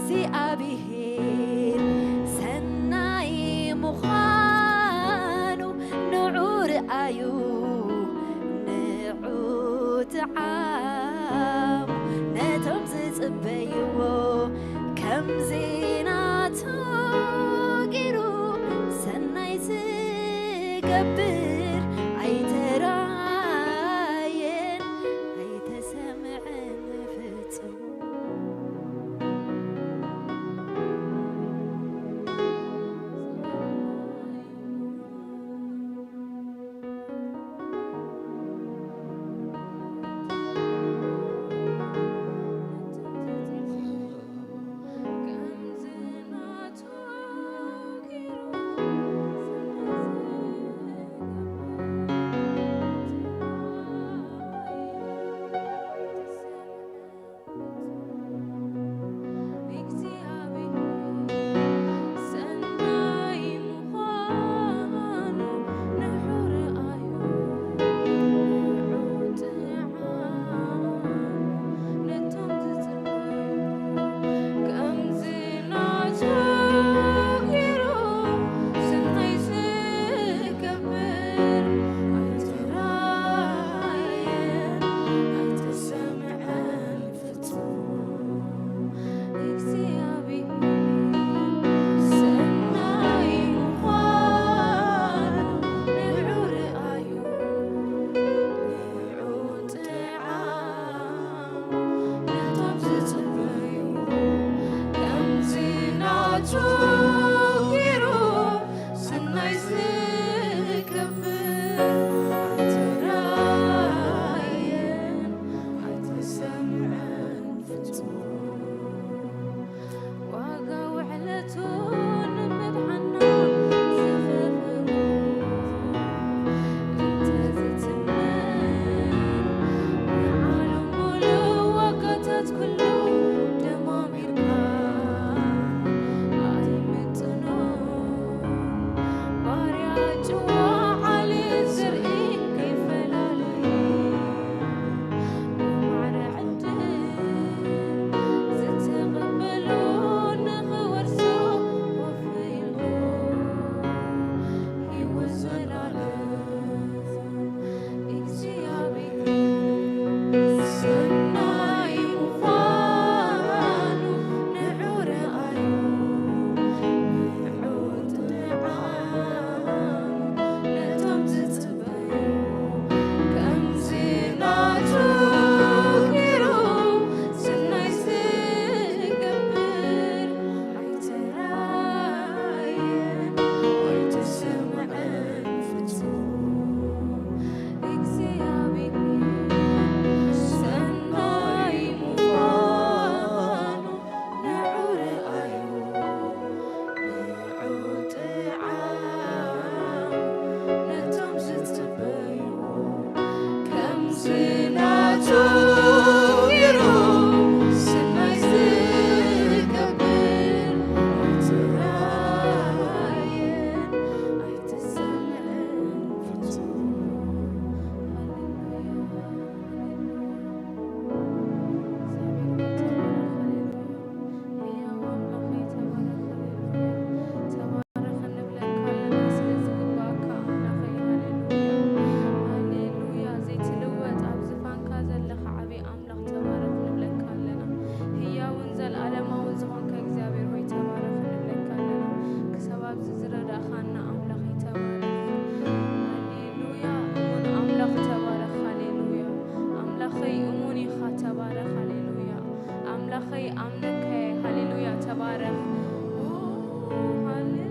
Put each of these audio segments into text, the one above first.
እግዚኣብሔር ሰናይ ምዃኑ ንዑ ርኣዩ፣ ንዑ ጥዓሙ። ነቶም ዝጽበይዎ ከም ዜናቱ ገይሩ ሰናይ ዝገብር ኣይተራየን ኣይተሰምዐን ፍጹም። እግዚኣብሔር ሰናይ ምዃኑ ንዑ ርኣዩ፣ ንዑ ጥዓሙ። ነቶም ዝጽበዩ ከምዚ ናቱ ገይሩ ሰናይ ዝገብር ኣይተራእየን ኣይተሰምዐን። እግዚኣብሔር ሰናይ ምዃኑ ንዑ ርኣዩ፣ ንዑ ጥዓሙ። ነቶም ዝጽበዩ ከምዚ ናቱ ገይሩ ሰናይ ዝገብር ኣይተራእየን ኣይተሰምዐን ፍጹም። ዋጋ ውዕለቱ ንምድሓና ዝኸፈሎ እንተ ዝትመን ንዓለም ሙሉእ ዋጋታት ኩሉ ደማሚርካ ኣይምጥኖን። ባርያ ጭዋ ዓሌት ዘርኢ ከይፈላለ ብማዕረ ዕድል ዝተቐበሎ ንኽወርሶ ወፊይሉ ህይወት ዘላለም እግዚኣብሔር ሰናይ ምዃኑ ንዑ ርኣዩ፣ ንዑ ጥዓሙ። ነቶም ዝጽበዩ ከምዚ ናቱ ገይሩ ሰናይ ዝገብር ኣይተራእየን ኣይተሰምዐን ፍጹም። እግዚኣብሔር ሰናይ ምዃኑ ንዑ ርኣዩ፣ ንዑ ጥዓሙ። ነቶም ዝጽበዩ ከምዚ ናቱ ገይሩ ሰናይ ዝገብር ኣይተራእየን ኣይተሰምዐን ፍጹም። ሃሌሉያ፣ ሃሌሉያ። እግዚኣብሔር ሆይ ተባረኽ፣ ሃሌሉያ። ህያው ኣምላኽ ሆይ ተባረኽ፣ ሃሌሉያ። ተባረኽ እንብለካ ኣለና፣ ስለ ዝግባኣካ ኣምላኽ ሆይ፣ ሃሌሉያ። ሃሌሉያ። ዘይትልወጥ ኣብ ዝፋንካ ዘለኻ ዓቢ ኣምላኽ ተባረኽ ንብለካ ኣለና። ህያውን ዘለኣለማውን ዝኾንካ እግዚኣብሔር ሆይ ተባረኽ ንብለካ ኣለና። ክሳብ ኣብዚ ዝረዳእኻና ኣምላኽ ሆይ ተባረኽ። ሃሌሉያ። እሙን ኣምላኽ ተባረኽ፣ ሃሌሉያ። ኣምላኸይ እሙን ኢኻ ተባረኽ፣ ሃሌሉያ። ኣምላኸይ ኣምልከ፣ ሃሌሉያ፣ ተባረኽ። ሃሌሉያ።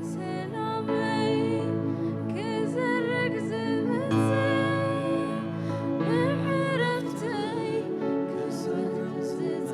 ንሰላመይ ክዘርግ ዝመጽእ ንዕረፍተይ ክሱር ዝጸ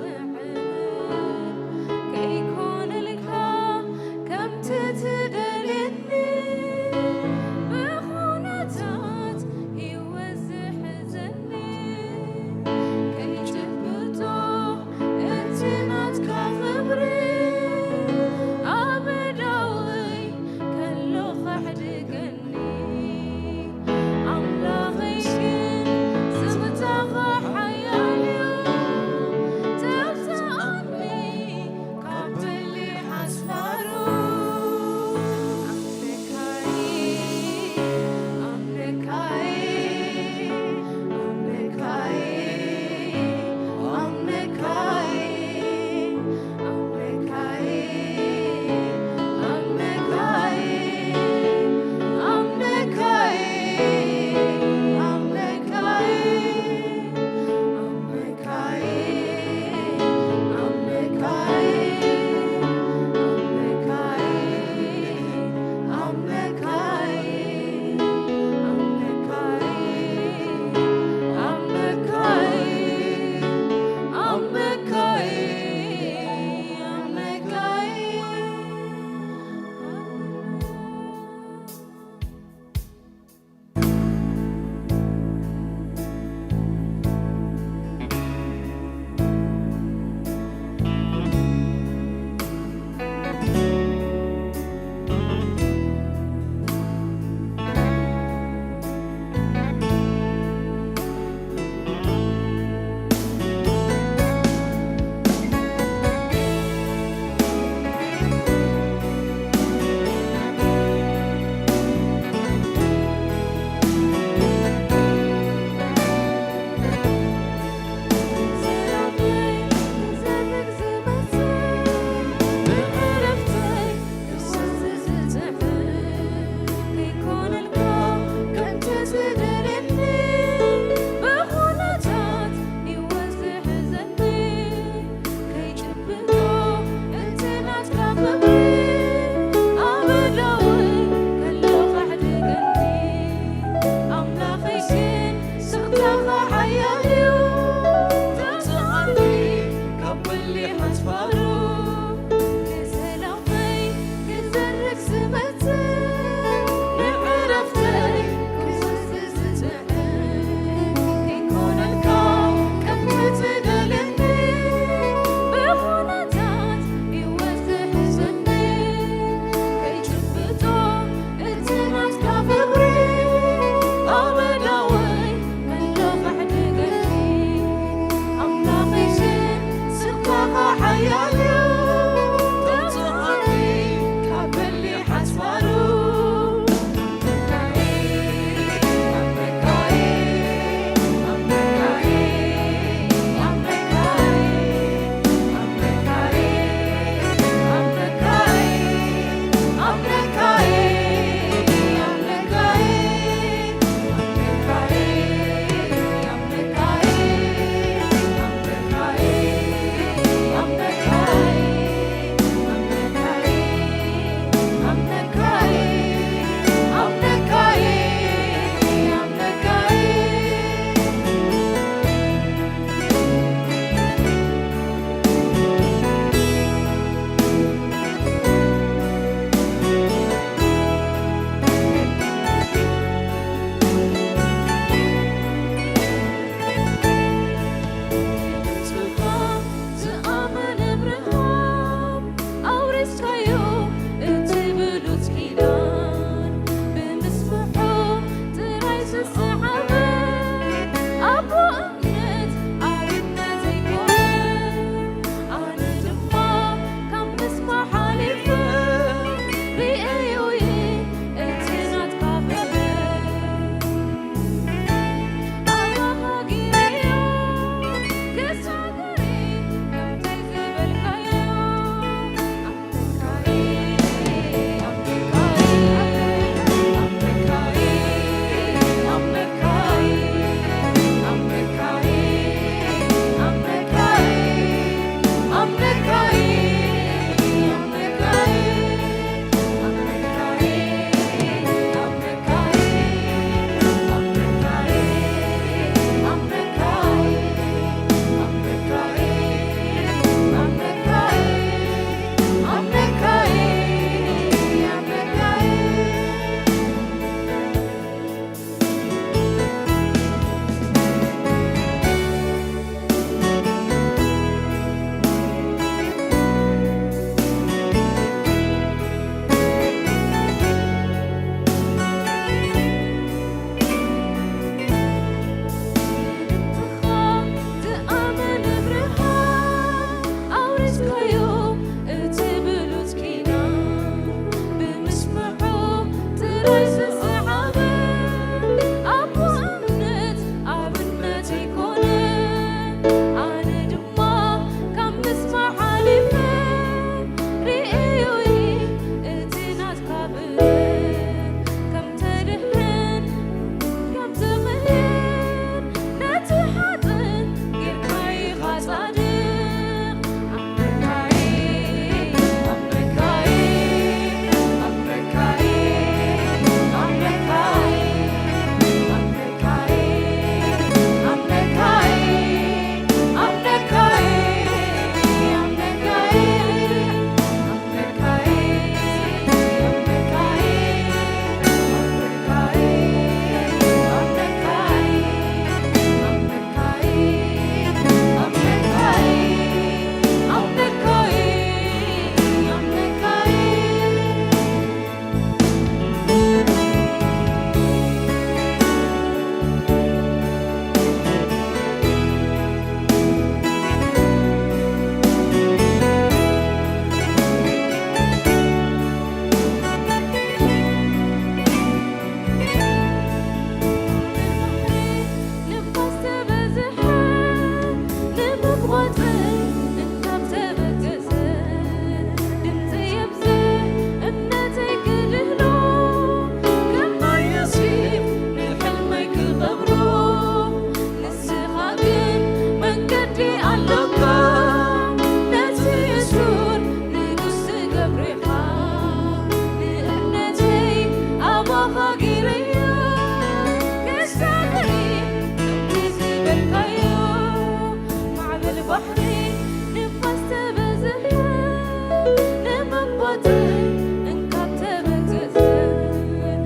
እንካብ ተበገሰ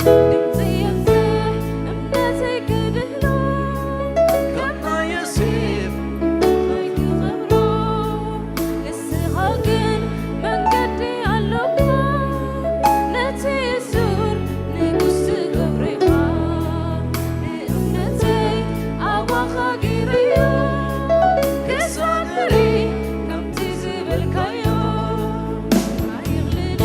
ድምፂ የብዝሕ እምነተይ ክድህሎ። ካብ ናይ ዮሴፍ እንታይ ክኸብሮ? ንስኻ ግን መንገዲ ኣሎካ። ነቲ እሱር ንጉስ ትገብሮ ኢኻ። ንእምነተይ ኣባኻ ገይረዮ። ክሳብ ፍረ ከምቲ ዝበልካዮ። ኣይቕልሎ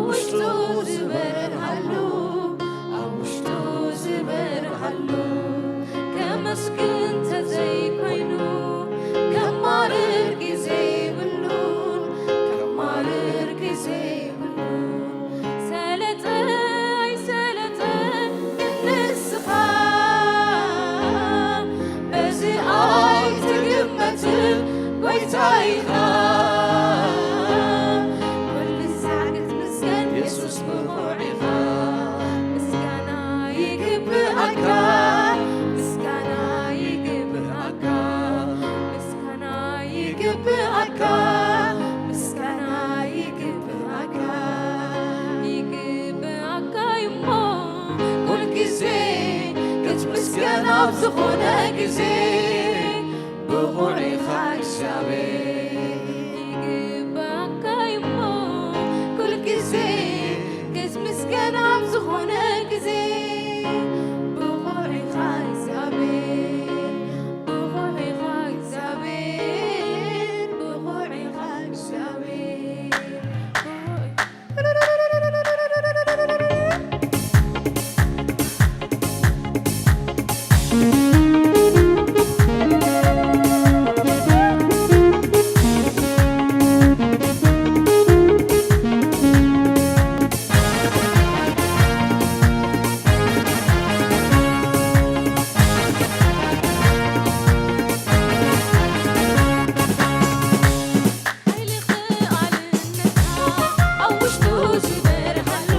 ውሽጡ ዝበርሃሉ፣ ኣብ ውሽጡ ዝበርሃሉ፣ ከመስግን ተዘይኮይኑ፣ ከማርር ግዜ የብሉን፣ ከማርር ግዜ የብሉን። ሰለጠ ኣይሰለጠ ግን ንስኻ፣ በዚ ኣይትግመትን ጎይታ ኢኻ። ኩሉ ሳዕ ክትምስገን የሱስ ብቑዕ ኢኻ። ምስጋና ይግብኣካ፣ ምስጋና ይግብኣካ፣ ምስጋና ይግብኣካ፣ ምስጋና ይግብኣካ፣ ይግብኣካ እዩሞ። ኩልግዜ ክትምስገን ኣብ ዝኾነ ግዜ ብቑዕ ኢኻ እግዚኣብሔር። ይግብኣካ እዩሞ። ኩልግዜ ክትምስገን ኣብ ዝኾነ ግዜ ብቑዕ ኢኻ እግዚኣብሔር። ብቑዕ ኢኻ እግዚኣብሔር፣ ብቑዕ ኢኻ እግዚኣብሔር። ሓይሊ ክኣልነትካ ኣብ ውሽጡ ዝበርሃሉ፣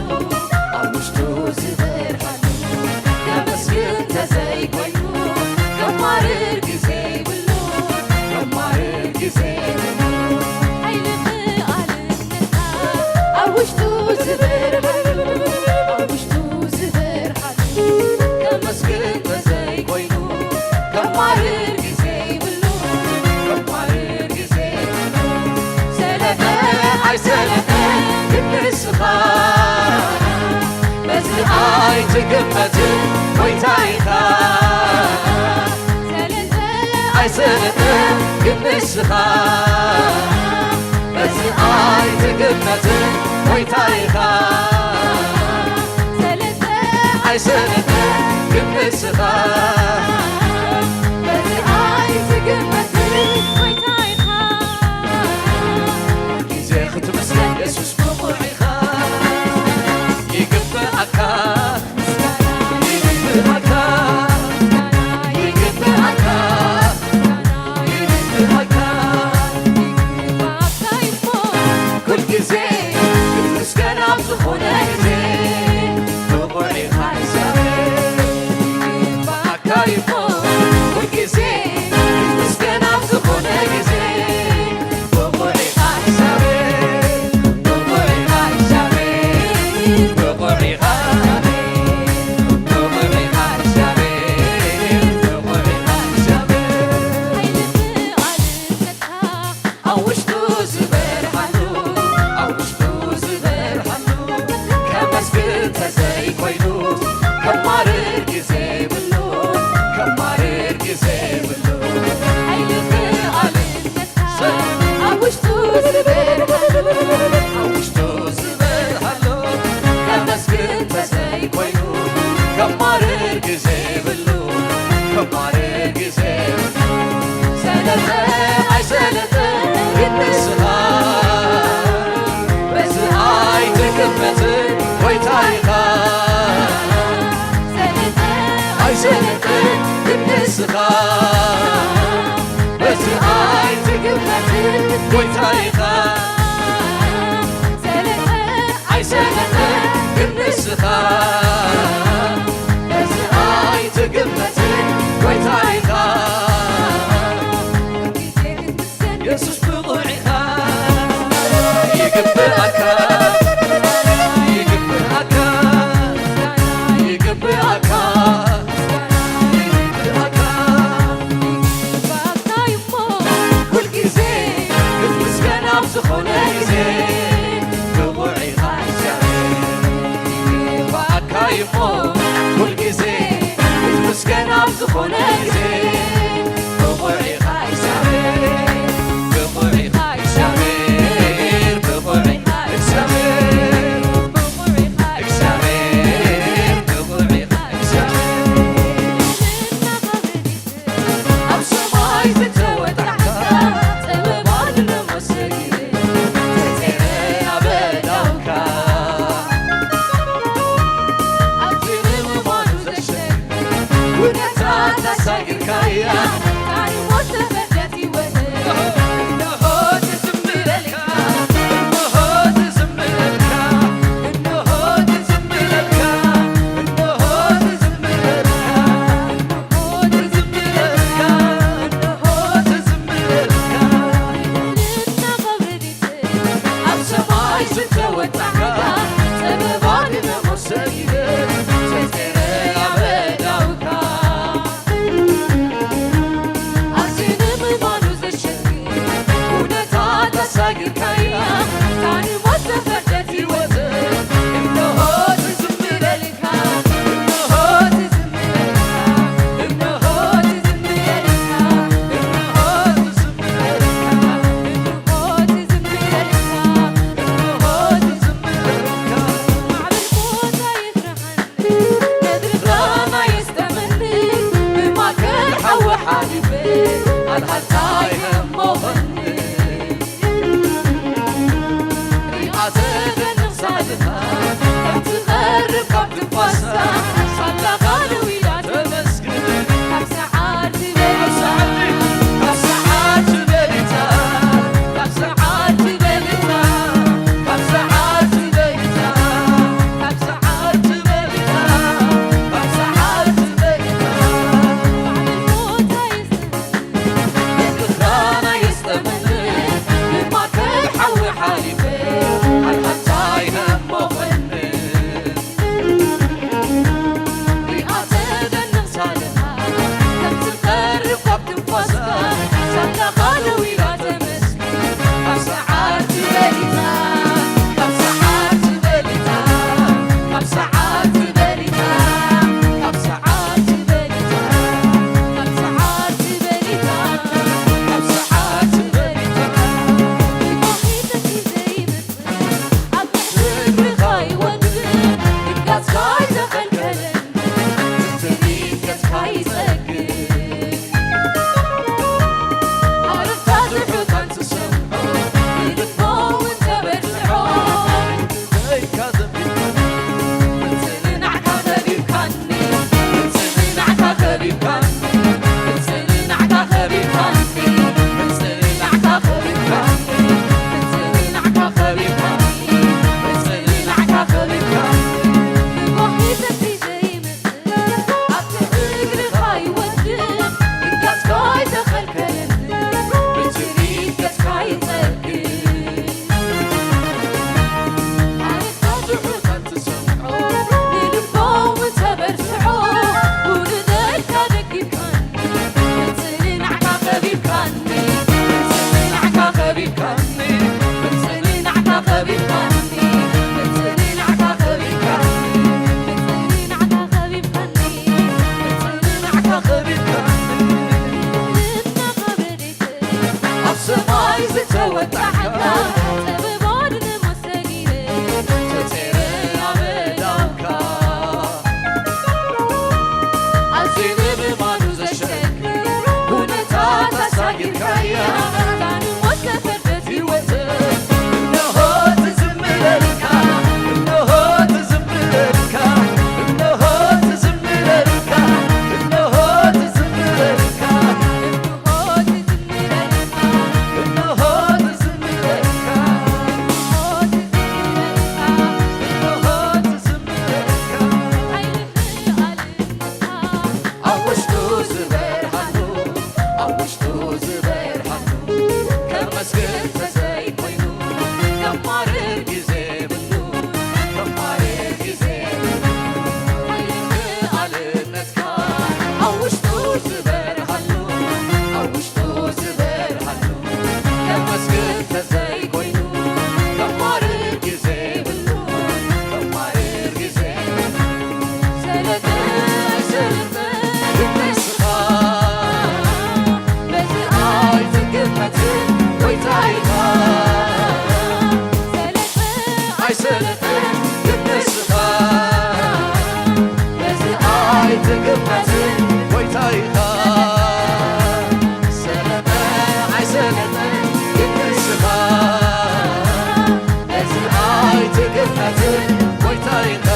ኣብ ውሽጡ ዝበርሃሉ፣ ከመስግን ተዘይኮይኑ፣ ከማርር ግዜ ይብሉ፣ ከማርር ግዜ ይብሉ። ሓይሊ ክኣልነትካ ኣብ ውሽጡ ዝበርሃሉ፣ ኣብ ውሽጡ ዝበርሃሉ፣ ከመስግን ተዘይኮይኑ፣ ከማርር ግዜ ይብሉ፣ ከማርር ግዜ ይብሉ። ሰለጠ ኣይሰለጠ ግን ንስኻ፣ በዚ ኣይትግመትን ጎይታ ኢኻ። ሰለጠ ኣይሰለጠ ግን ንስኻ፣ በዚ ኣይትግመትን ጎይታ ኢኻ። ሰለጠ ኣይሰለጠ ግን ንስኻ፣ በዚ ኣይትግመትን ጎይታ ኢኻ። ግዜ ክትምስገን የሱስ ብቑዕ ኢኻ። ይግብኣካ፣ ይግብኣካ፣ ይግብኣካ፣ ይግብኣካ። ኩልግዜ ክትምስገን ኣብ ዝኾነ ግዜ፣ ብቑዕ ኢኻ እግዚኣብሔር። ይግብኣካ እሞ ኩልግዜ ክትምስገን ኣብ ዝኾነ ግዜ፣ ብቑዕ ኢኻ እግዚኣብሔር፣ ብቑዕ ኢኻ እግዚኣብሔር፣ ብቑዕ ኢኻ እግዚኣብሔር፣ ብቑዕ ኢኻ እግዚኣብሔር፣ ብቑዕ ኢኻ እግዚኣብሔር። ሓይሊ ክኣልነትካ ኣብ ውሽጡ ዝበርሃሉ፣ ኣብ ውሽጡ ዝበርሃሉ፣ ከመስግን ተዘይኮይኑ፣ ከማርር ግዜ የብሉ፣ ከማርር ግዜ የብሉ። ሓይሊ ክኣልነትካ ኣብ ውሽጡ ዝበርሃሉ፣ ኣብ ውሽጡ ዝበርሃሉ፣ ከመስግን ተዘይኮይኑ፣ ከማርር ግዜ የብሉ፣ ከማርር ግዜ የብሉ። ሰለጠ ኣይሰለጠ ግን ንስኻ፣ በዚ ኣይትግመትን ጎይታ ኢኻ። ሰለጠ ኣይሰለጠ ግን ንስኻ፣ በዚ ኣይትግመትን ጎይታ ኢኻ። ሰለጠ ኣይሰለጠ ግን ንስኻ፣ በዚ ኣይትግመትን ጎይታ ኢኻ። የሱስ ብቑዕ ኢኻ። ይግብኣካ፣ ይግብኣካ፣ ይግብኣካ፣ ይግብኣካ። ይግብኣካ እሞ ኩልግዜ ክትምስገን ኣብ ዝኾነ ግዜ፣ ብቑዕ ኢኻ እግዚኣብሔር። ይግብኣካ እሞ ኩልግዜ ክትምስገን ኣብ ዝኾነ ግዜ፣ ብቑዕ ኢኻ እግዚኣብሔር፣ ብቑዕ ተዘይኮይኑ ከማርር ግዜ የብሉ፣ ከማርር ግዜ የብሉ። ሓይልን ክኣልነትካ ኣብ ውሽጡ ዝበርሃሉ፣ ኣብ ውሽጡ ዝበርሃሉ። ከመስግን ተዘይኮይኑ ከማርር ግዜ የብሉ፣ ከማርር ግዜ የብሉ። ሰለጠ፣ ሰለጠ፣ ይመስኻ። በዚ ኣይትገመትን ጎይታ ኢኻ። ሰለጠ ኣይሰለጠ ግን ንስኻ። በዚ ኣይትገመትን ጎይታ ኢኻ። ሰለጠ ኣይሰለጠ ግን ንስኻ። በዚ ኣይትገመትን ጎይታ ኢኻ።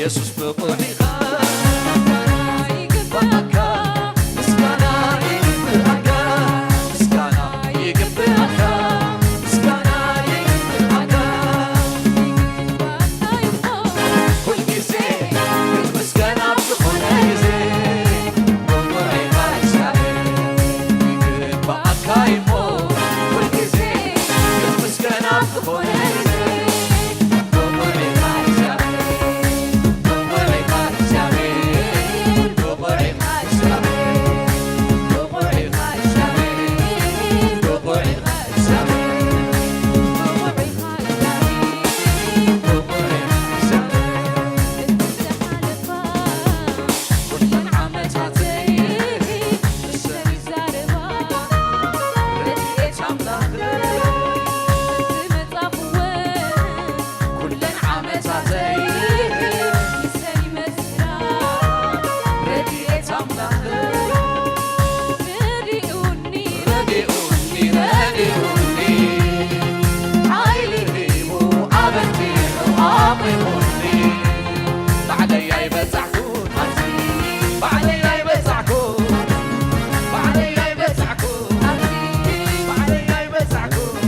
የሱስ ብቑዕ ኢኻ፣ ይግባእካ፣ ምስጋና ይግባእካ፣ ምስጋና ይግባእካ፣ ምስጋና ይግባእካ። ኩልግዜ ክትምስገን ኣብ ዝኾነ ግዜ፣ ብቑዕ ኢኻ እግዚኣብሔር፣ ይግባእካ እሞ፣ ኩልግዜ ክትምስገን ኣብ ዝኾነ ግዜ። ኩለን ዓመታተይ ንሰይ መስክራ፣ ረድኤት ኣምላኽ ረዲኡኒ፣ ረዲኡኒ፣ ረዲኡኒ። ሓይሊ ሂቡ ኣበርቲዑ ኣቑሙኒ። ባዕለይ ኣይበጻሕኩን፣ ባዕለይ ኣይበጻሕኩን፣ ባዕለይ ኣይበጻሕኩን፣ ባዕለይ ኣይበጻሕኩን።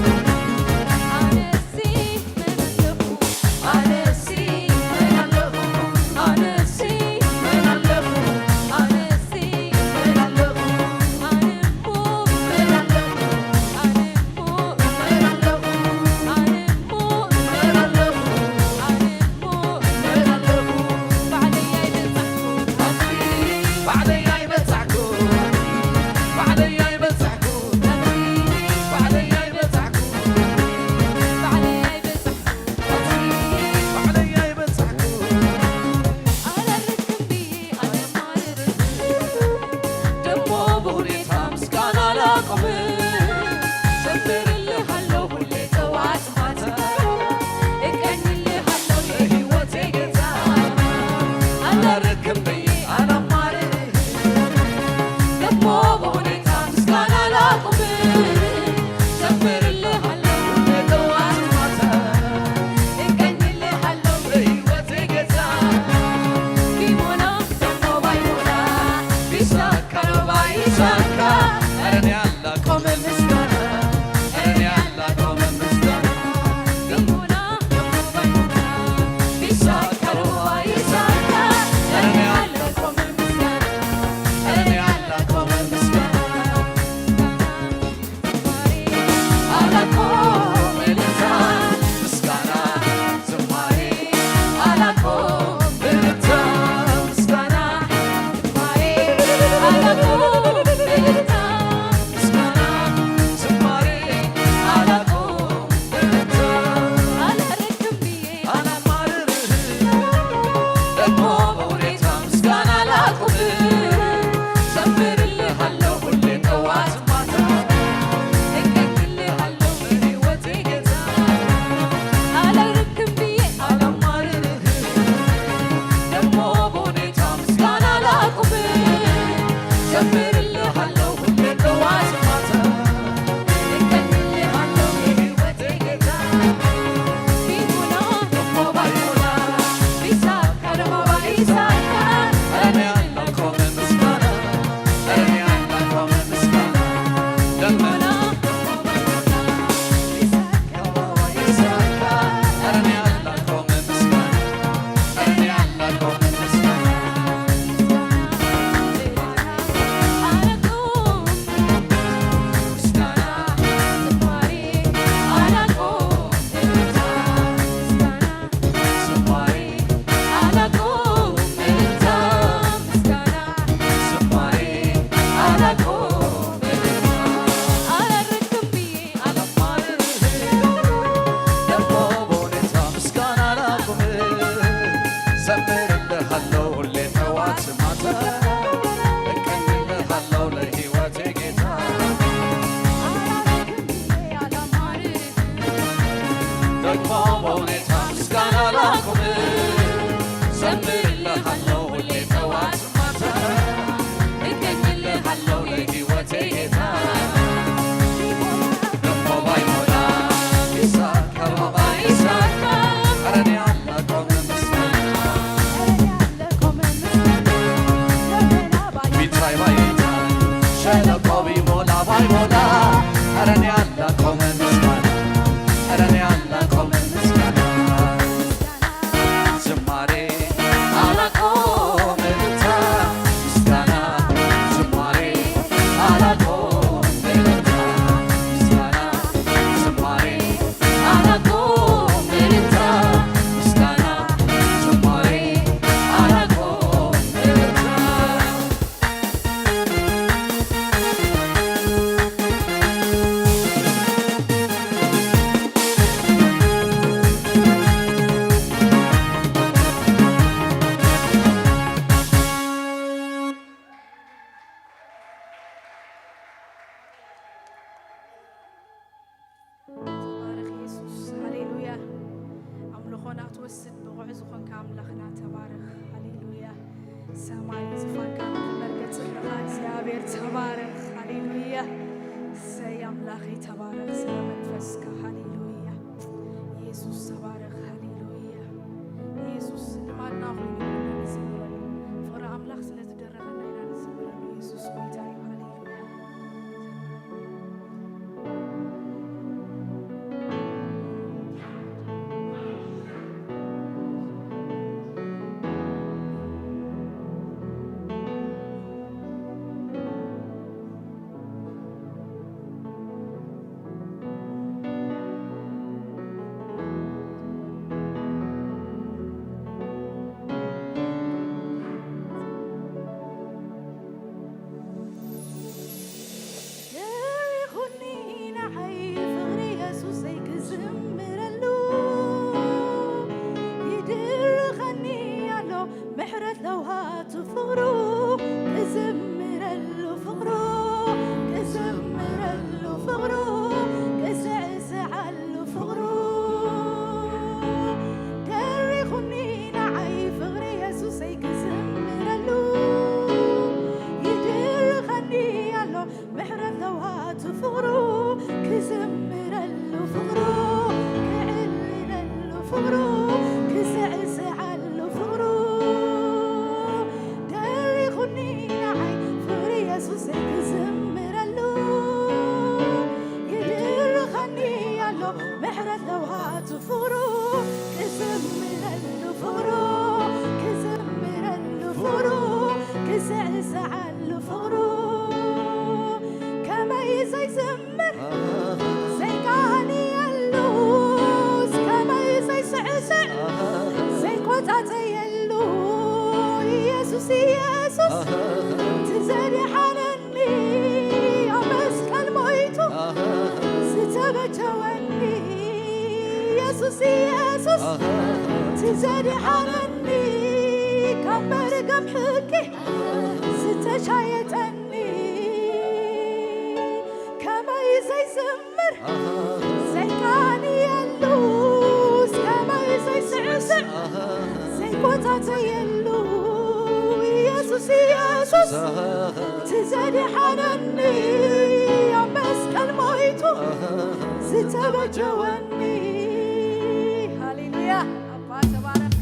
በሁኔታ ምስጋና ላኩብ። ዘምርልሃለሁ ሁሌ ጠዋት ማታ። እገኝልሃለሁ የህይወቴ ጌታ። ደሞ ባይሞላ ይሳካ፣ ባይሳካ። ኧረ እኔ አላቆምም ምስጋና። ቢታይ ባይታይ፣ ሸለቆ ቢሞላ ባይሞላ፣ ኧረ እኔ አላቆምም ምስጋና። ኧረ እኔ አላቆምም ምስጋና። ዝማሬ አላቆምም እልልታ፣ ምስጋና። ዝማሬ አላቆምም እልልታ፣ ምስጋና። ዝማሬ አላቆምም እልልታ፣ ምስጋና። ዝማሬ አላቆምም እልልታ። ተባረኽ የሱስ፣ ሃሌሉያ። ኣምልኾና ትወስድ ብቑዕ ዝኾንካ ኣምላኽና ተባረኽ፣ ሃሌሉያ። ሰማይ ዝፋንካ፣ ምድሪ መርገጽ እግርኻ እግዚኣብሔር ተባረኽ፣ ሃሌሉያ። እሰይ ኣምላኸይ ተባረኽ፣ ስለ መንፈስካ፣ ሃሌሉያ። የሱስ ተባረኽ፣ ሃሌሉያ። የሱስ ልማድና ኮይኑ ንዘምረሉ፣ ፍቕሪ ኣምላኽ ስለ ዝደረኸና ኢና ንዘምረሉ። የሱስ ጎይታ እዩ፣ ሃሌሉያ። ደሪኹኒ ንዓይ ፍቕሪ የሱሰይ ክዝምረሉ፣ ይድርኸኒ ኣሎ ምሕረት ለውሃቱ ፍቕሩ፣ ክዝምረሉ ፍቕሩ፣ ክዝምረሉ ፍቕሩ፣ ክስዕስዓሉ ፍቕሩ። ደሪኹኒ ንዓይ ፍቕሪ የሱሰይ ክዝምረሉ፣ ይድርኸኒ ኣሎ ምሕረት ለውሃቱ ፍቕሩ፣ ክዝምረሉ ፍቕሩ፣ ክዕልለሉ ፍቕሩ፣ ክስዕስዓሉ ፍቕሩ። ደሪኹኒ ንዓይ ፍቕሪ የሱሰይ ክዝምረሉ፣ ይድርኸኒ ኣሎ ምሕረት ለውሃቱ ፍቕሩ፣ ክዝምረሉ ፍቕሩ፣ ክዝምረሉ ፍቕሩ፣ ክስዕስዓሉ ፍቕሩ። ከመይ ዘይዝምር ዘይቃንየሉ፣ ከመይ ዘይስዕስዕ ዘይቆጻጸየሉ፣ ኢየሱስ፣ ኢየሱስ፣ ትዘድሓነኒ ኣብ መስቀል ሞይቱ ዝተበጀወኒ፣ ኢየሱስ፣ ኢየሱስ፣ ትዘድሓነኒ ካብ መርገም ሕጊ ዝተሻየጠኒ። ከመይ ዘይዝምር ዘይቃንየሉ፣ ከመይ ዘይስዕስዕ ዘይቆጻጸየሉ፣ ኢየሱስ፣ ኢየሱስ፣ ትዘድሓነኒ ኣብ መስቀል ሞይቱ ዝተበጀወኒ። ሃሌሉያ። ኣባ ተባረኽ።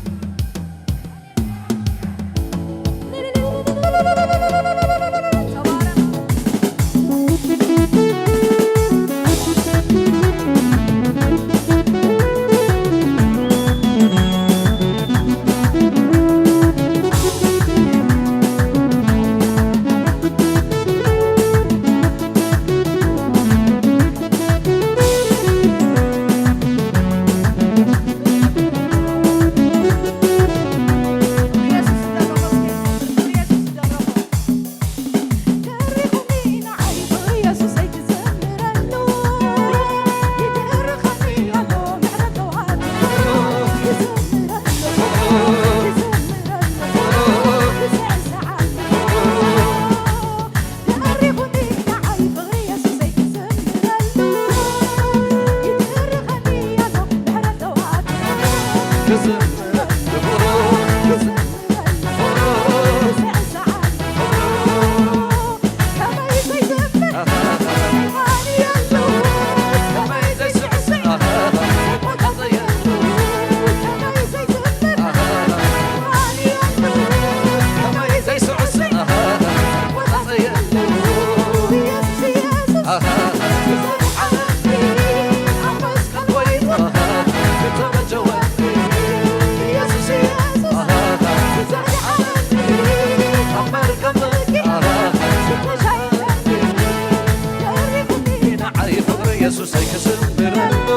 የሱሰይ ክዝምረሉ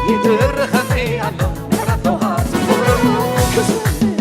ይድርኸኒ ኣሎ ምሕረቱ ሃቱ ክዝምረሉ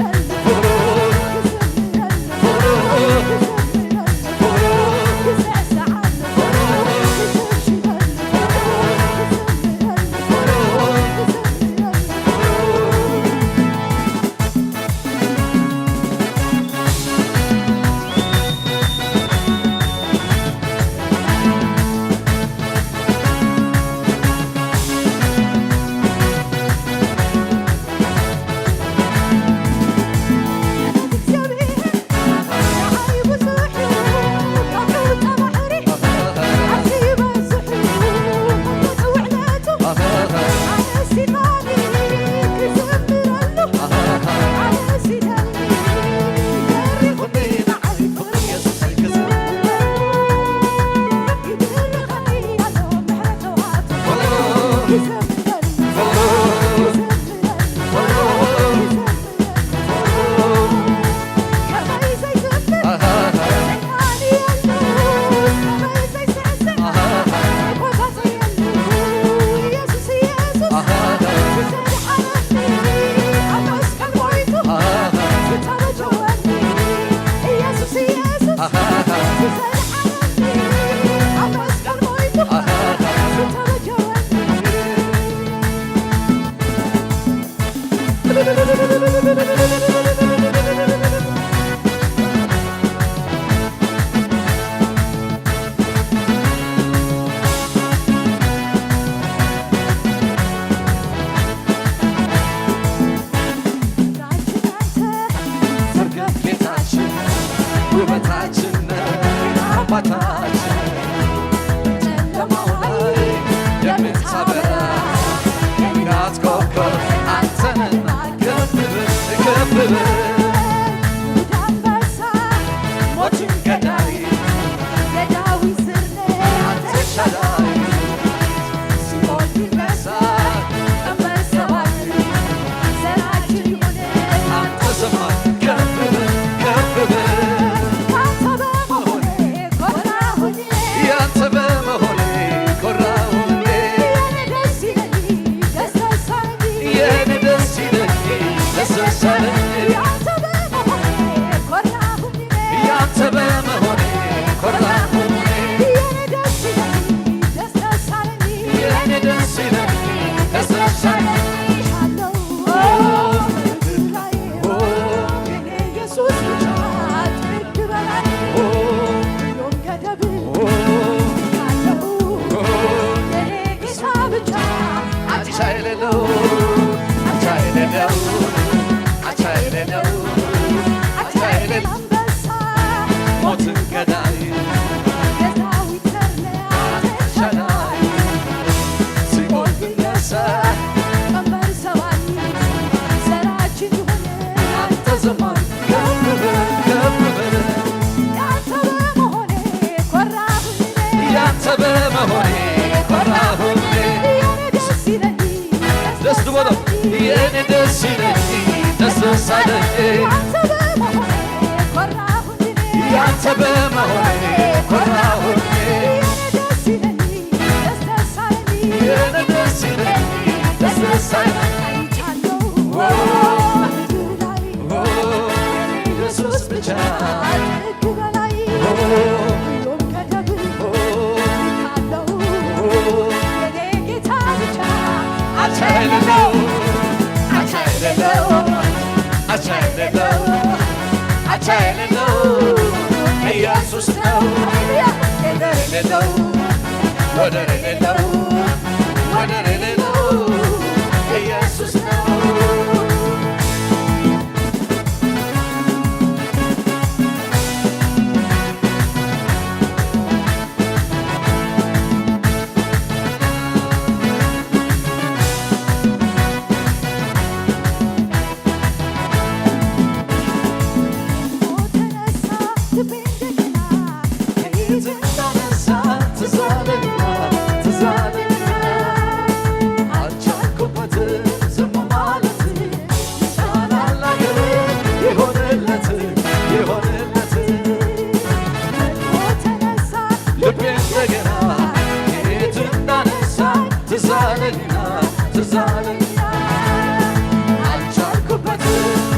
አልቻልኩበት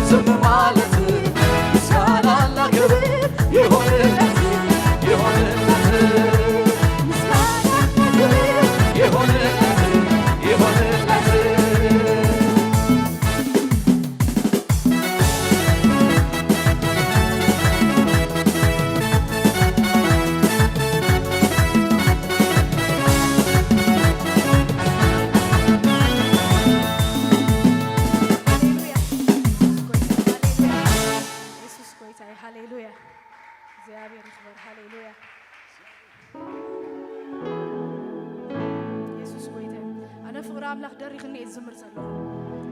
ዝም ማለት። ምስጋናና ክብር ይሆንለት፣ ይሆንለት፣ ምስጋናና ክብር ይሆንለት፣ ይሆንለት። ሃሌሉያ። ኢየሱስ ጎይታ፣ ሃሌሉያ። ኢየሱስ ጎይታ፣ ሃሌሉያ። እግዚኣብሔር ይክበር። ሃሌሉያ። ኢየሱስ ጎይታ እዩ። ኣነ ፍቕሪ ኣምላኽ ደሪኽኒ እየ ዝዝምር ዘለኹ።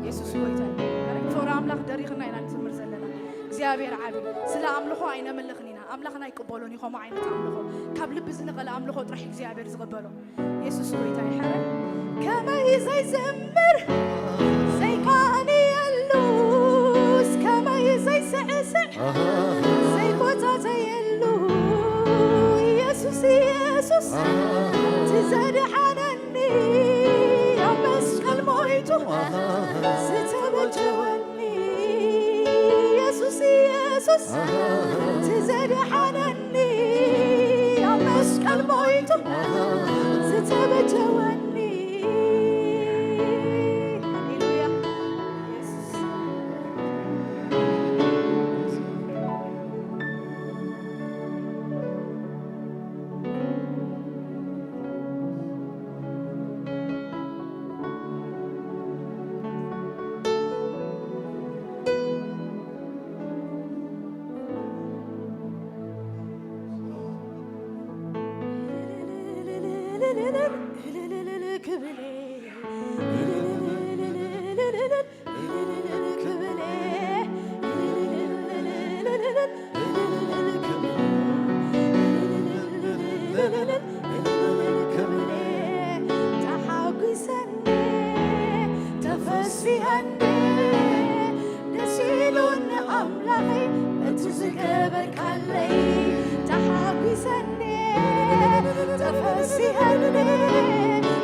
ኢየሱስ ጎይታ እዩ። ኣረ ፍቕሪ ኣምላኽ ደሪኽና ኢና ንዝምር ዘለና። እግዚኣብሔር ዓቢ። ስለ ኣምልኾ ኣይነምልኽን ኢና። ኣምላኽና ኣይቅበሎን እዩ ከምኡ ዓይነት ኣምልኾ። ካብ ልቢ ዝነቐለ ኣምልኾ ጥራሕ እግዚኣብሔር ዝቕበሎ። ኢየሱስ ጎይታ እዩ። ሕረ ከመይ ዘይዘምር ዘይቃንየሉስ ከመይ ዘይስዕስዕ ዘይቆጻጸየሉ ኢየሱስ ኢየሱስ እቲ ዘድሓነኒ ኣብ መስቀል ሞይቱ ዝተበጀወኒ ኢየሱስ ኢየሱስ እቲ ዘድሓነኒ ኣብ መስቀል ሞይቱ ዝተበጀወኒ ሃሌሉያ ኢየሱስ ተሓጒሰኒ ተፈሲሐኒ ደስ ኢሉኒ ኣምላኸይ በቲ ዝገበርካለይ ተሓጒሰኒ ተፈሲሐኒ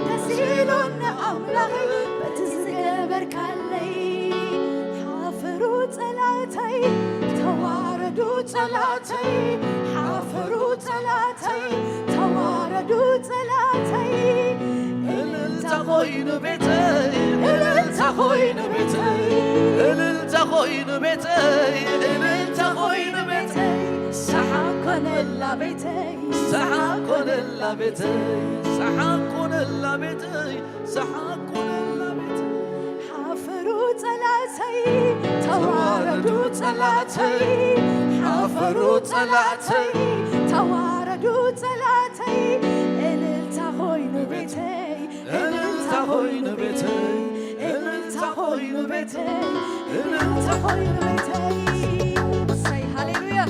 ደስ ኢሉኒ ኣምላኸይ በቲ ዝገበርካለይ ሓፈሩ ጸላተይ ተዋረዱ ጸላተይ ሓፈሩ ጸላተይ ተዋረዱ ጸላተይ እልልታ ኮይኑ ቤተይ እልልታ ኮይኑ ቤተይ እልልታ ኮይኑ ቤተይ እልልታ ኮይኑ ቤተይ ሰሓቅ ኮነላ ቤተይ ሰሓቅ ኮነላ ቤተይ ሰሓቅ ኮነላ ቤተይ ሰሓቅ ኮነላ ቤተይ ሓፈሩ ጸላተይ ተዋረዱ ጸላተይ ሓፈሩ ጸላተይ ተዋረዱ ጸላተይ እልልታ ኮይኑ ቤተይ እልልታ ኮይኑ ቤተይ እልልታ ኮይኑ ቤተይ እልልታ ኮይኑ ቤተይ እሰይ ሃሌሉያ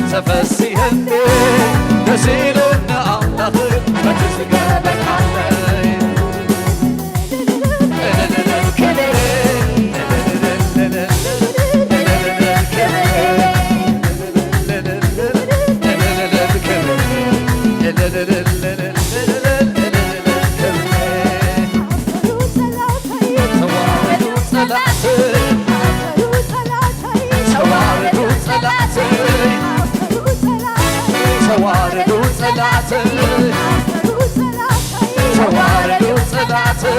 ተፈሲሐኒ ደስ ኢሉኒ ኣምላኽ በቲ ዝገበርካለይ ተዋረዱ ጸላእተይ ተዋረዱ ጸላእተይ ተዋረዱ ጸላእተይ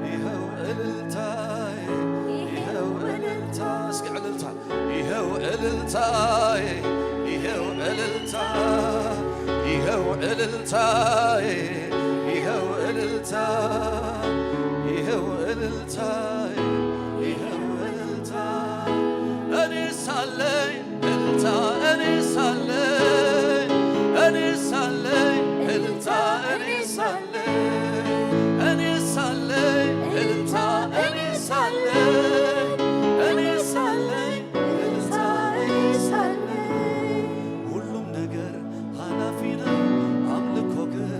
ይኸው እልልታዬ፣ ይኸው እልልታ፣ እስኪ እልልታ። ይኸው እልልታዬ፣ ይኸው እልልታ፣ ይኸው እልልታዬ፣ ይኸው እልልታ፣ ይኸው እልልታዬ፣ ይኸው እልልታ። እኔ ሳለኝ እልልታ፣ እኔ ሳለኝ፣ እኔ ሳለኝ እልልታ፣ እኔ ሳለኝ፣ እኔ ሳለኝ እልልታ፣ እኔ ሳለኝ፣ እኔ ሳለኝ እልልታ፣ እኔ ሳለኝ። ሁሉም ነገር ኃላፊ ነው፣ አምልኮ ግን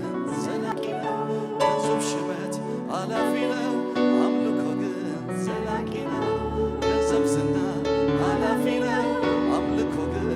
ዘላቂ ነው። ገንዘብ ሽበት ኃላፊ ነው፣ አምልኮ ግን ዘላቂ ነው። ገንዘብ ዝና ኃላፊ ነው፣ አምልኮ ግን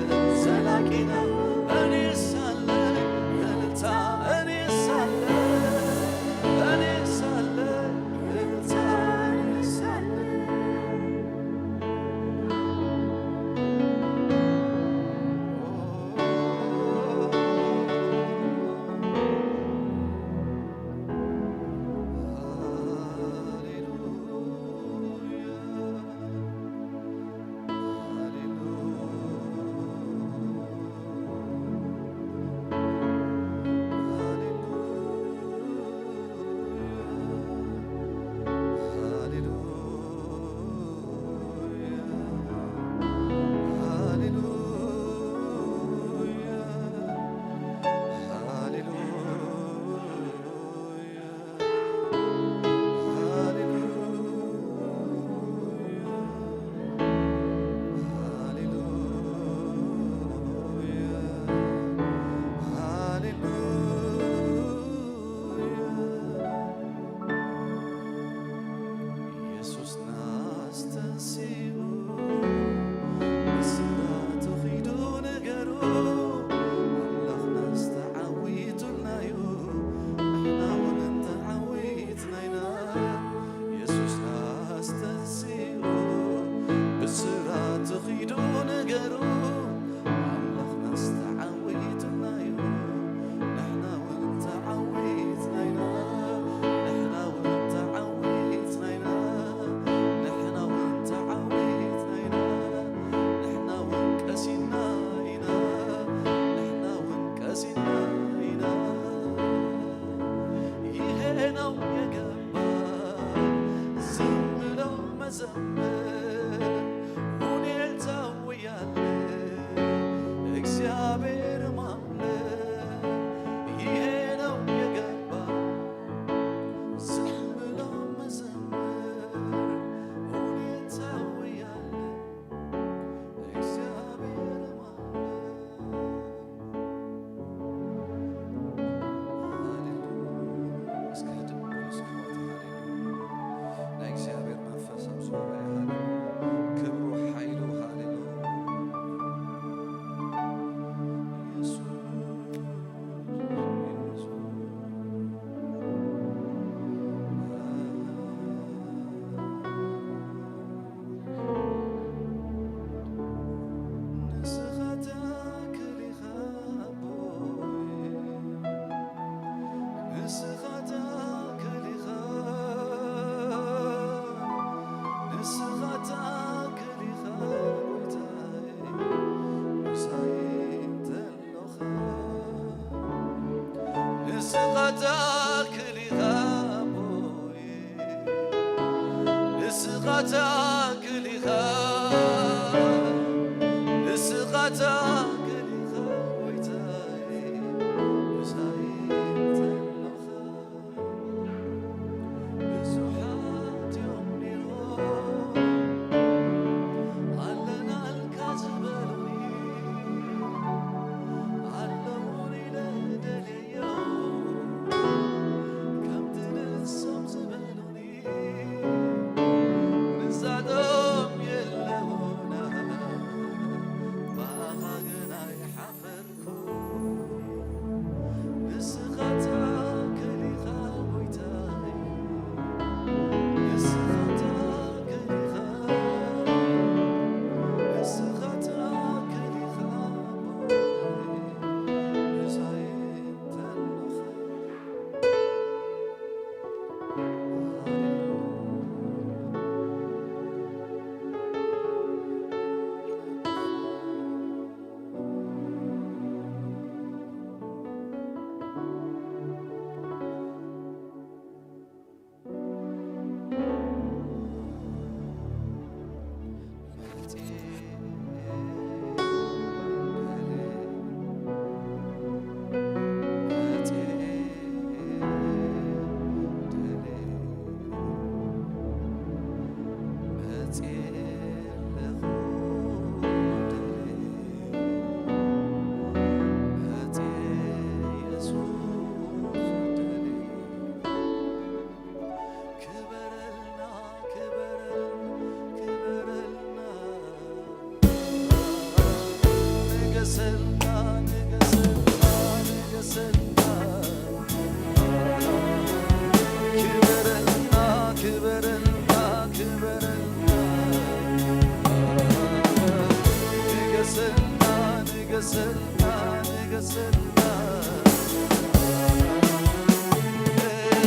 ንገሰልና፣ ንገሰልና፣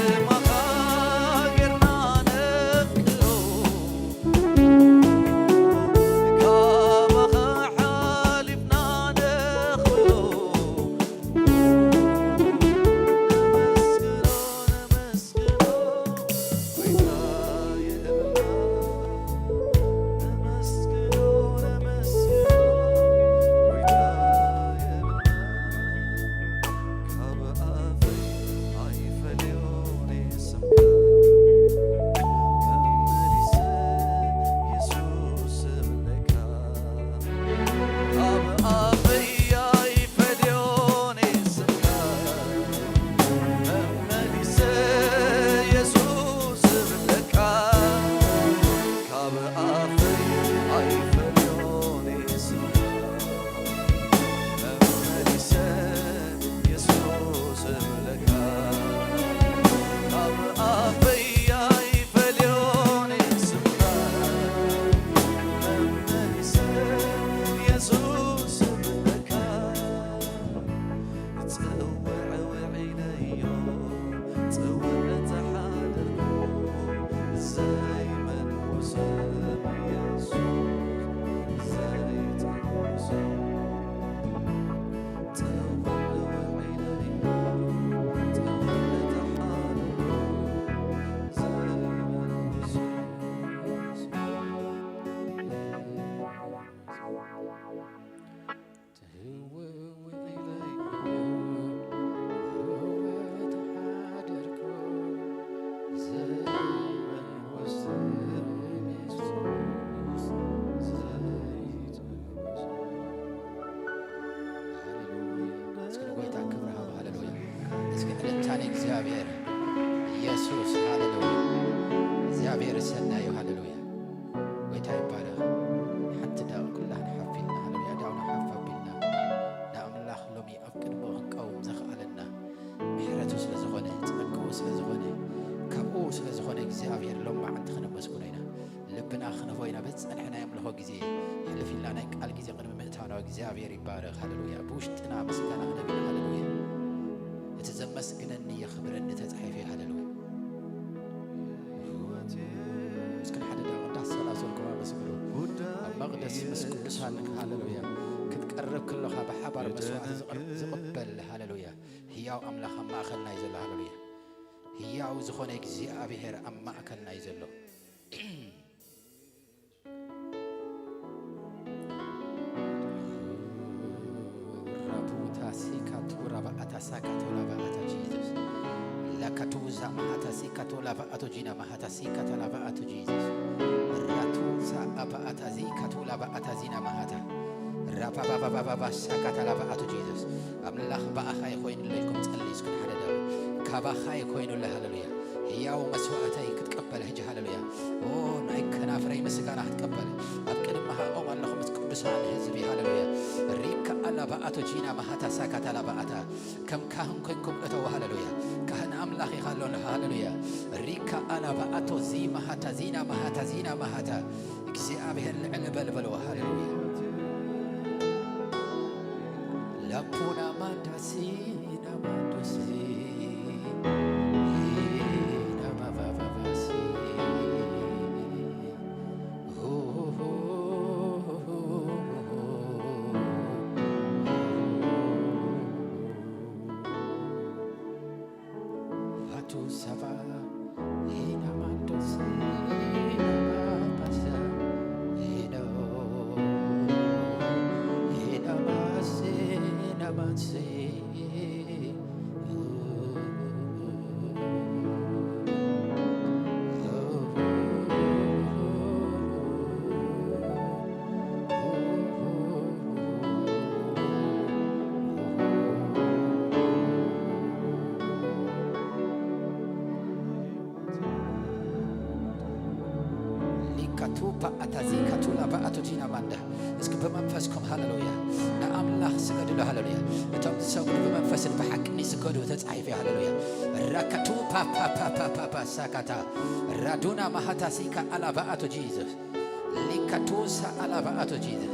ብማኻ ጌርና ነፍቅሮ፣ ካባኻ ሓሊፍና ነኽብሮ። ካብ ኣፈይ ኣይፈልዮን ስምካ፣ መመሊሰ የሱስ እብለካ። ካብ ኣፈይ ኣይፈልዮን ስምካ፣ መመሊሰ የሱስ እብለካ። ካብ ኣፈይ ኣይፈልዮን ስምካ፣ መመሊሰ የሱስ እብለካ። ጽውዕ ውዒለዮ፣ ጽውዕ ተሓደርኩ፣ ዘይመንኩ ስም የሱስ ዘይትንኩ ስም። ሃሌሉያ። እስኪ ንጎይታ ክብሪ ሃቡ። ሃሌሉያ። እስኪ ዕልልታ ንእግዚኣብሔር ኢየሱስ። ሃሌሉያ። እግዚኣብሔር ሰናይ እዩ። ሃሌሉያ። ጎይታ ይባረኽ። ሓንቲ ደቂቕ ኩላህና ሓፍ ኢልና፣ ሃሌሉያ፣ ኣእዳውና ሓፍ ኣቢልና ንኣምላኽ ሎሚ ኣብ ቅድሚኡ ክንቀውም ዘኽኣለና ምሕረቱ ስለ ዝኾነ፣ ጸግኡ ስለ ዝኾነ፣ ካብኡ ስለ ዝኾነ እግዚኣብሔር ሎማዓንቲ ክነመስግኖ ኢና። ልብና ክንህቦ ኢና። በዚ ጸንሕና የምልኾ ግዜ ሕልፍ ኢልና ናይ ቃል ግዜ ቅድሚ ምእታውና እግዚኣብሔር ይባረኽ። ሃሌሉያ። ብውሽጥና ምስጋና ክነብ ኢና። ሃሌሉያ። እቲ ዘመስግነኒ የኽብረኒ ተጻሒፉ እዩ። ሃሌሉያ። እስኪ ንሓደ ደቂቕ እንዳሰላሰልኩም ኣመስግኑ። ኣብ መቕደስ ምስ ቅዱሳን፣ ሃሌሉያ፣ ክትቀርብ ከለኻ ብሓባር መስዋዕቲ ዝቕር-፣ ዝቕበል፣ ሃሌሉያ፣ ህያው ኣምላኽ ኣብ ማእከልና እዩ ዘሎ። ሃሌሉያ። ህያው ዝኾነ እግዚኣብሔር ኣብ ማእከልና እዩ ዘሎ። ራቡታ ሲካቱ ራባኣታ ሳካቶ ላባኣቶ ጂዘስ። ላካቱ ዛማሃታ ሲካቶ ላባኣቶ ጂና ማሃታ ሲካታ ላባኣቶ ጂዘስ። ራቱ ዛኣባኣታ ዚካቱ ላባኣታ ዚና ማሃታ። ራባባባባባ ሳካታ ላባኣቶ ጂዘስ። ኣምላኽ ብኣኻ ይኾይኑለይ ኢልኩም ጸልዩ እስኪ ሓደ ደቂቕ። ካባኻ ይኾይኑለይ። ሃሌሉያ። ህያው መስዋእተይ ክትቀበል ሕጂ፣ ሃሌሉያ። ኦ፣ ናይ ከናፍረይ ምስጋና ክትቀበል ኣብ ቅድመኻ እቆም ኣለኹ ምስ ቅዱሳን ህዝቢ፣ ሃሌሉያ። ሪካ ኣላ በኣቶ ጂና ማሃታ ሳካታ ላ በኣታ። ከም ካህን ኮይንኩም እተው፣ ሃሌሉያ። ካህን ኣምላኽ ኢኻ ኣሎ፣ ሃሌሉያ። ሪካ ኣላ በኣቶ ዚ ማሃታ ዚና ማሃታ ዚና ማሃታ። እግዚኣብሔር ልዕል በል በልዎ። ሃሌሉያ። ላፑና ማንዳሲ ናማንዶሲ ናማቫቫቫሲ። Vatu sava ina mandos ina pasa ina ina masi ina masi. ሊካቱ ፓኣታዚ ካቱላ ፓኣቶጂና ማንዳ። እስኪ ብመንፈስኩም ሃሌሉያ ንኣምላኽ ስገድሉ። ሃሌሉያ። እቶም ዝሰግዱ ብመንፈስን ብሓቅን ይስገዱ ተጻሒፉ። ሃሌሉያ። ራካቱ ፓፓፓፓፓ ሳካታ ራዱና ማሃታሲካ ኣላባኣቶ ጂዘስ። ሊካቱሳ ኣላባኣቶ ጂዘስ።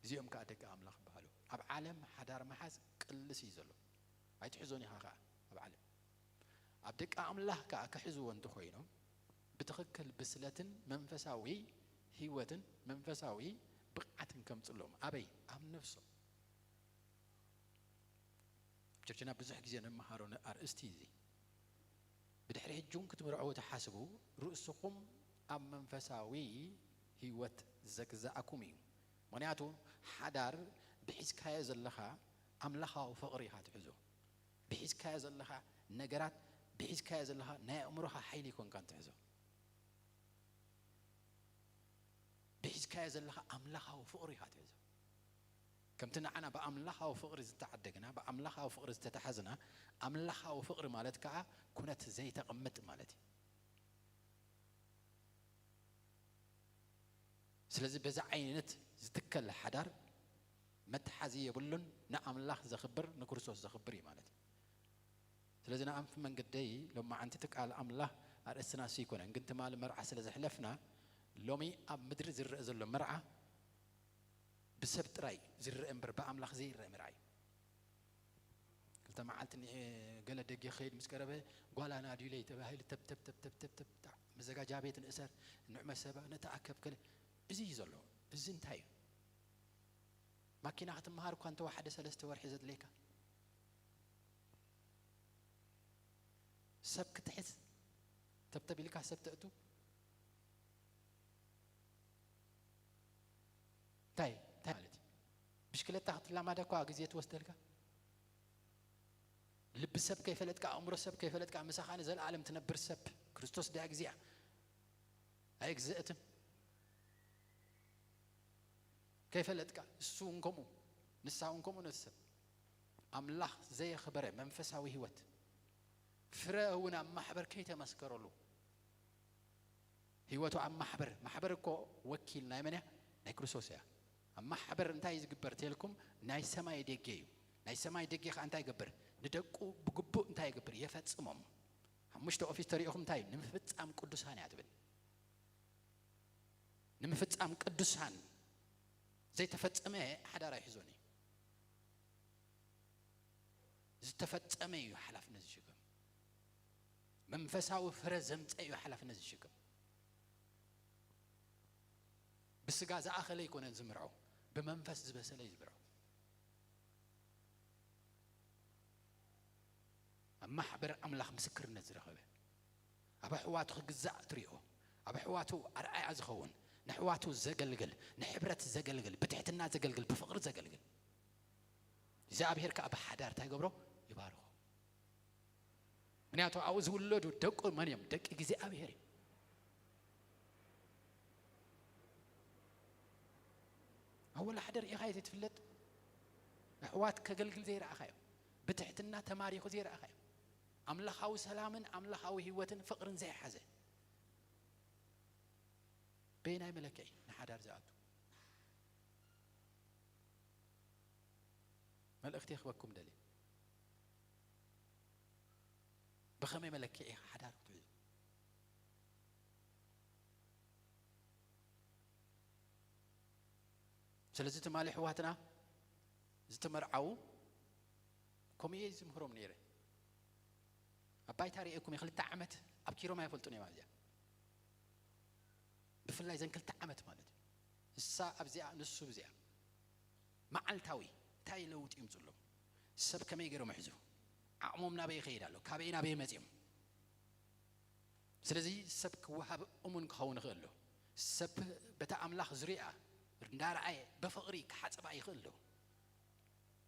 እዚኦም ከኣ ደቂ ኣምላኽ ይበሃሉ። ኣብ ዓለም ሓዳር ምሓዝ ቅልስ እዩ ዘሎ። ኣይትሕዞን ኢኻ ከኣ ኣብ ዓለም። ኣብ ደቂ ኣምላኽ ከኣ ክሕዝዎ እንተኾይኖም፣ ብትኽክል ብስለትን መንፈሳዊ ህይወትን መንፈሳዊ ብቕዓትን ከምጽሎም። ኣበይ? ኣብ ነፍሶም። ኣብ ቸርችና ብዙሕ ግዜ ንመሃሮ ን-፣ ኣርእስቲ እዚ። ብድሕሪ ሕጂ እውን ክትምርዐዉ ትሓስቡ፣ ርእስኹም ኣብ መንፈሳዊ ህይወት ዘግዛእኩም እዩ። ምኽንያቱ፣ ሓዳር ብሒዝካዮ ዘለኻ ኣምላኻዊ ፍቕሪ ኢኻ ትሕዞ። ብሒዝካዮ ዘለኻ ነገራት፣ ብሒዝካዮ ዘለኻ ናይ ኣእምሮኻ ሓይሊ ኣይኮንካን ትሕዞ። ብሒዝካዮ ዘለኻ ኣምላኻዊ ፍቕሪ ኢኻ ትሕዞ። ከምቲ ንዓና ብኣምላኻዊ ፍቕሪ ዝተዓደግና፣ ብኣምላኻዊ ፍቕሪ ዝተታሕዝና፣ ኣምላኻዊ ፍቕሪ ማለት ከኣ ኩነት ዘይተቕምጥ ማለት እዩ። ስለዚ በዚ ዓይነት ዝትከል ሓዳር መትሓዚ የብሉን፣ ንኣምላኽ ዘኽብር፣ ንክርስቶስ ዘኽብር እዩ ማለት እዩ። ስለዚ ንኣንፊ መንገደይ ሎማዓንቲ እቲ ቃል ኣምላኽ ኣርእስትና እሱ ኣይኮነን፣ ግን ትማሊ መርዓ ስለ ዘሕለፍና፣ ሎሚ ኣብ ምድሪ ዝረአ ዘሎ መርዓ ብሰብ ጥራይ ዝረአ እምበር ብኣምላኽ ዘይረአ መርዓ እዩ። ክልተ መዓልቲ እኒኤ ገለ ደገ ክኸይድ ምስ ቀረበ፣ ጓል ኣናድዩለይ ተባሂሉ፣ ተብ፣ ተብ፣ ተብ፣ ተብ፣ ተብ፣ ተብ፣ ጣዕ፣ መዘጋጃ ቤት ንእሰር፣ ንዑ መሰባ፣ ንተኣከብ፣ ከለ፣ እዚ እዩ ዘሎ። እዚ እንታይ እዩ? ማኪና ክትመሃር እኳ እንተወሓደ ሰለስተ ወርሒ ዘድልየካ። ሰብ ክትሕዝ፣ ተብተብ ኢልካ ሰብ ተእቱ። እንታይ፣ እንታይ ማለት እዩ? ብሽክለታ ክትላማደ እኳ ግዜ ትወስደልካ። ልቢ ሰብ ከይፈለጥካ፣ ኣእምሮ ሰብ ከይፈለጥካ፣ ምሳኻ ንዘለኣለም ትነብር ሰብ፣ ክርስቶስ ድኣ እግዚኣብ ኣይግዝእትን። ከይፈለጥካ፣ እሱ እውን ከምኡ፣ ንሳ እውን ከምኡ ነቲ ሰብ። ኣምላኽ ዘየኽበረ መንፈሳዊ ህይወት፣ ፍረ እውን ኣብ ማሕበር ከይተመስከረሉ፣ ህይወቱ ኣብ ማሕበር፣ ማሕበር እኮ ወኪል ናይ መን እያ? ናይ ክርስቶስ እያ። ኣብ ማሕበር እንታይ እዩ ዝግበር ተልኩም? ናይ ሰማይ ደጌ እዩ። ናይ ሰማይ ደጌ ኸኣ እንታይ ይገብር? ንደቁ ብግቡእ እንታይ ይገብር? የፈጽሞም። ሓሙሽተ ኦፊስ ተሪኢኹም እንታይ እዩ? ንምፍጻም ቅዱሳን እያ ትብል። ንምፍጻም ቅዱሳን። ዘይተፈጸመ ሓዳር ኣይሕዞን እዩ። ዝተፈጸመ እዩ ሓላፍነት ዝሽከም። መንፈሳዊ ፍረ ዘምጸ እዩ ሓላፍነት ዝሽከም። ብስጋ ዝኣኸለ ኣይኮነን ዝምርዖ፣ ብመንፈስ ዝበሰለ እዩ ዝምርዖ። ኣብ ማሕበር ኣምላኽ ምስክርነት ዝረኸበ፣ ኣብ ኣሕዋቱ ክግዛእ ትሪኦ፣ ኣብ ኣሕዋቱ ኣርኣያ ዝኸውን፣ ንኣሕዋቱ ዘገልግል፣ ንሕብረት ዘገልግል፣ ብትሕትና ዘገልግል፣ ብፍቕሪ ዘገልግል፣ እግዚኣብሔር ከኣ ብሓዳር እንታይ ይገብሮ? ይባርኾ። ምክንያቱ ኣብኡ ዝውለዱ ደቁ መን እዮም? ደቂ እግዚኣብሔር እዮም። ኣብ ወላ ሓደ ርኢኻዮ ዘይትፍለጥ ኣሕዋት ከገልግል ዘይረኣኻዮ፣ ብትሕትና ተማሪኹ ዘይረኣኻዮ፣ ኣምላኻዊ ሰላምን ኣምላኻዊ ህይወትን ፍቕርን ዘይሓዘ፣ በየናይ መለክዒ ንሓዳር ዝኣቱ? መልእኽቲ ክህበኩም ደልየ። ብኸመይ መለክዒ ኢኻ ሓዳር ክትሕዙ? ስለዚ ትማሊ ኣሕዋትና ዝተመርዓዉ ከምኡ እየ ዝምህሮም ነይረ። ኣብ ባይታ ርእየኩም እየ፣ ክልተ ዓመት ኣብ ኪሮም ኣይፈልጡን እዮም ኣብዚኣ። ብፍላይ ዘን ክልተ ዓመት ማለት እዩ። እሳ ኣብዚኣ፣ ንሱ ኣብዚኣ። መዓልታዊ እንታይ ለውጢ ይምፅሎም? ሰብ ከመይ ገይሮም ይሕዙ? ዓቕሞም ናበይ ይኸይድ ኣሎ? ካበይ ናበይ መፂኦም? ስለዚ ሰብ ክወሃብ እሙን ክኸውን ይኽእል ኣሎ። ሰብ በታ ኣምላኽ ዙርያ እንዳረኣየ ብፍቕሪ ክሓጽባ ይኽእል ዶ?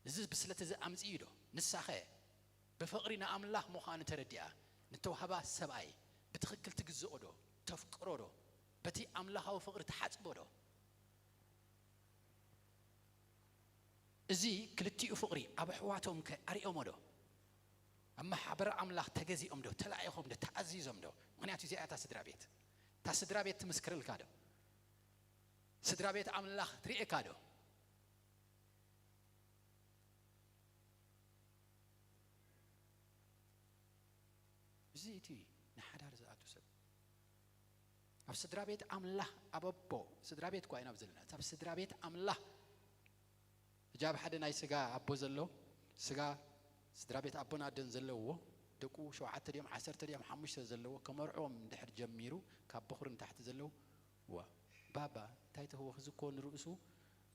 እዚ ብስለት እዚ ኣምጽኡ ዶ? ንሳኸ ብፍቕሪ ንኣምላኽ ምዃኑ ተረዲኣ ንተዋህባ ሰብኣይ ብትኽክል ትግዝኦ ዶ? ተፍቅሮ ዶ? በቲ ኣምላኻዊ ፍቕሪ ትሓጽቦ ዶ? እዚ ክልቲኡ ፍቕሪ ኣብ ኣሕዋቶም ከ ኣርኦሞ ዶ? ኣብ ማሕበር ኣምላኽ ተገዚኦም ዶ? ተላኢኾም ዶ? ተኣዚዞም ዶ? ምኽንያቱ እዚኣ እታ ስድራ ቤት። እታ ስድራ ቤት ትምስክረልካ ዶ? ስድራ ቤት ኣምላኽ ትርእየካ ዶ? እዚ እቲ ንሓዳር ዝኣቱ ሰብ ኣብ ስድራ ቤት ኣምላኽ ኣብ ኣቦ ስድራ ቤት እኳ ኢና ኣብ ዘለና፣ ኣብ ስድራ ቤት ኣምላኽ ሕጂ ኣብ ሓደ ናይ ስጋ ኣቦ ዘሎ፣ ስጋ ስድራ ቤት ኣቦን ኣደን ዘለውዎ፣ ደቁ ሸውዓተ ድዮም ዓሰርተ ድዮም ሓሙሽተ ዘለዎ፣ ከመርዕዎም እንድሕር ጀሚሩ፣ ካብ በኹሪ ንታሕቲ ዘለዉ፣ ዋ፣ ባባ እንታይ ተህወ ክዝኮ ንርእሱ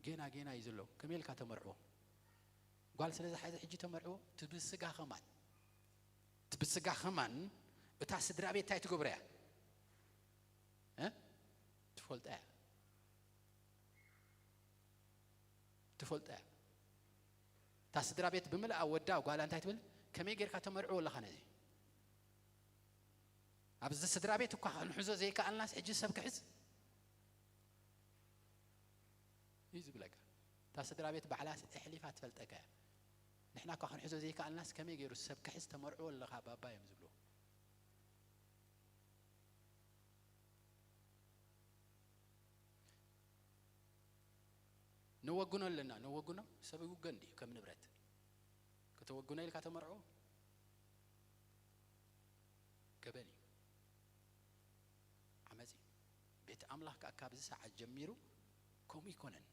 ጌና ጌና እዩ ዘሎ። ከመይ ኢልካ ተመርዕዎ? ጓል ስለ ዝሓዘ ሕጂ ተመርዕዎ? እቲ ብስጋ ኸማን፣ እቲ ብስጋ ኸማን እታ ስድራ ቤት እንታይ ትገብሮ እያ? እ? ትፈልጣ እያ። ትፈልጣ እያ። እታ ስድራ ቤት ብምልኣ ወዳ ጓላ እንታይ ትብል? ከመይ ጌርካ ተመርዕዎ ኣለኻ ነዚ? ኣብዚ ስድራ ቤት እኳ ክንሕዞ ዘይከኣልናስ ሕጂ ሰብ ክሕዝ እዩ ዝብለካ። እታ ስድራ ቤት ባዕላስ ኣሕሊፋ ትፈልጠካ እያ። ንሕና እኳ ክንሕዞ ዘይከኣልናስ ከመይ ገይሩ ሰብ ክሕዝ? ተመርዕዎ ኣለኻ ባባ እዮም ዝብልዎ። ነወግኖ ኣለና፣ ነወግኖ። ሰብ ይውገን ድዩ ከም ንብረት? ከተወግኖ ኢልካ ተመርዖ? ገበን እዩ፣ ዓመፅ እዩ። ቤት ኣምላኽ ከኣ ካብዚ ሰዓት ጀሚሩ ከምኡ ይኮነን።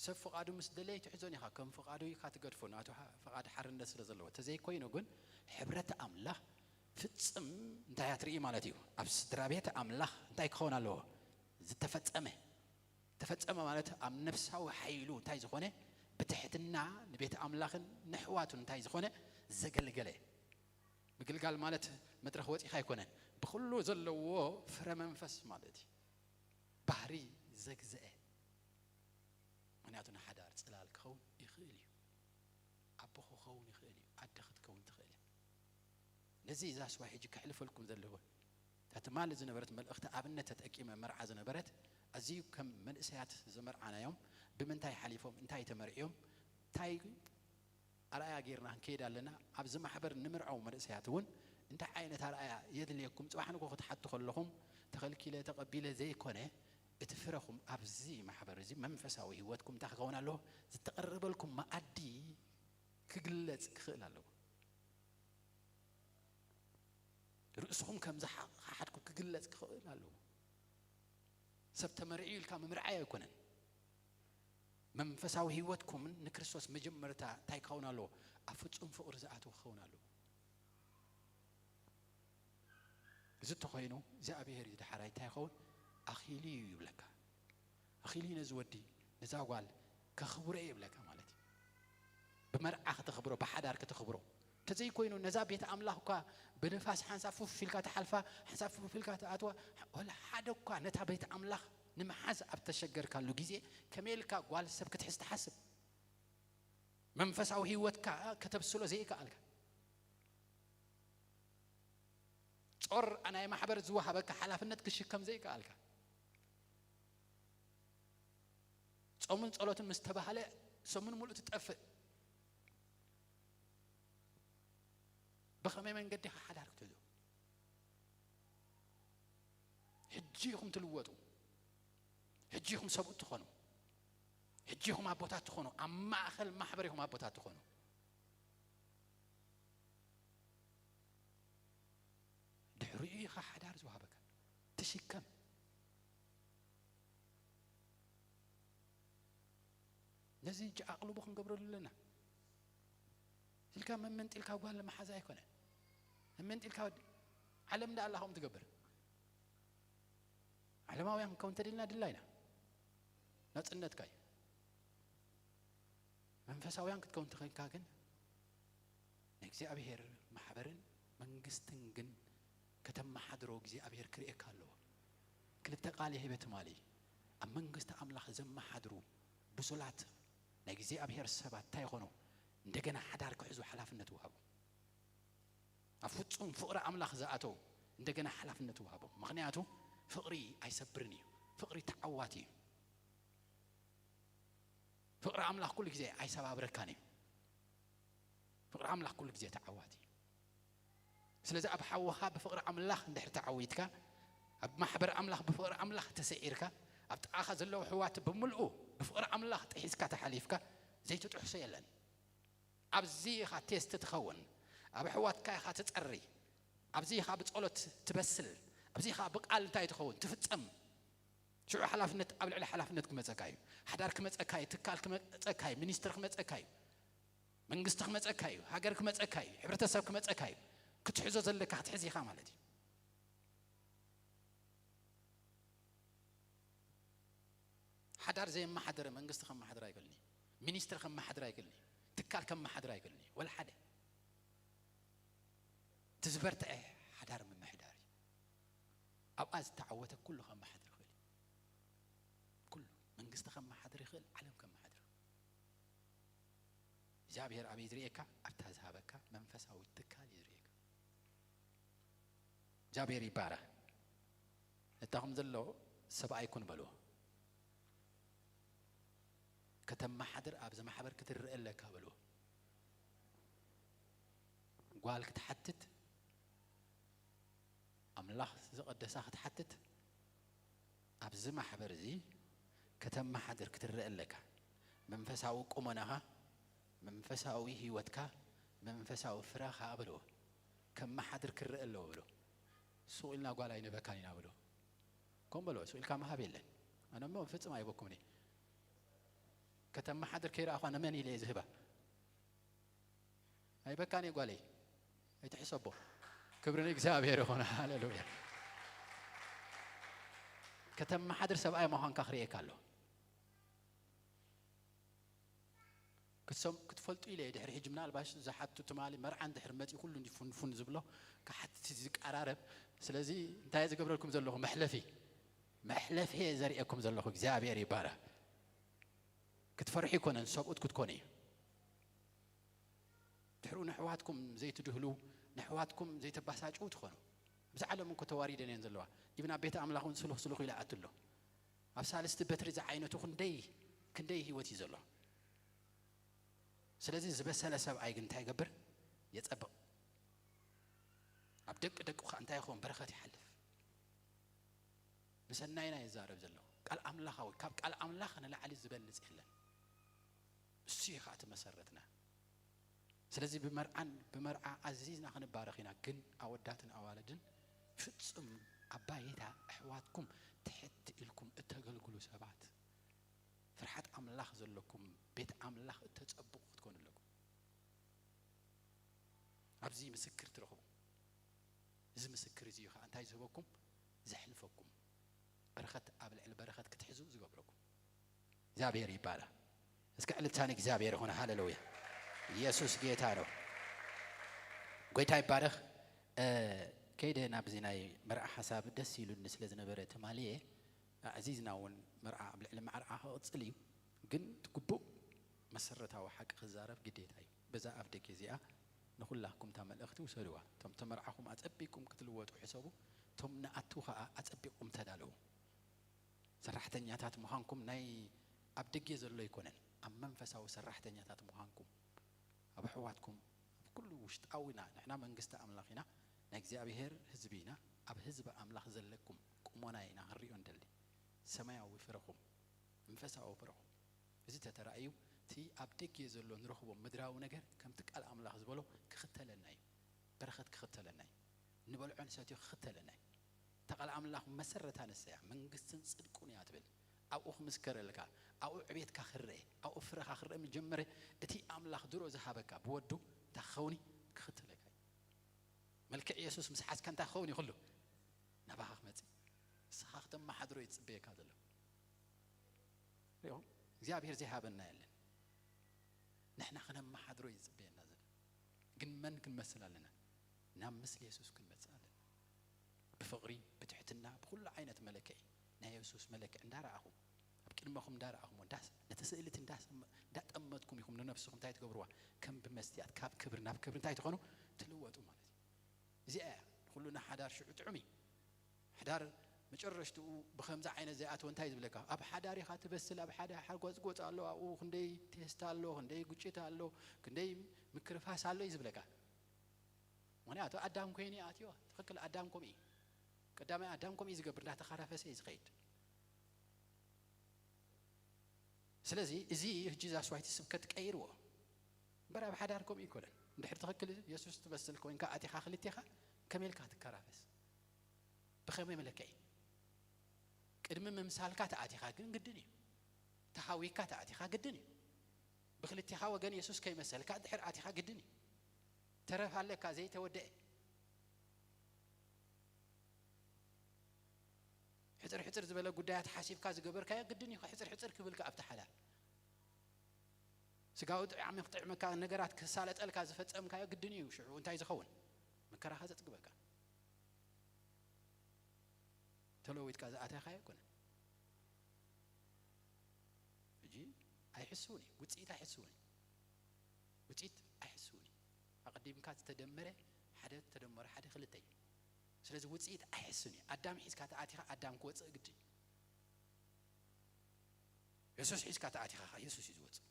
ሰብ ፍቓዱ ምስ ደለየ ትሕዞን ኢኻ፣ ከም ፍቓዱ ኢኻ ትገድፎ፣ ናቱ ሓ-፣ ፍቓድ ሓርነት ስለ ዘለዎ። ተዘይኮይኑ ግን ሕብረት ኣምላኽ ፍጽም እንታይ እያ ትርኢ ማለት እዩ? ኣብ ስድራ ቤት ኣምላኽ እንታይ ክኸውን ኣለዎ? ዝተፈጸመ። ተፈጸመ ማለት ኣብ ነፍሳዊ ሓይሉ እንታይ ዝኾነ፣ ብትሕትና ንቤት ኣምላኽን ንኣሕዋቱን እንታይ ዝኾነ፣ ዘገልገለ። ምግልጋል ማለት መድረኽ ወጺኻ ኣይኮነን። ብኹሉ ዘለዎ ፍረ መንፈስ ማለት እዩ። ባህሪ ዘግዝአ። ምኽንያቱ ንሓዳር ጽላል ክኸውን ይኽእል እዩ። ኣቦ ክኸውን ይኽእል እዩ። ኣደ ክትከውን ትኽእል እያ። ነዚ እዛ ስዋ ሕጂ ከሕልፈልኩም ዘለዎ፣ እታ ትማሊ ዝነበረት መልእኽቲ ኣብነት ተጠቂመ መርዓ ዝነበረት፣ ኣዝዩ ከም መንእሰያት ዝመርዓናዮም፣ ብምንታይ ሓሊፎም፣ እንታይ ተመርዕዮም፣ እንታይ ኣርኣያ ጌርና ክንከይድ ኣለና። ኣብዚ ማሕበር ንምርዓው መንእሰያት እውን እንታይ ዓይነት ኣርኣያ የድልየኩም? ጽባሕ ንግሆ ክትሓቱ ከለኹም፣ ተኸልኪለ ተቐቢለ ዘይኮነ፣ እቲ ፍረኹም ኣብዚ ማሕበር እዚ መንፈሳዊ ህይወትኩም እንታይ ክኸውን ኣለዎ? ዝተቐረበልኩም መኣዲ ክግለጽ ክኽእል ኣለዎ። ርእስኹም ከም ዝሓ-፣ ዝሓድኩ ክግለጽ ክኽእል ኣለዎ። ሰብ ተመርዕዩ ኢልካ ምምርዓይ ኣይኮነን። መንፈሳዊ ህይወትኩምን ንክርስቶስ መጀመርታ እንታይ ክኸውን ኣለዎ? ኣብ ፍጹም ፍቕሪ ዝኣተወ ክኸውን ኣለዎ። እዚ እንተኾይኑ እግዚኣብሔር እዩ ደሓራይ እንታይ ይኸውን? ኣኺሉ እዩ ይብለካ። ኣኺሉ እዩ ነዚ ወዲ፣ ነዛ ጓል ከኽብሮ እየ ይብለካ ማለት እዩ። ብመርዓ ከተኽብሮ፣ ብሓዳር ከተኽብሮ። እንተዘይኮይኑ ነዛ ቤት ኣምላኽ እኳ ብንፋስ ሓንሳብ ፉፍ ኢልካ ትሓልፋ፣ ሓንሳብ ፉፍ ኢልካ ትኣትዋ፣ ወላ ሓደ እኳ ነታ ቤት ኣምላኽ ንምሓዝ ኣብ ተሸገርካሉ ግዜ ከመይ ኢልካ ጓል ሰብ ክትሕዝ ትሓስብ? መንፈሳዊ ህይወትካ ከተብስሎ ዘይከኣልካ፣ ጾር ናይ ማሕበር ዝወሃበካ ሓላፍነት ክሽከም ዘይከኣልካ፣ ጾምን ጸሎትን ምስ ተባህለ ሰሙን ሙሉእ ትጠፍእ። ብኸመይ መንገዲ ኢኻ ሓዳር ክትሕዞ? ሕጂ ኢኹም ትልወጡ። ሕጂ ኢኹም ሰብኡት ትኾኑ። ሕጂ ኢኹም ኣቦታት ትኾኑ። ኣብ ማእኸል ማሕበር ኢኹም ኣቦታት ትኾኑ። ድሕሪኡ ኢኻ ሓዳር ዝወሃበካ። ትሽከም። ነዚ ሕጂ ኣቕልቦ ክንገብረሉ ኣለና። ኢልካ መመንጢልካ ጓል መሓዛ ኣይኮነ። መመንጢልካ ወዲ-፣ ዓለም እንዳ ኣላ ከምኡ ትገብር። ዓለማውያን ክንከውን ተደልና ድላይና። ናጽነትካ እዩ። መንፈሳውያን ክትከውን ተኸንካ ግን ንእግዚኣብሔር ማሕበርን መንግስትን ግን ከተመሓድሮ እግዚኣብሔር ክርእየካ ኣለዎ። ክልተ ቃል ይህበ ትማሊ። ኣብ መንግስቲ ኣምላኽ ዘመሓድሩ ብሱላት ናይ እግዚኣብሔር ሰባት እንታይ ይኾኑ? እንደገና ሓዳር ክሕዙ ሓላፍነት ወሃቦም። ኣብ ፍጹም ፍቕሪ ኣምላኽ ዝኣተው እንደገና ሓላፍነት ወሃቦም። ምኽንያቱ ፍቕሪ ኣይሰብርን እዩ። ፍቕሪ ተዓዋቲ እዩ። ፍቕሪ ኣምላኽ ኩሉ ግዜ ኣይሰባብረካን እዩ። ፍቕሪ ኣምላኽ ኩሉ ግዜ ተዓዋቲ እዩ። ስለዚ ኣብ ሓውኻ ብፍቕሪ ኣምላኽ እንድሕር ተዓዊትካ፣ ኣብ ማሕበር ኣምላኽ ብፍቕሪ ኣምላኽ ተሰዒርካ፣ ኣብ ጥቓኻ ዘለዉ ኣሕዋት ብምልኡ ብፍቕሪ ኣምላኽ ጥሒስካ ተሓሊፍካ፣ ዘይትጥሕሶ የለን። ኣብዚ ኢኻ ቴስት ትኸውን፣ ኣብ ኣሕዋትካ ኢኻ ትጸሪ፣ ኣብዚ ኢኻ ብጸሎት ትበስል፣ ኣብዚ ኢኻ ብቃል እንታይ ትኸውን? ትፍጸም። ሽዑ ሓላፍነት ኣብ ልዕሊ ሓላፍነት ክመጸካ እዩ። ሓዳር ክመጸካ እዩ። ትካል ክመጸካ እዩ። ሚኒስትሪ ክመጸካ እዩ። መንግስቲ ክመጸካ እዩ። ሃገር ክመጸካ እዩ። ሕብረተሰብ ክመጸካ እዩ። ክትሕዞ ዘለካ ክትሕዝ ኢኻ ማለት እዩ። ሓዳር ዘየመሓደረ መንግስቲ ከመሓድር ኣይክእልን እዩ። ሚኒስትሪ ከመሓድር ኣይክእልን እዩ። ትካል ከመሓድር ኣይክእልን እዩ። ወላ ሓደ። እቲ ዝበርትዐ ሓዳር ምምሕዳር እዩ። ኣብኣ ዝተዓወተ ኩሉ ከመሓድር ይኽእል እዩ። ኩሉ መንግስቲ ከመሓድር ይኽእል፣ ዓለም ከመሓድር ይኽእል። እግዚኣብሔር ኣበይ ዝርእየካ? ኣብታ ዝሃበካ መንፈሳዊ ትካል እዩ ዝርእየካ። እግዚኣብሔር ይባረኽ። ነታኹም ዘሎ ሰብኣይ ኩን በልዎ። ከተመሓድር ኣብዚ ማሕበር ክትረአ ኣለካ በልዎ። ጓል ክትሓትት፣ ኣምላኽ ዝቐደሳ ክትሓትት፣ ኣብዚ ማሕበር እዚ ከተመሓድር ክትረአ ኣለካ። መንፈሳዊ ቁመናኻ፣ መንፈሳዊ ህይወትካ፣ መንፈሳዊ ፍረኻ በልዎ። ከመሓድር ክረአ ኣለዎ በልዎ። ሱቕ ኢልና ጓል ኣይንህበካን ኢና በልዎ። ከም በልዎ፣ ሱቕ ኢልካ ምሃብ የለን። ኣነ እሞ ፍጽም ኣይበኩምን እየ። ከተመሓድር ከይረኣኹ ኣነ መን ኢለ እየ ዝህባ? ኣይበካን እየ ጓለይ። ኣይትሕሰቦ። ክብሪ ንእግዚኣብሔር ይኹን። ሃሌሉያ። ከተመሓድር ሰብኣይ ምዃንካ ክርእየካ ኣሎ። ክትሰም-፣ ክትፈልጡ ኢለ እየ ድሕሪ ሕጂ ምናልባሽ ዝሓቱ ትማሊ መርዓ እንድሕር መጺኡ ኩሉ እንዲ ፉንፉን ዝብሎ ክሓትት ዝቀራረብ። ስለዚ እንታይ እየ ዝገብረልኩም ዘለኹ? መሕለፊ። መሕለፊ እየ ዘርእየኩም ዘለኹ። እግዚኣብሔር ይባረኽ። ክትፈርሑ ይኮነን፣ ሰብኡት ክትኮኑ እዩ። ድሕሪኡ ንኣሕዋትኩም ዘይትድህሉ፣ ንኣሕዋትኩም ዘይተባሳጭው ትኾኑ። ብዛ ዓለም እኮ ተዋሪደን እየን ዘለዋ። ኢብን ኣብ ቤተ ኣምላኽ እውን ስሉኽ ስሉኽ ኢሉ ይኣቱ ኣሎ። ኣብ ሳልስቲ በትሪ ዝዓይነቱ ክንደይ፣ ክንደይ ህይወት እዩ ዘሎ። ስለዚ ዝበሰለ ሰብኣይ ግን እንታይ ይገብር? የጸብቕ። ኣብ ደቂ ደቁ ኸኣ እንታይ ይኸውን? በረኸት ይሓልፍ። ንሰናይና ይዛረብ ዘለኹ። ቃል ኣምላኻዊ፣ ካብ ቃል ኣምላኽ ንላዕሊ ዝበልጽ የለን። እሱ እዩ ኸኣ እቲ መሰረትና። ስለዚ ብመርዓን፣ ብመርዓ ኣዚዝና ክንባረኽ ኢና። ግን ኣወዳትን ኣዋልድን ፍጹም ኣባይታ ኣሕዋትኩም ትሕት ኢልኩም እተገልግሉ ሰባት፣ ፍርሓት ኣምላኽ ዘለኩም፣ ቤት ኣምላኽ እተጸብቑ ክትኮኑ ኣለኩም። ኣብዚ ምስክር ትረኽቡ። እዚ ምስክር እዚ እዩ ኸኣ እንታይ ዝህበኩም? ዘሕልፈኩም። በረኸት ኣብ ልዕሊ በረኸት ክትሕዙ ዝገብረኩም። እግዚኣብሔር ይባረኽ። እስኪ ዕልልታ ንእግዚኣብሔር ይኹን። ሃሌሉያ። ኢየሱስ ጌታ ነው። ጎይታ ይባረኽ። እ፣ ከይደ ናብዚ ናይ መርዓ ሓሳብ ደስ ኢሉኒ ስለ ዝነበረ ተማልየ፣ ኣዕዚዝና እውን መርዓ ኣብ ልዕሊ መዓርዓ ክቕጽል እዩ። ግን እቲ ግቡእ መሰረታዊ ሓቂ ክዛረብ ግዴታ እዩ። በዛ ኣፍ ደገ እዚኣ ንኹላኩም እታ መልእኽቲ ውሰድዋ። እቶም ተመርዓኹም ኣጸቢቕኩም ክትልወጡ ሕሰቡ። እቶም ንኣትዉ ኸኣ ኣጸቢቕኩም ተዳለዉ። ሰራሕተኛታት ምዃንኩም ናይ ኣብ ደገ ዘሎ ኣይኮነን፣ ኣብ መንፈሳዊ ሰራሕተኛታት ምዃንኩም፣ ኣብ ኣሕዋትኩም፣ ኣብ ኩሉ ውሽጣዊና፣ ንሕና መንግስቲ ኣምላኽ ኢና፣ ናይ እግዚኣብሔር ህዝቢ ኢና፣ ኣብ ህዝቢ ኣምላኽ ዘለኩም ቁሞና ኢና ክንሪኦ እንደሊ። ሰማያዊ ፍረኹም፣ መንፈሳዊ ፍረኹም። እዚ ተተራእዩ፣ እቲ ኣብ ደገ ዘሎ ንረኽቦ ምድራዊ ነገር ከምቲ ቃል ኣምላኽ ዝበሎ ክኽተለና እዩ። በረኸት ክኽተለና እዩ። ንበልዖ ንሰትዮ ክኽተለና እዩ። እታ ቃል ኣምላኽ መሰረታ ንሳ እያ፣ መንግስትን ጽድቁን እያ ትብል። ኣብኡ ክምስከረልካ፣ ኣብኡ ዕቤትካ ክረአ፣ ኣብኡ ፍረኻ ክረአ ምጀመረ፣ እቲ ኣምላኽ ድሮ ዝሃበካ ብወዱ እንታይ ክኸውን እዩ? ክኽተለካ እዩ። መልክዕ የሱስ ምስ ሓዝካ እንታይ ክኸውን እዩ? ኩሉ ናባኻ ክመጽእ። ንስኻ ክተመሓድሮ እዩ ዝጽበየካ ዘሎ። ሪኹም? እግዚኣብሔር ዘይሃበና የለን። ንሕና ክነመሓድሮ እዩ ዝጽበየና ዘሎ። ግን መን ክንመስል ኣለና? ናብ ምስሊ የሱስ ክንመጽእ ኣለና። ብፍቕሪ፣ ብትሕትና፣ ብኹሉ ዓይነት መለክዒ፣ ናይ የሱስ መለክዒ እንዳረኣኹም፣ ኣብ ቅድመኹም እንዳረኣኹም፣ እንዳስ-፣ ነቲ ስእሊ እቲ እንዳሰመ-፣ እንዳጠመትኩም ኢኹም ንነብስኹም እንታይ ትገብርዋ? ከም ብመስትያት፣ ካብ ክብሪ ናብ ክብሪ እንታይ ትኾኑ? ትልወጡ ማለት እዩ። እዚኣ እያ ንኹሉ ንሓዳር ሽዑ ጥዑም እዩ። ሓዳር መጨረሽትኡ ብኸምዚ ዓይነት ዘይኣትወ እንታይ እዩ ዝብለካ? ኣብ ሓዳር ኢኻ ትበስል፣ ኣብ ሓደ ሓርጎጽጎጽ ኣሎ፣ ኣብኡ ክንደይ ቴስታ ኣሎ፣ ክንደይ ግጭት ኣሎ፣ ክንደይ ምክርፋስ ኣሎ እዩ ዝብለካ። ምኽንያቱ ኣዳም ኮይኑ እዩ ኣትዮ። ትኽክል፣ ኣዳም ከምኡ እዩ። ቀዳማይ ኣዳም ከምኡ እዩ ዝገብር፣ እንዳተኻረፈሰ እዩ ዝኸይድ። ስለዚ እዚ ህጂ ዛስዋይቲ ስብከት ቀይርዎ። እምበር ኣብ ሓዳር ከምኡ ኣይኮነን። እንድሕር ትኽክል የሱስ ትመስል ኮይንካ ኣቲኻ ክልቴኻ ከመይ ኢልካ ትከራፈስ? ብኸመይ መለክዒ? ቅድሚ ምምሳልካ ተኣቲኻ ግን ግድን እዩ። ተሃዊካ ተኣቲኻ ግድን እዩ። ብክልቲኻ ወገን የሱስ ከይመሰልካ ድሕር ኣቲኻ ግድን እዩ። ተረፍ ኣለካ ዘይተወደአ። ሕፅር ሕፅር ዝበለ ጉዳያት ሓሲብካ ዝገበርካዮ ግድን እዩ ሕፅር ሕፅር ክብልካ ኣብቲ ሓዳር። ስጋዊ ጥዕሚ ክጥዕመካ ነገራት ክሳለጠልካ ዝፈጸምካዮ ግድን እዩ። ሽዑ እንታይ ዝኸውን? መከራኻ ዘጽግበካ። ተለዊጥካ ዝኣተኻዮ ኣይኮነን። ሕጂ ኣይሕስውን እዩ። ውጽኢት ኣይሕስውን እዩ። ውጽኢት ኣይሕስውን እዩ። ኣቐዲምካ ዝተደመረ ሓደ ተደመረ ሓደ ክልተ እዩ። ስለዚ ውጽኢት ኣይሕስን እዩ። ኣዳም ሒዝካ ተኣቲኻ ኣዳም ክወጽእ ግድን እዩ። የሱስ ሒዝካ ተኣቲኻ ኸዓ የሱስ እዩ ዝወጽእ።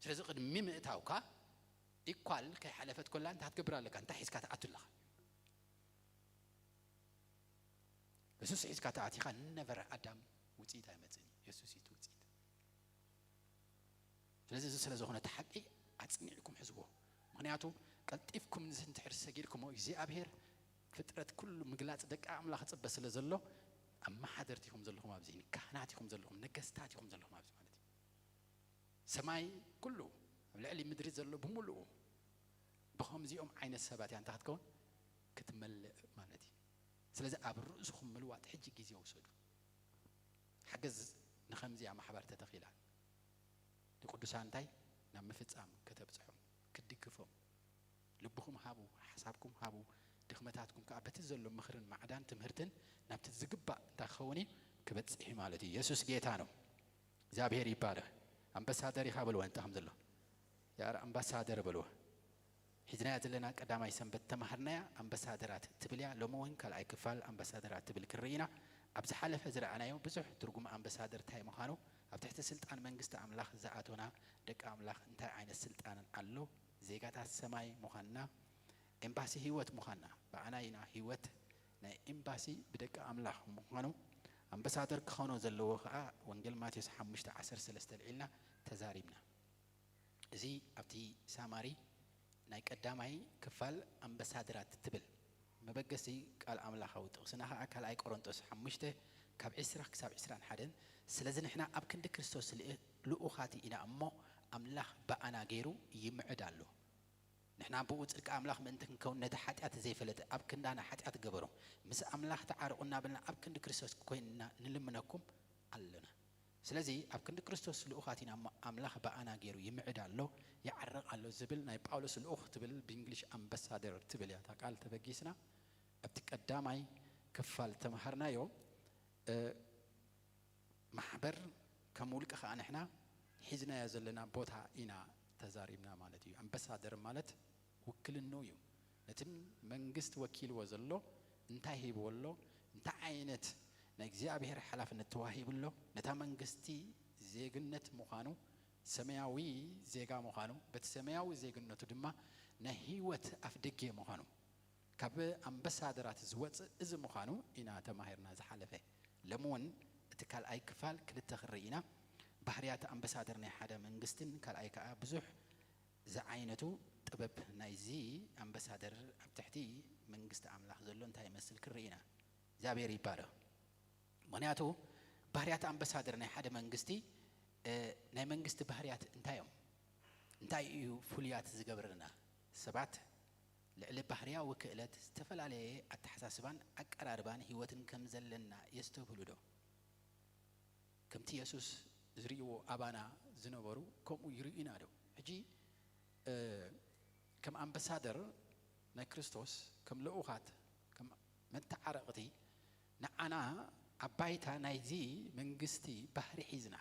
ስለዚ ቅድሚ ምእታውካ ኢኳል ከይሓለፈት ኮላ እንታይ ክትገብር ኣለካ? እንታይ ሒዝካ ትኣቱ ኣለኻ? የሱስ ሒዝካ ተኣቲኻ ነቨር ኣዳም ውጽኢት ኣይመጽእን እዩ። የሱስ እዩ እቲ ውጽኢት። ስለዚ እዚ ስለ ዝኾነ እቲ ሓቂ ኣጽኒዕኩም ሕዝዎ። ምኽንያቱ ቀልጢፍኩም ንዚ እንድሕር ሰጊድኩሞ እግዚኣብሔር ፍጥረት ኩሉ ምግላጽ ደቂ ኣምላኽ ይጽበ ስለ ዘሎ ኣመሓደርቲ ኢኹም ዘለኹም ኣብዚ፣ ካህናት ኢኹም ዘለኹም፣ ነገስታት ኢኹም ዘለኹም ኣብዚ ማለት እዩ። ሰማይ ኩሉ ኣብ ልዕሊ ምድሪ ዘሎ ብምሉኡ ብኸምዚኦም ዓይነት ሰባት እያ እንታይ ክትከውን ክትመልእ ማለት እዩ። ስለዚ ኣብ ርእስኹም ምልዋጥ ሕጂ ግዜ ውሰዱ። ሓገዝ ንኸምዚኣ ማሕበር ተተኺላ ንቅዱሳን እንታይ ናብ ምፍጻም ከተብጽሖም ክትድግፎም ልብኹም ሃቡ፣ ሓሳብኩም ሃቡ። ድኽመታትኩም ከኣ በቲ ዘሎ ምኽርን ማዕዳን ትምህርትን ናብቲ ዝግባእ እንታይ ክኸውን እዩ ክበጽሕ እዩ ማለት እዩ። የሱስ ጌታ ነው። እግዚኣብሔር ይባረኽ። ኣምባሳደር ኢኻ በልዎ እንታ ከም ዘሎ ያር ኣምባሳደር በልዎ። ሒዝናያ ዘለና ቀዳማይ ሰንበት ተማሃርናያ ኣምባሳደራት ትብል እያ። ሎሚ እውን ካልኣይ ክፋል ኣምባሳደራት ትብል ክንርኢ ኢና። ኣብ ዝሓለፈ ዝረኣናዮ ብዙሕ ትርጉም ኣምባሳደር እንታይ ምዃኑ፣ ኣብ ትሕቲ ስልጣን መንግስቲ ኣምላኽ ዝኣቶና ደቂ ኣምላኽ እንታይ ዓይነት ስልጣን ኣሎ፣ ዜጋታት ሰማይ ምዃንና፣ ኤምባሲ ህይወት ምዃንና፣ ብኣና ኢና ህይወት ናይ ኤምባሲ ብደቂ ኣምላኽ ምዃኑ፣ ኣምባሳደር ክኾኖ ዘለዎ ኸዓ ወንጌል ማቴዎስ ሓሙሽተ ዓሰርተ ሰለስተ ልዒልና ተዛሪብና። እዚ ኣብቲ ሳማሪ ናይ ቀዳማይ ክፋል ኣምባሳደራት ትብል መበገሲ ቃል ኣምላኻዊ ጥቕስና ኸዓ ካልኣይ ቆሮንጦስ ሓሙሽተ ካብ ዕስራ ክሳብ ዕስራን ሓደን፣ ስለዚ ንሕና ኣብ ክንዲ ክርስቶስ ልእ-፣ ልኡኻት ኢና እሞ፣ ኣምላኽ ብኣና ገይሩ ይምዕድ ኣሎ። ንሕና ብኡ ጽድቂ ኣምላኽ ምእንቲ ክንከውን ነቲ ሓጢኣት ዘይፈለጠ ኣብ ክንዳና ሓጢኣት ገበሮ፣ ምስ ኣምላኽ ተዓረቑ እናበልና ኣብ ክንዲ ክርስቶስ ኮይንና ንልምነኩም ኣሎና። ስለዚ ኣብ ክንዲ ክርስቶስ ልኡኻት ኢና እሞ ኣምላኽ ብኣና ገይሩ ይምዕድ ኣሎ፣ ይዓርቕ ኣሎ ዝብል ናይ ጳውሎስ ልኡኽ ትብል ብእንግሊሽ ኣምባሳደር ትብል እያ እታ ቃል ተበጊስና ኣብቲ ቀዳማይ ክፋል ተምሃርናዮ። እ፣ ማሕበር ከም ውልቀ ኸዓ ንሕና ሒዝናዮ ዘለና ቦታ ኢና ተዛሪብና ማለት እዩ። ኣምባሳደር ማለት ውክልንኡ እዩ። ነቲ መንግስቲ ወኪልዎ ዘሎ እንታይ ሂብዎ ኣሎ፣ እንታይ ዓይነት ናይ እግዚኣብሔር ሓላፍነት ተዋሂቡ ኣሎ፣ ነታ መንግስቲ ዜግነት ምዃኑ፣ ሰማያዊ ዜጋ ምዃኑ፣ በቲ ሰማያዊ ዜግነቱ ድማ ናይ ህይወት ኣፍደጌ ምዃኑ፣ ካብ ኣምባሳደራት ዝወፅእ እዚ ምዃኑ ኢና ተማሂርና ዝሓለፈ። ሎሚ እውን እቲ ካልኣይ ክፋል ክልተ ክንርኢ ኢና። ባህርያት ኣምባሳደር ናይ ሓደ መንግስትን ካልኣይ ከዓ ብዙሕ ዝዓይነቱ ጥበብ ናይዚ ኣምባሳደር ኣብ ትሕቲ መንግስቲ ኣምላኽ ዘሎ እንታይ ይመስል ክንርኢ ኢና። እግዚኣብሔር ይባረኽ። ምኽንያቱ ባህርያት ኣምባሳደር ናይ ሓደ መንግስቲ፣ እ፣ ናይ መንግስቲ ባህርያት እንታይ እዮም? እንታይ እዩ ፍሉያት ዝገብረና? ሰባት ልዕሊ ባህርያዊ ክእለት ዝተፈላለየ ኣተሓሳስባን ኣቀራርባን ህይወትን ከም ዘለና የስተብህሉ ዶ? ከምቲ የሱስ ዝርእይዎ ኣባና ዝነበሩ ከምኡ ይርእዩና ዶ? ሕጂ፣ እ፣ ከም ኣምባሳደር ናይ ክርስቶስ፣ ከም ልኡኻት፣ ከም መተዓረቕቲ ንዓና ኣብ ባይታ ናይዚ መንግስቲ ባህሪ ሒዝና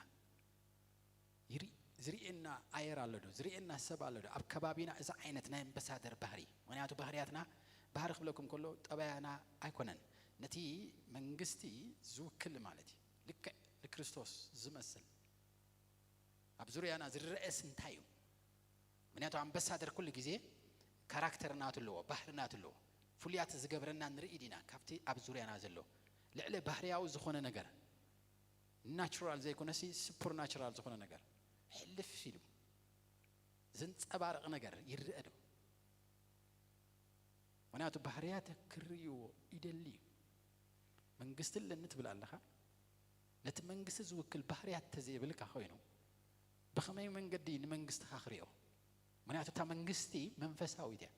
ይርኢ-፣ ዝርእየና ኣየር ኣሎ ዶ? ዝርእየና ሰብ ኣሎ ዶ? ኣብ ከባቢና እዚ ዓይነት ናይ ኣምባሳደር ባህሪ፣ ምኽንያቱ ባህርያትና ባህሪ ክብለኩም ከሎ ጠባያና ኣይኮነን፣ ነቲ መንግስቲ ዝውክል ማለት እዩ። ልክዕ ንክርስቶስ ዝመስል ኣብ ዙርያና ዝረአስ እንታይ እዩ? ምክንያቱ ኣምባሳደር ኩሉ ግዜ ካራክተር ናቱ ኣለዎ፣ ባህሪ ናቱ ኣለዎ። ፍሉያት ዝገብረና ንርኢ ዲና ካብቲ ኣብ ዙርያና ዘሎ ልዕሊ ባህርያዊ ዝኾነ ነገር፣ ናቹራል ዘይኮነሲ ሱፐርናቹራል ዝኾነ ነገር ሕልፍ ኢሉ ዝንጸባረቕ ነገር ይረአ ዶ? ምክንያቱ ባህርያት ክርእይዎ ይደሊ እዩ። መንግስቲ ኣለኒ ትብል ኣለኻ። ነቲ መንግስቲ ዝውክል ባህርያት ተዘይብልካ ኮይኑ፣ ብኸመይ መንገዲ ንመንግስትኻ ክሪኦ? ምኽንያቱ እታ መንግስቲ መንፈሳዊት እያ።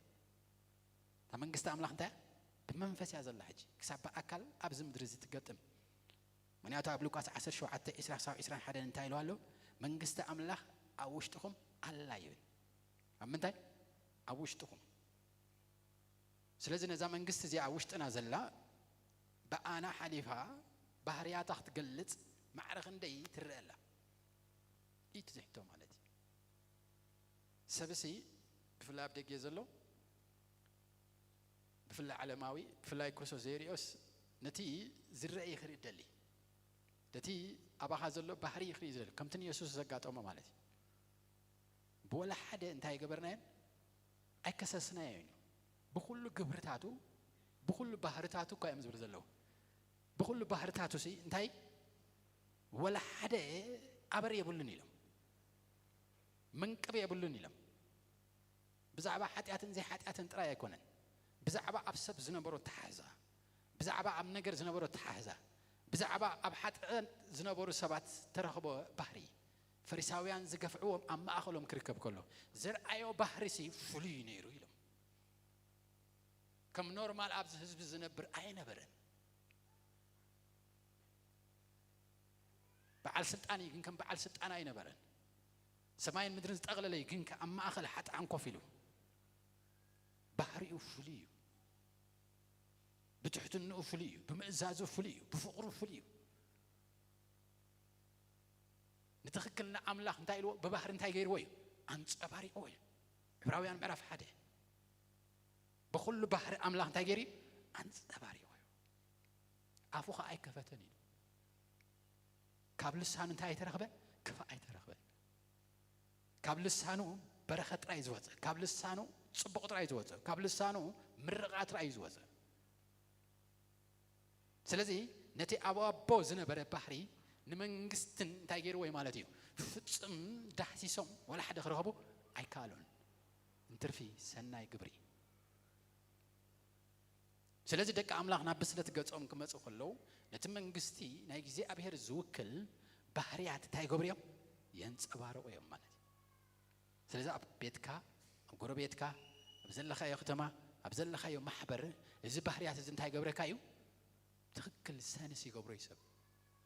እታ መንግስቲ ኣምላኽ እንታይ እያ? ብመንፈስ እያ ዘላ። ሕጂ ክሳብ ብኣካል ኣብዚ ምድሪ እዚ ትገጥም። ምኽንያቱ ኣብ ሉቃስ ዓሰርተ ሸውዓተ፣ ዕስራ ክሳብ ዕስራን ሓደን እንታይ ኢሉ ኣሎ? መንግስቲ ኣምላኽ ኣብ ውሽጥኹም ኣላ ይብል። ኣብ ምንታይ? ኣብ ውሽጥኹም። ስለዚ ነዛ መንግስቲ እዚኣ ኣብ ውሽጥና ዘላ ብኣና ሓሊፋ ባህርያታ ክትገልጽ ማዕረ ክንደይ ትረአ ኣላ? እዩ እቲ ዝሕቶ ማለት እዩ። ሰብሲ ብፍላይ ኣብ ደገ ዘሎ፣ ብፍላይ ዓለማዊ፣ ብፍላይ ክርስቶስ ዘይርእዮስ ነቲ ዝረአ ክርኢ ደሊ። ነቲ ኣባኻ ዘሎ ባህሪ ክርኢ ዝደሊ። ከምቲ ንየሱስ ዘጋጠሞ ማለት እዩ። ብወላ ሓደ እንታይ ገበርናዮን? ኣይከሰስናዮን እዩ። ብኹሉ ግብርታቱ፣ ብኹሉ ባህርታቱ እኳ እዮም ዝብሉ ዘለዉ። ብኹሉ ባህርታቱ ሲ እንታይ? ወላ ሓደ ኣበር የብሉን ኢሎም። መንቅብ የብሉን ኢሎም። ብዛዕባ ሓጢኣትን ዘይሓጢኣትን ጥራይ ኣይኮነን። ብዛዕባ ኣብ ሰብ ዝነበሮ ተሓዛ፣ ብዛዕባ ኣብ ነገር ዝነበሮ ተሓዛ፣ ብዛዕባ ኣብ ሓጢኣት ዝነበሩ ሰባት ተረኽቦ ባህሪ፣ ፈሪሳውያን ዝገፍዕዎም ኣብ ማእኸሎም ክርከብ ከሎ፣ ዘርኣዮ ባህሪሲ ፍሉይ ነይሩ ኢሎም። ከም ኖርማል ኣብዚ ህዝቢ ዝነብር ኣይነበረን። በዓል ስልጣን እዩ፣ ግን ከም በዓል ስልጣን ኣይነበረን። ሰማይን ምድርን ዝጠቕለለ እዩ፣ ግን ከ ኣብ ማእኸል ሓጥኣን ኮፍ ኢሉ። ባህሪኡ ፍሉይ እዩ። ብትሕትንኡ ፍሉይ እዩ። ብምእዛዙ ፍሉይ እዩ። ብፍቕሩ ፍሉይ እዩ። ንትኽክል ንኣምላኽ እንታይ ኢልዎ? ብባህሪ እንታይ ገይርዎ እዩ? ኣንጸባሪቕዎ እዩ። ዕብራውያን ምዕራፍ ሓደ። ብኹሉ ባህሪ ኣምላኽ እንታይ ገይሩ እዩ? ኣንጸባሪቕዎ እዩ። ኣፉ ኸኣ ኣይከፈተን እዩ። ካብ ልሳኑ እንታይ ኣይተረኽበ? ክፋእ ኣይተረኽበ። ካብ ልሳኑ በረኸት ጥራይ ዝወጸ፣ ካብ ልሳኑ ጽቡቕ ጥራይ ዝወጸ፣ ካብ ልሳኑ ምርቓ ጥራይ እዩ ዝወጸ። ስለዚ ነቲ ኣብ ኣቦ ዝነበረ ባህሪ ንመንግስትን እንታይ ገይርዎ እዩ ማለት እዩ? ፍጹም ዳህሲሶም ወላ ሓደ ክረኽቡ ኣይከኣሉን። እንትርፊ ሰናይ ግብሪ። ስለዚ ደቂ ኣምላኽ ናብ ብስለት ገጾም ክመጹ ከለዉ፣ ነቲ መንግስቲ ናይ እግዚኣብሔር ዝውክል ባህርያት እንታይ ይገብሩ እዮም? የንጸባርቑ እዮም ማለት እዩ። ስለዚ ኣብ ቤትካ፣ ኣብ ጎረቤትካ፣ ኣብ ዘለኻዮ ከተማ፣ ኣብ ዘለኻዮ ማሕበር እዚ ባህርያት እዚ እንታይ ይገብረካ እዩ? ትኽክል ሰንስ ይገብሮ እዩ ሰብ።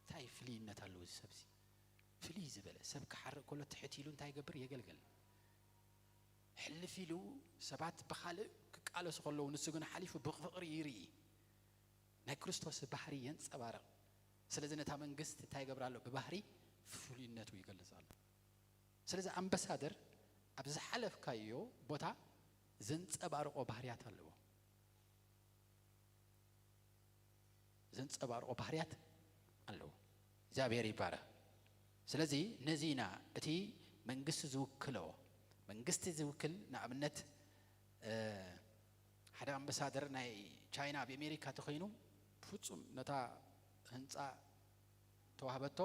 እንታይ ፍልይነት ኣለዎ እዚ ሰብሲ? ፍልይ ዝበለ ሰብ ክሓርቕ ከሎ ትሕት ኢሉ እንታይ ይገብር? የገልግል። ሕልፍ ኢሉ ሰባት ብኻልእ ክቃለሱ ከለዉ ንሱ ግን ሓሊፉ ብፍቕሪ ይርኢ። ናይ ክርስቶስ ባህሪ የንጸባርቕ። ስለዚ ነታ መንግስቲ እንታይ ይገብር ኣሎ? ብባህሪ ፍሉይነቱ ይገልጽ ኣሎ። ስለዚ ኣምባሳደር ኣብ ዝሓለፍካዮ ቦታ ዘንጸባርቖ ባህርያት ኣለዎ። ዘንጸባርቖ ባህርያት ኣለዎ። እግዚኣብሔር ይባረኽ። ስለዚ ነዚ ኢና እቲ መንግስቲ ዝውክሎ፣ መንግስቲ ዝውክል ንኣብነት፣ እ፣ ሓደ ኣምባሳደር ናይ ቻይና ኣብ ኣሜሪካ ተኾይኑ ብፍጹም ነታ ህንጻ ተዋህበቶ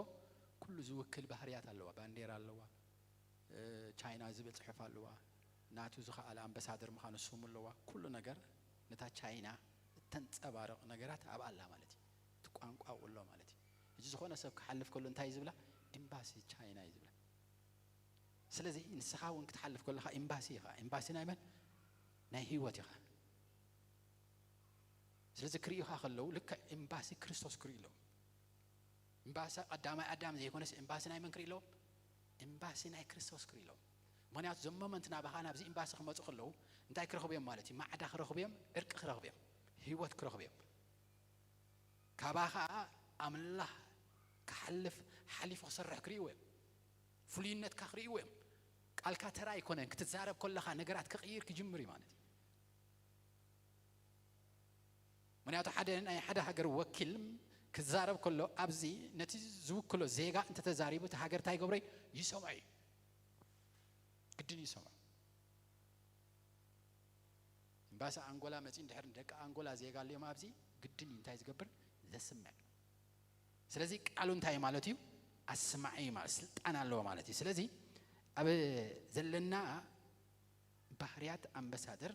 ኩሉ ዝውክል ባህርያት ኣለዋ። ባንዴራ ኣለዋ፣ እ፣ ቻይና ዝብል ጽሑፍ ኣለዋ። ናቱ ዝኸኣለ ኣምባሳደር ምዃኑ ስሙ ኣለዋ። ኩሉ ነገር ነታ ቻይና እተንጸባርቕ ነገራት ኣብኣ ኣላ ማለት እዩ። እቲ ቋንቋ ኣብኡ ኣሎ ማለት እዩ። ሕጂ ዝኾነ ሰብ ክሓልፍ ከሎ እንታይ እዩ ዝብላ? ኤምባሲ ቻይና እዩ ዝብላ። ስለዚ ንስኻ እውን ክትሓልፍ ከለኻ ኤምባሲ ኢኻ። ኤምባሲ ናይ መን? ናይ ህይወት ኢኻ። ስለዚ ክርእዩኻ ከለዉ ልክዕ ኤምባሲ ክርስቶስ ክርእዩ ኣለዎም። ኤምባሲ ቀዳማይ ኣዳም ዘይኮነስ ኤምባሲ ናይ መን ክርኢ ኣለዎም? ኤምባሲ ናይ ክርስቶስ ክርኢ ኣለዎም። ምኽንያቱ እዞም ሞመንት ናባኻ ናብዚ ኤምባሲ ክመጹ ከለዉ እንታይ ክረኽቡ እዮም ማለት እዩ? ማዕዳ ክረኽቡ እዮም፣ ዕርቂ ክረኽቡ እዮም፣ ህይወት ክረኽቡ እዮም። ካባኻ ኣምላኽ ክሓልፍ ሓሊፉ ክሰርሕ ክርእይዎ እዮም። ፍሉይነትካ ክርእይዎ እዮም። ቃልካ ተራ ኣይኮነን። ክትዛረብ ከለኻ ነገራት ክቕይር ክጅምር እዩ ማለት እዩ። ምኽንያቱ ሓደ ናይ ሓደ ሃገር ወኪል ክዛረብ ከሎ ኣብዚ ነቲ ዝውክሎ ዜጋ እንተተዛሪቡ እቲ ሃገር እንታይ ይገብሮ እዩ? ይሰምዖ እዩ። ግድን ይሰምዖ። ኤምባሲ ኣንጎላ መፂኡ እንድሕር ንደቂ ኣንጎላ ዜጋ ኣለዮም ኣብዚ ግድን እዩ እንታይ ዝገብር? ዘስምዕ። ስለዚ ቃሉ እንታይ ማለት እዩ? ኣስማዒ ማለት ስልጣን ኣለዎ ማለት እዩ። ስለዚ ኣብ ዘለና ባህርያት ኣምባሳደር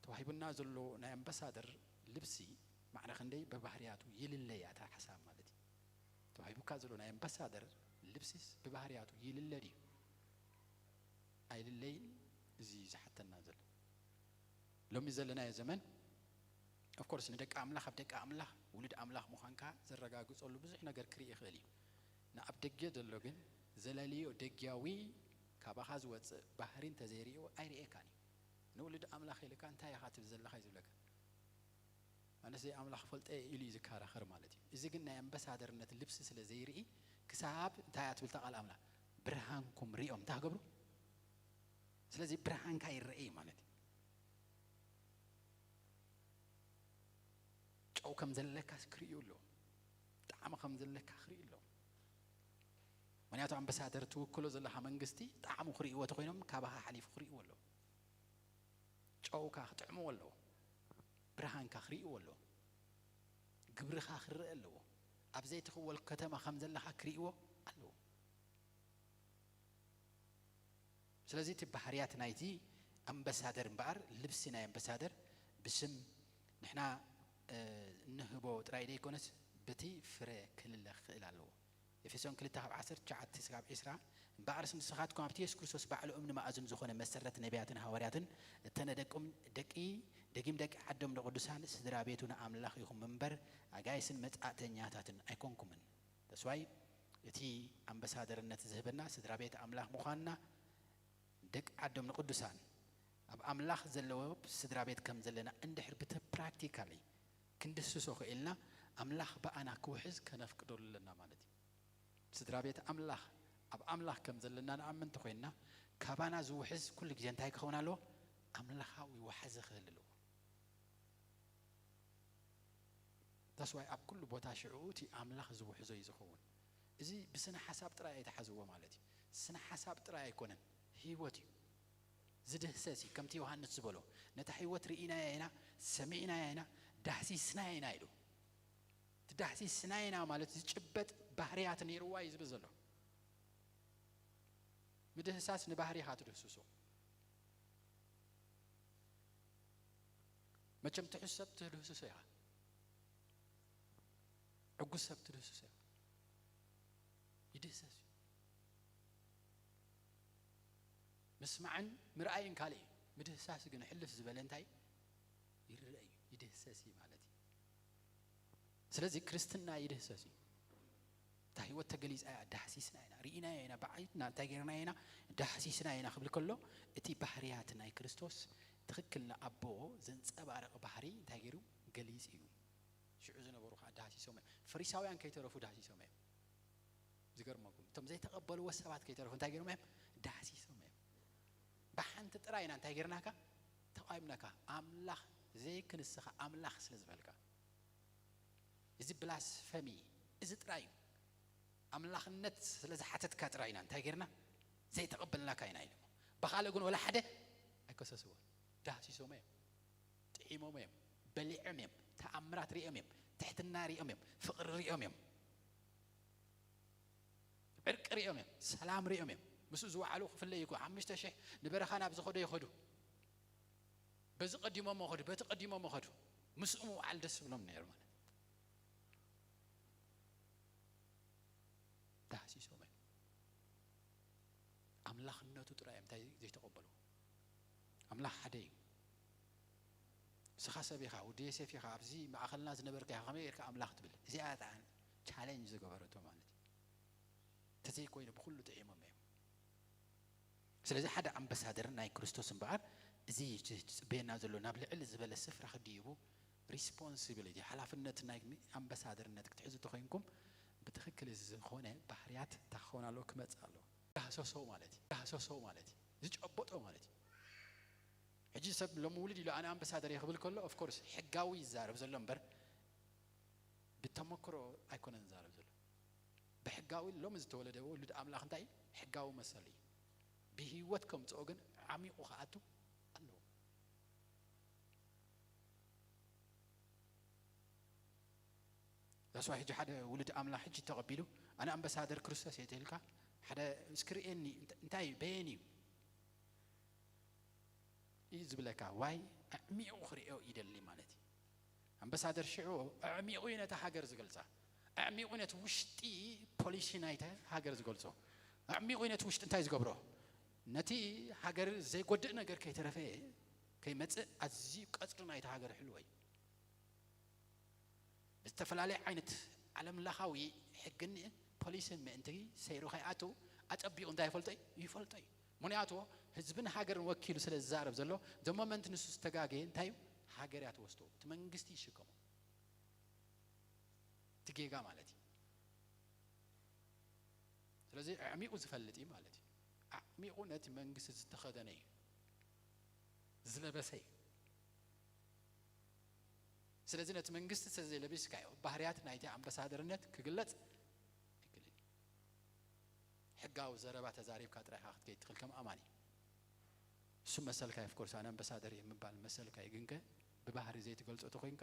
ተዋሂቡና ዘሎ ናይ ኣምባሳደር ልብሲ ማዕረ ክንደይ ብባህርያቱ ይልለያ እታ ሓሳብ ማለት እዩ። ተዋሂቡካ ዘሎ ናይ ኣምባሳደር ልብሲስ ብባህርያቱ ይልለ ድዩ? ኣይልለይን። እዚ ዝሓተና ዘሎ ሎሚ ዘለናዮ ዘመን፣ ኦፍኮርስ፣ ንደቂ ኣምላኽ ኣብ ደቂ ኣምላኽ ውሉድ ኣምላኽ ምዃንካ ዘረጋግጸሉ ብዙሕ ነገር ክርኢ ይኽእል እዩ። ንኣብ ደገ ዘሎ ግን ዘለልዮ ደጊያዊ ካባኻ ዝወጽእ ባህሪ እንተዘይርእዮ ኣይርእየካን እዩ። ንውሉድ ኣምላኽ ኢልካ እንታይ ኢኻ ትብል ዘለኻ እዩ ዝብለካ። ኣነስ ኣምላኽ ፈልጠ ኢሉ እዩ ዝከራኸር ማለት እዩ። እዚ ግን ናይ ኣምባሳደርነት ልብሲ ስለ ዘይርኢ ክሳብ እንታይ እያ ትብል እታ ቃል ኣምላኽ? ብርሃንኩም ሪኦም እንታይ ክገብሩ? ስለዚ ብርሃንካ ይረአ እዩ ማለት እዩ። ጨው ከም ዘለካስ ክርእዩ ኣለዎ። ጣዕሚ ከም ዘለካ ክርእዩ ኣለዎ። ምክንያቱ ኣምባሳደር ትውክሎ ዘለኻ መንግስቲ ጣዕሙ ክርእይዎ ተኮይኖም ካባኻ ሓሊፉ ክርእይዎ ኣለዎ። ጨውካ ክጥዕምዎ ኣለዎ። ብርሃንካ ክርእይዎ ኣለዎ። ግብርኻ ክረአ ኣለዎ። ኣብ ዘይትኽወል ከተማ ከም ዘለኻ ክርእይዎ ኣለዎ። ስለዚ እቲ ባህርያት ናይቲ ኣምባሳደር እምበኣር፣ ልብሲ ናይ ኣምባሳደር ብስም ንሕና፣ እ፣ እንህቦ ጥራይ ዘይኮነስ በቲ ፍረ ክልለ ክኽእል ኣለዎ። ኤፌሶን ክልተ ካብ ዓሰርተ ትሽዓተ እስካብ ዕስራ፣ እምበኣርስ ንስኻትኩም ኣብቲ የሱስ ክርስቶስ ባዕሉ እምኒ መኣዝን ዝኾነ መሰረት ነቢያትን ሃዋርያትን እተነደቁም ደቂ፣ ደጊም ደቂ ዓዶም ንቅዱሳን ስድራ ቤቱ ንኣምላኽ ኢኹም እምበር ኣጋይስን መጻእተኛታትን ኣይኮንኩምን። ተስዋይ እቲ ኣምባሳደርነት ዝህበና ስድራ ቤት ኣምላኽ ምዃንና፣ ደቂ ዓዶም ንቅዱሳን ኣብ ኣምላኽ ዘለዎ ስድራ ቤት ከም ዘለና እንድሕር ብተ-፣ ፕራክቲካሊ ክንድስሶ ክኢልና፣ ኣምላኽ ብኣና ክውሕዝ ከነፍቅደሉ ኣለና ማለት እዩ። ስድራ ቤት ኣምላኽ፣ ኣብ ኣምላኽ ከም ዘለና ንኣምን እንተኾይንና፣ ካባና ዝውሕዝ ኩሉ ግዜ እንታይ ክኸውን ኣለዎ? ኣምላኻዊ ዋሕዚ ክህሉ ኣለዎ። That's why ኣብ ኩሉ ቦታ ሽዑ እቲ ኣምላኽ ዝውሕዞ እዩ ዝኸውን። እዚ ብስነ ሓሳብ ጥራይ ኣይተሓዝዎ ማለት እዩ። ስነ ሓሳብ ጥራይ ኣይኮነን፣ ህይወት እዩ። ዝድህሰስ እዩ። ከምቲ ዮሃንስ ዝበሎ፣ ነታ ህይወት ርኢናያ ኢና፣ ሰሚዕናያ ኢና፣ ዳህሲስናያ ኢና ኢሉ። እቲ ዳህሲስናያ ኢና ማለት ዝጭበጥ ባህርያት ነይርዋ እዩ ዝብል ዘሎ። ምድህሳስ ንባህሪኻ ትድህስሶ። መቸም ትሑት ሰብ ትድህስሶ ኢኻ። ዕጉስ ሰብ ትድህስሶ ኢኻ። ይድህሰስ እዩ። ምስማዕን ምርኣይን ካልእ እዩ። ምድህሳስ ግን ሕልፍ ዝበለ እንታይ ይረአ እዩ፣ ይድህሰስ እዩ ማለት እዩ። ስለዚ ክርስትና ይድህሰስ እዩ። እታ ህይወት ተገሊጻ እያ፣ ዳህሲስና ኢና፣ ርኢናዮ ኢና፣ ብዓይንና እንታይ ጌርናዮ ኢና፣ ዳህሲስናዮ ኢና ክብል ከሎ፣ እቲ ባህርያት ናይ ክርስቶስ ትኽክል ንኣቦ ዘንጸባርቕ ባህሪ እንታይ ገይሩ? ገሊጹ እዩ። ሽዑ ዝነበሩ ከዓ ዳህሲሶም እዮም። ፈሪሳውያን ከይተረፉ ዳህሲሶም እዮም። ዝገርመኩም፣ እቶም ዘይተቐበልዎ ሰባት ከይተረፉ እንታይ ገይሮም እዮም? ዳህሲሶም እዮም። ብሓንቲ ጥራይ ኢና እንታይ ጌርናካ? ተቓዊምናካ። ኣምላኽ ዘይክንስኻ ኣምላኽ ስለ ዝበልካ። እዚ ብላስፈሚ፣ እዚ ጥራይ እዩ። ኣምላኽነት ስለ ዝሓተትካ ጥራይ ኢና እንታይ ጌርና? ዘይተቐበልናካ ኢና ኢሎም። ብኻልእ ግን ወላ ሓደ ኣይከሰስዎን። ዳህሲሶም እዮም። ጥዒሞም እዮም። በሊዖም እዮም። ተኣምራት ሪኦም እዮም። ትሕትና ሪኦም እዮም። ፍቕሪ ሪኦም እዮም። ዕርቂ ሪኦም እዮም። ሰላም ሪኦም እዮም። ምስኡ ዝወዓሉ ክፍለዩ እኮ፣ ሓሙሽተ ሽሕ ንበረኻ ናብ ዝኸዶ ይኸዱ። በዚ ቀዲሞም ኸዱ፣ በቲ ቀዲሞም ኸዱ። ምስኡ ምውዓል ደስ ዝብሎም ነይሩ ማለት። ዳህሲሶም እዮም። ኣምላኽነቱ ጥራይ እዮም እንታይ ዘይተቐበሉ። ኣምላኽ ሓደ እዩ። ንስኻ ሰብ ኢኻ፣ ወዲ ዮሴፍ ኢኻ፣ ኣብዚ ማእኸልና ዝነበርካ ኢኻ፣ ከመይ ጌርካ ኣምላኽ ትብል? እዚኣ እያ ቻሌንጅ ዝገበረቶ ማለት እዩ። እንተዘይኮይኑ ብኹሉ ጥዒሞም እዮም። ስለዚ ሓደ ኣምባሳደር ናይ ክርስቶስ እምበኣር፣ እዚ ዝጽበየና ዘሎ ናብ ልዕል ዝበለ ስፍራ ክድይቡ፣ ሪስፖንሲቢሊቲ፣ ሓላፍነት ናይ ኣምባሳደርነት ክትሕዙ ተኾይንኩም፣ ብትኽክል እዚ ዝኾነ ባህርያት እንታይ ክኸውን ኣለዎ? ክመጽእ ኣለዎ። ዳህሰሶ ማለት እዩ። ዳህሰሶ ማለት እዩ። ዝጨበጦ ማለት እዩ። ሕጂ ሰብ ሎሚ ውልድ ኢሉ ኣነ ኣምባሳደር እየ ክብል ከሎ፣ ኦፍ ኮርስ፣ ሕጋዊ ይዛረብ ዘሎ እምበር፣ ብተመክሮ ኣይኮነን ዝዛረብ ዘሎ። ብሕጋዊ ሎሚ ዝተወለደ ውሉድ ኣምላኽ እንታይ እዩ? ሕጋዊ መሰል እዩ። ብህይወት ከምጽኦ ግን ዓሚቑ ክኣቱ ኣለዎ። ዛስዋ ሕጂ ሓደ ውሉድ ኣምላኽ ሕጂ ተቐቢሉ፣ ኣነ ኣምባሳደር ክርስቶስ እየ ተልካ፣ ሓደ እስክርኤኒ እንት-፣ እንታይ በየን እዩ? እዩ ዝብለካ፣ ዋይ ኣዕሚቑ ክርእዮ ይደሊ ማለት እዩ። ኣምባሳደር ሽዑ ኣዕሚቑ እዩ ነታ ሃገር ዝገልጻ። ኣዕሚቑ ነቲ ውሽጢ ፖሊሲ ናይተ ሃገር ዝገልጾ። ኣዕሚቑ እዩ ነቲ ውሽጢ እንታይ ዝገብሮ? ነቲ ሃገር ዘይጎድእ ነገር ከይተረፈ ከይመጽእ ኣዝዩ ቀጽሪ ናይታ ሃገር ይሕልዎ እዩ። ብዝተፈላለየ ዓይነት ዓለምለኻዊ ሕግን ፖሊስን ምእንቲ ሰይሩ ከይኣቱ ኣጸቢቑ እንታይ ይፈልጦ እዩ? ይፈልጦ እዩ። ምኽንያቱ ህዝብን ሃገርን ወኪሉ ስለ ዝዛረብ ዘሎ፣ the moment ንሱ ዝተጋገየ እንታይ እዩ? ሃገር እያ ትወስዶ። እቲ መንግስቲ ይሽከሞ። እቲ ጌጋ ማለት እዩ። ስለዚ ኣዕሚቑ ዝፈልጥ እዩ ማለት እዩ። ኣዕሚቑ ነቲ መንግስቲ ዝተኸደነ እዩ፣ ዝለበሰ እዩ። ስለዚ ነቲ መንግስቲ ስለ ዘይለቢስካዮ፣ ባህርያት ናይቲ ኣምባሳደርነት ክግለጽ ኣይክእልን እዩ። ሕጋዊ ዘረባ ተዛሪብካ ጥራይ ኢኻ ክትከይድ ትኽእል ከም ኣማኒ። እሱ መሰልካ እዩ፣ of course፣ ኣነ ኣምባሳደር እየ ምባል መሰልካ እዩ። ግንከ ብባህሪ ዘይትገልጾ ተኾይንካ፣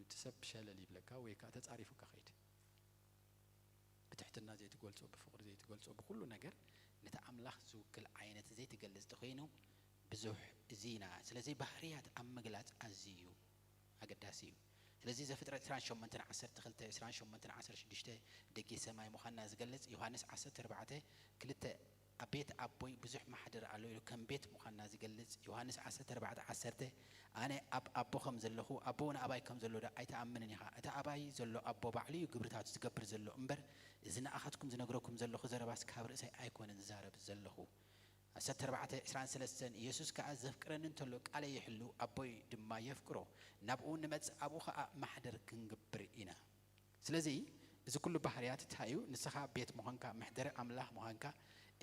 እቲ ሰብ ሸለል ይብለካ ወይ ከኣ ተጻሪፉካ ከይድ። ብትሕትና ዘይትገልጾ፣ ብፍቕሪ ዘይትገልጾ፣ ብኹሉ ነገር ነቲ ኣምላኽ ዝውክል ዓይነት ዘይትገልጽ ተኾይኑ ብዙሕ እዚ ኢና። ስለዚ ባህርያት ኣብ ምግላጽ ኣዝዩ ኣገዳሲ እዩ። ስለዚ ዘፍጥረት ዕስራን ሸሞንተን ዓሰርተ ክልተ፣ ዕስራን ሸሞንተን ዓሰርተ ሽዱሽተ ደጌ ሰማይ ምዃንና ዝገልጽ፣ ዮሃንስ ዓሰርተ ኣርባዕተ ክልተ፣ ኣብ ቤት ኣቦይ ብዙሕ ማሕደር ኣሎ ኢሉ ከም ቤት ምዃንና ዝገልጽ፣ ዮሃንስ ዓሰርተ ኣርባዕተ ዓሰርተ፣ ኣነ ኣብ ኣቦ ከም ዘለኹ፣ ኣቦ እውን ኣባይ ከም ዘሎ ዶ ኣይትኣምንን ኢኻ? እቲ ኣባይ ዘሎ ኣቦ ባዕሉ እዩ ግብርታቱ ዝገብር ዘሎ እምበር፣ እዚ ንኣኻትኩም ዝነግረኩም ዘለኹ ዘረባስ ካብ ርእሰይ ኣይኮነን ዝዛረብ ዘለኹ። ዓሰርተ ኣርባዕተ ዕስራን ሰለስተን፣ ኢየሱስ ከኣ ዘፍቅረኒ እንተሎ ቃለይ ይሕሉ፣ ኣቦይ ድማ የፍቅሮ፣ ናብኡ ንመጽእ ኣብኡ ኸኣ ማሕደር ክንገብር ኢና። ስለዚ እዚ ኩሉ ባህርያት እንታይ እዩ? ንስኻ ቤት ምዃንካ፣ መሕደሪ ኣምላኽ ምዃንካ፣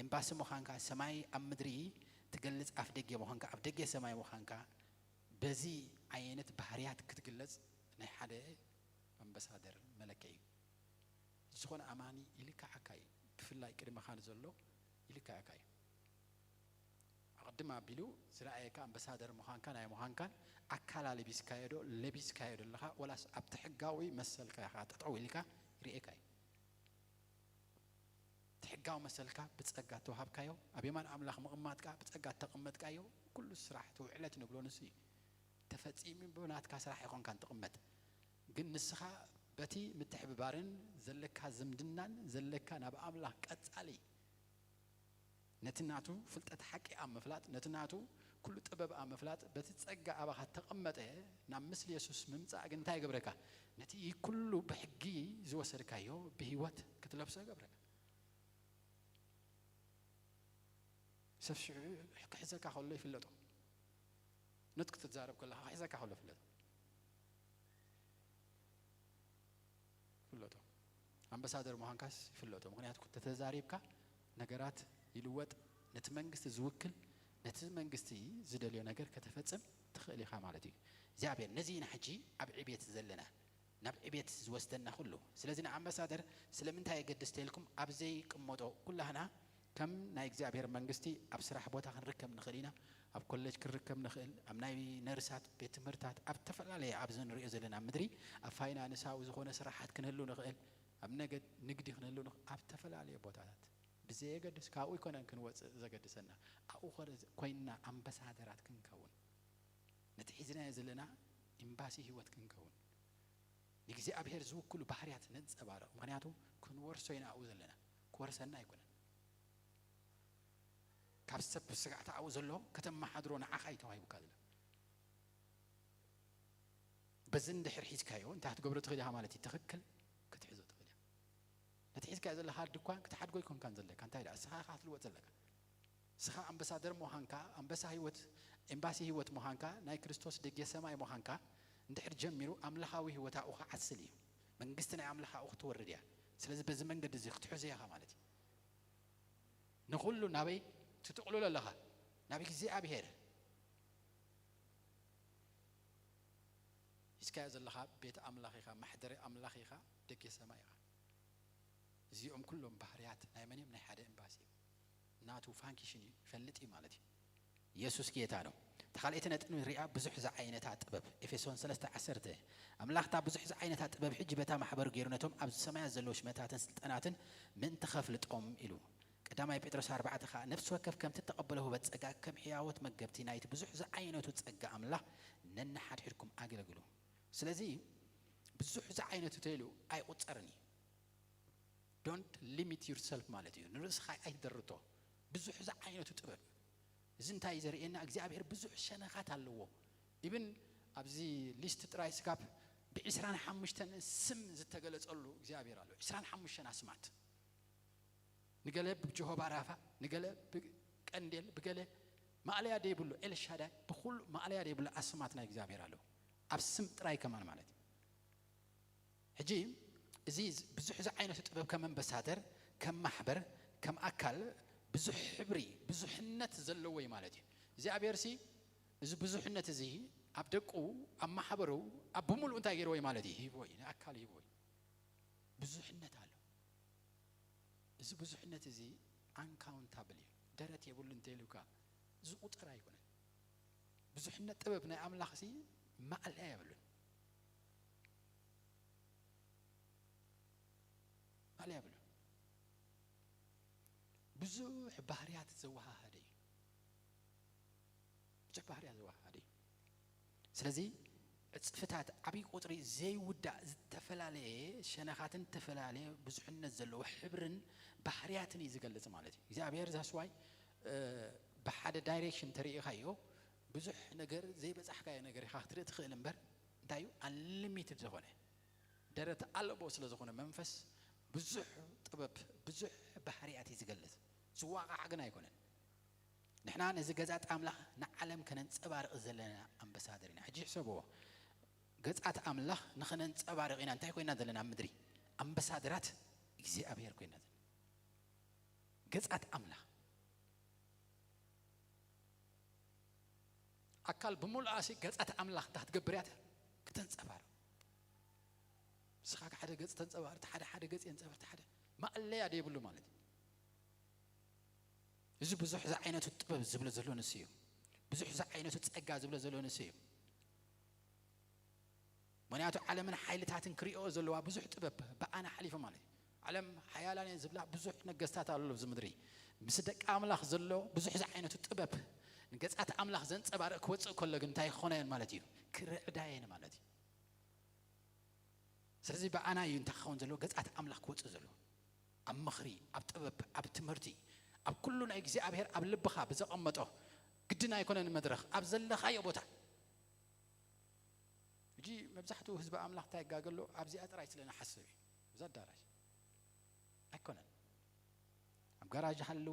ኤምባሲ ምዃንካ፣ ሰማይ ኣብ ምድሪ ትገልጽ ኣፍ ደገ ምዃንካ፣ ኣፍ ደገ ሰማይ ምዃንካ፣ በዚ ዓይነት ባህርያት ክትግለጽ ናይ ሓደ ኣምባሳደር መለክዒ እዩ። ዝኾነ ኣማኒ ይልክዓካ እዩ። ብፍላይ ቅድመኻ ንዘሎ ይልክዓካ እዩ። ኣቕድም ኣቢሉ ዝረኣየካ ኣምባሳደር ምዃንካ ናይ ምዃንካን ኣካል ኣለቢስካዮ ዶ ለቢስካዮ ዶ ኣለኻ፣ ወላስ ኣብቲ ሕጋዊ መሰልካ ኢኻ ጠጠው ኢልካ ይርእየካ እዩ። እቲ ሕጋዊ መሰልካ ብጸጋ እተዋሃብካዮ፣ ኣብ የማን ኣምላኽ ምቕማጥካ ብጸጋ እተቐመጥካዮ፣ ኩሉ ስራሕ እቲ ውዕለት ንብሎ ንሱ እዩ። ተፈጺሙ ብናትካ ስራሕ ኣይኮንካን ትቕመጥ። ግን ንስኻ በቲ ምትሕብባርን ዘለካ ዝምድናን ዘለካ ናብ ኣምላኽ ቀጻሊ ነቲ ናቱ ፍልጠት ሓቂ ኣብ ምፍላጥ፣ ነቲ ናቱ ኩሉ ጥበብ ኣብ ምፍላጥ፣ በቲ ጸጋ ኣባኻ ተቐመጠ ናብ ምስሊ የሱስ ምምጻእ ግን እንታይ ይገብረካ? ነቲ ኩሉ ብሕጊ ዝወሰድካዮ ብህይወት ክትለብሶ ይገብረካ። ሰብ ሽዑ ክሕዘካ ከሎ ይፍለጦ። ነቲ ክትዛረብ ከለኻ ክሕዘካ ከሎ ይፍለጦ። ይፍለጦ። ኣምባሳደር ምዃንካስ ይፍለጦ። ምኽንያቱ ተተዛሪብካ ነገራት ይልወጥ። ነቲ መንግስቲ ዝውክል፣ ነቲ መንግስቲ ዝደልዮ ነገር ከተፈጽም ትኽእል ኢኻ ማለት እዩ። እግዚኣብሔር ነዚ ኢና ሕጂ ኣብ ዕቤት ዘለና፣ ናብ ዕቤት ዝወስደና ኩሉ። ስለዚ ንኣምባሳደር ስለምንታይ የገድስ ተልኩም ኣብ ዘይቅመጦ ኩላህና ከም ናይ እግዚኣብሔር መንግስቲ ኣብ ስራሕ ቦታ ክንርከብ ንኽእል ኢና፣ ኣብ ኮሌጅ ክንርከብ ንኽእል፣ ኣብ ናይ ነርሳት ቤት ትምህርታት፣ ኣብ ዝተፈላለየ ኣብዚ ንሪኦ ዘለና ምድሪ ኣብ ፋይናንሳዊ ዝኾነ ስራሓት ክንህሉ ንኽእል፣ ኣብ ነገድ ንግዲ ክንህሉ ንኽ-፣ ኣብ ዝተፈላለየ ቦታታት ብዘየገድስ ካብኡ ይኮነን ክንወፅእ ዘገድሰና ኣብኡ ኾነ-፣ ኮይንና ኣምባሳደራት ክንከውን ነቲ ሒዝናዮ ዘለና ኤምባሲ ህይወት ክንከውን ንእግዚኣብሔር ዝውክሉ ባህርያት ነንጸባርቕ። ምኽንያቱ ክንወርሶ ኢና ኣብኡ ዘለና፣ ክወርሰና ኣይኮነን። ካብ ሰብ ስጋዕቲ ኣብኡ ዘሎ ከተመሓድሮ ንዓኻ እዩ ተዋሂቡካ ዘሎ። በዚ እንድሕር ሒዝካዮ እንታይ ክትገብሮ ትኽእል ኢኻ ማለት እዩ? ትኽክል ክትሕዞ ትኽእል ኢኻ። ነቲ ሒዝካዮ ዘለኻ ድኳን ክትሓድጎ ኣይኮንካን ዘለካ። እንታይ ደኣ ንስኻ ኢኻ ክትልወጥ ዘለካ። ንስኻ ኣምባሳደር ምዃንካ፣ ኣምበሳ ህይወት፣ ኤምባሲ ህይወት ምዃንካ፣ ናይ ክርስቶስ ደጌ ሰማይ ምዃንካ እንድሕር ጀሚሩ ኣምላኻዊ ህይወት ኣብኡ ክዓስል እዩ። መንግስቲ ናይ ኣምላኽ ኣብኡ ክትወርድ እያ። ስለዚ በዚ መንገዲ እዚ ክትሕዞ ኢኻ ማለት እዩ። ንኹሉ ናበይ ትጥቕልሎ ኣለኻ? ናብ እግዚኣብሔር። ሒዝካዮ ዘለኻ ቤት ኣምላኽ ኢኻ፣ መሕደሪ ኣምላኽ ኢኻ፣ ደጌ ሰማይ ኢኻ። እዚኦም ኩሎም ባህርያት ናይ መን እዮም? ናይ ሓደ ኤምባሲ እዮም። ናቱ ፋንክሽን እዩ፣ ይፈልጥ እዩ ማለት እዩ። የሱስ ጌታ ነው። እታ ካልኣይቲ ነጥቢ ንሪኣ፣ ብዙሕ ዝዓይነታ ጥበብ። ኤፌሶን ሰለስተ ዓሰርተ፣ ኣምላኽ እታ ብዙሕ ዝዓይነታ ጥበብ ሕጂ በታ ማሕበሩ ገይሩ ነቶም ኣብ ሰማያት ዘለዉ ሽመታትን ስልጣናትን ምእንቲ ኸፍልጦም ኢሉ። ቀዳማይ ጴጥሮስ ኣርባዕተ ኸኣ፣ ነፍሲ ወከፍ ከምቲ እተቐበሎ ህይወት ጸጋ ከም ሕያዎት መገብቲ ናይቲ ብዙሕ ዝዓይነቱ ጸጋ ኣምላኽ ነንሓድሕድኩም ኣገልግሉ። ስለዚ ብዙሕ ዝዓይነቱ ተይሉ ኣይቑጸርን እዩ። Don't limit yourself ማለት እዩ። ንርእስኻ ኣይትደርቶ። ብዙሕ ዝዓይነቱ ጥበብ። እዚ እንታይ እዩ ዘርእየና? እግዚኣብሔር ብዙሕ ሸነኻት ኣለዎ። ኢብን ኣብዚ ሊስት ጥራይ ስጋብ ብዕስራን ሓሙሽተን ስም ዝተገለጸሉ እግዚኣብሔር ኣሎ። ዕስራን ሓሙሽተን ኣስማት። ንገለ ብጀሆባ ራፋ፣ ንገለ ብቀንዴል፣ ብገለ ማእለያ ደይብሉ ኤልሻዳይ፣ ብኹሉ ማእለያ ደይብሉ ኣስማት ናይ እግዚኣብሔር ኣለዉ። ኣብ ስም ጥራይ ከማን ማለት እዩ። ሕጂ እዚ ብዙሕ ዝዓይነቱ ጥበብ ከም ኣምባሳደር፣ ከም ማሕበር፣ ከም ኣካል ብዙሕ ሕብሪ፣ ብዙሕነት ዘለዎ እዩ ማለት እዩ። እግዚኣብሔር ሲ እዚ ብዙሕነት እዚ ኣብ ደቁ፣ ኣብ ማሕበሩ፣ ኣብ ብምሉኡ እንታይ ገይርዎ እዩ ማለት እዩ? ሂብዎ እዩ፣ ንኣካል ሂብዎ እዩ። ብዙሕነት ኣሎ። እዚ ብዙሕነት እዚ ኣንካውንታብል እዩ። ደረት የብሉን እንተኢሉካ ዝቑጸር ኣይኮነን። ብዙሕነት ጥበብ ናይ ኣምላኽ ሲ ማእለያ የብሉን። ማእለያ የብሉን። ብዙሕ ባህርያት ዘወሃሃደ እዩ። ብዙሕ ባህርያት ዘወሃሃደ እዩ። ስለዚ ዕጽፍታት ዓብዪ ቁጽሪ ዘይውዳእ ዝተፈላለየ ሸነኻትን ዝተፈላለየ ብዙሕነት ዘለዎ ሕብርን ባህርያትን እዩ ዝገልጽ ማለት እዩ። እግዚኣብሔር ዛስዋይ ብሓደ ዳይሬክሽን ተርእኻዮ ብዙሕ ነገር ዘይበጻሕካዮ ነገር ኢኻ ክትርኢ ትኽእል እምበር እንታይ እዩ ኣንሊሚትድ ዝኾነ ደረት ኣልቦ ስለ ዝኾነ መንፈስ ብዙሕ ጥበብ ብዙሕ ባህርያት እዩ ዝገልጽ። ዝዋቃዕ ግን ኣይኮነን። ንሕና ነዚ ገጻት ኣምላኽ ንዓለም ከነንጸባርቕ ዘለና ኣምባሳደር ኢና። ሕጂ ሕሰብዎ፣ ገጻት ኣምላኽ ንኸነንጸባርቕ ኢና እንታይ ኮይና ዘለና ኣብ ምድሪ? ኣምባሳደራት እግዚኣብሔር ኮይና ዘለና ገጻት ኣምላኽ። ኣካል ብምሉኣሲ ገጻት ኣምላኽ እንታይ ክትገብር እያ? ክተንጸባርቕ። ንስኻ ሓደ ገጽ ተንጸባርቕ፣ ሓደ ሓደ ገጽ የንጸባርቕ፣ ሓደ ማእለያ ደይብሉ ማለት እዩ። እዚ ብዙሕ ዝዓይነቱ ጥበብ ዝብሎ ዘሎ ንሱ እዩ። ብዙሕ ዝዓይነቱ ጸጋ ዝብሎ ዘሎ ንሱ እዩ። ምክንያቱ ዓለምን ሓይልታትን ክሪኦ ዘለዋ ብዙሕ ጥበብ ብኣና ሓሊፉ ማለት እዩ። ዓለም ሓያላን እየን ዝብላ ብዙሕ ነገስታት ኣሎ ኣብዚ ምድሪ። ምስ ደቂ ኣምላኽ ዘሎ ብዙሕ ዝዓይነቱ ጥበብ ንገጻት ኣምላኽ ዘንጸባርቕ ክወጽእ ከሎ ግን እንታይ ክኾነየን ማለት እዩ? ክርዕዳየን ማለት እዩ። ስለዚ ብኣና እዩ እንታይ ክኸውን ዘለዎ? ገጻት ኣምላኽ ክወጽእ ዘለዎ። ኣብ ምኽሪ፣ ኣብ ጥበብ፣ ኣብ ትምህርቲ፣ ኣብ ኩሉ ናይ እግዚኣብሔር ኣብ ልብኻ ብዘቐመጦ ግድን ኣይኮነን መድረኽ ኣብ ዘለኻዮ ቦታ። ሕጂ መብዛሕትኡ ህዝቢ ኣምላኽ እንታይ ይጋገሎ ኣብዚኣ ጥራይ ስለ ንሓስብ እዩ። እዛ ኣዳራሽ ኣይኮነን። ኣብ ጋራጅ ሃሉ፣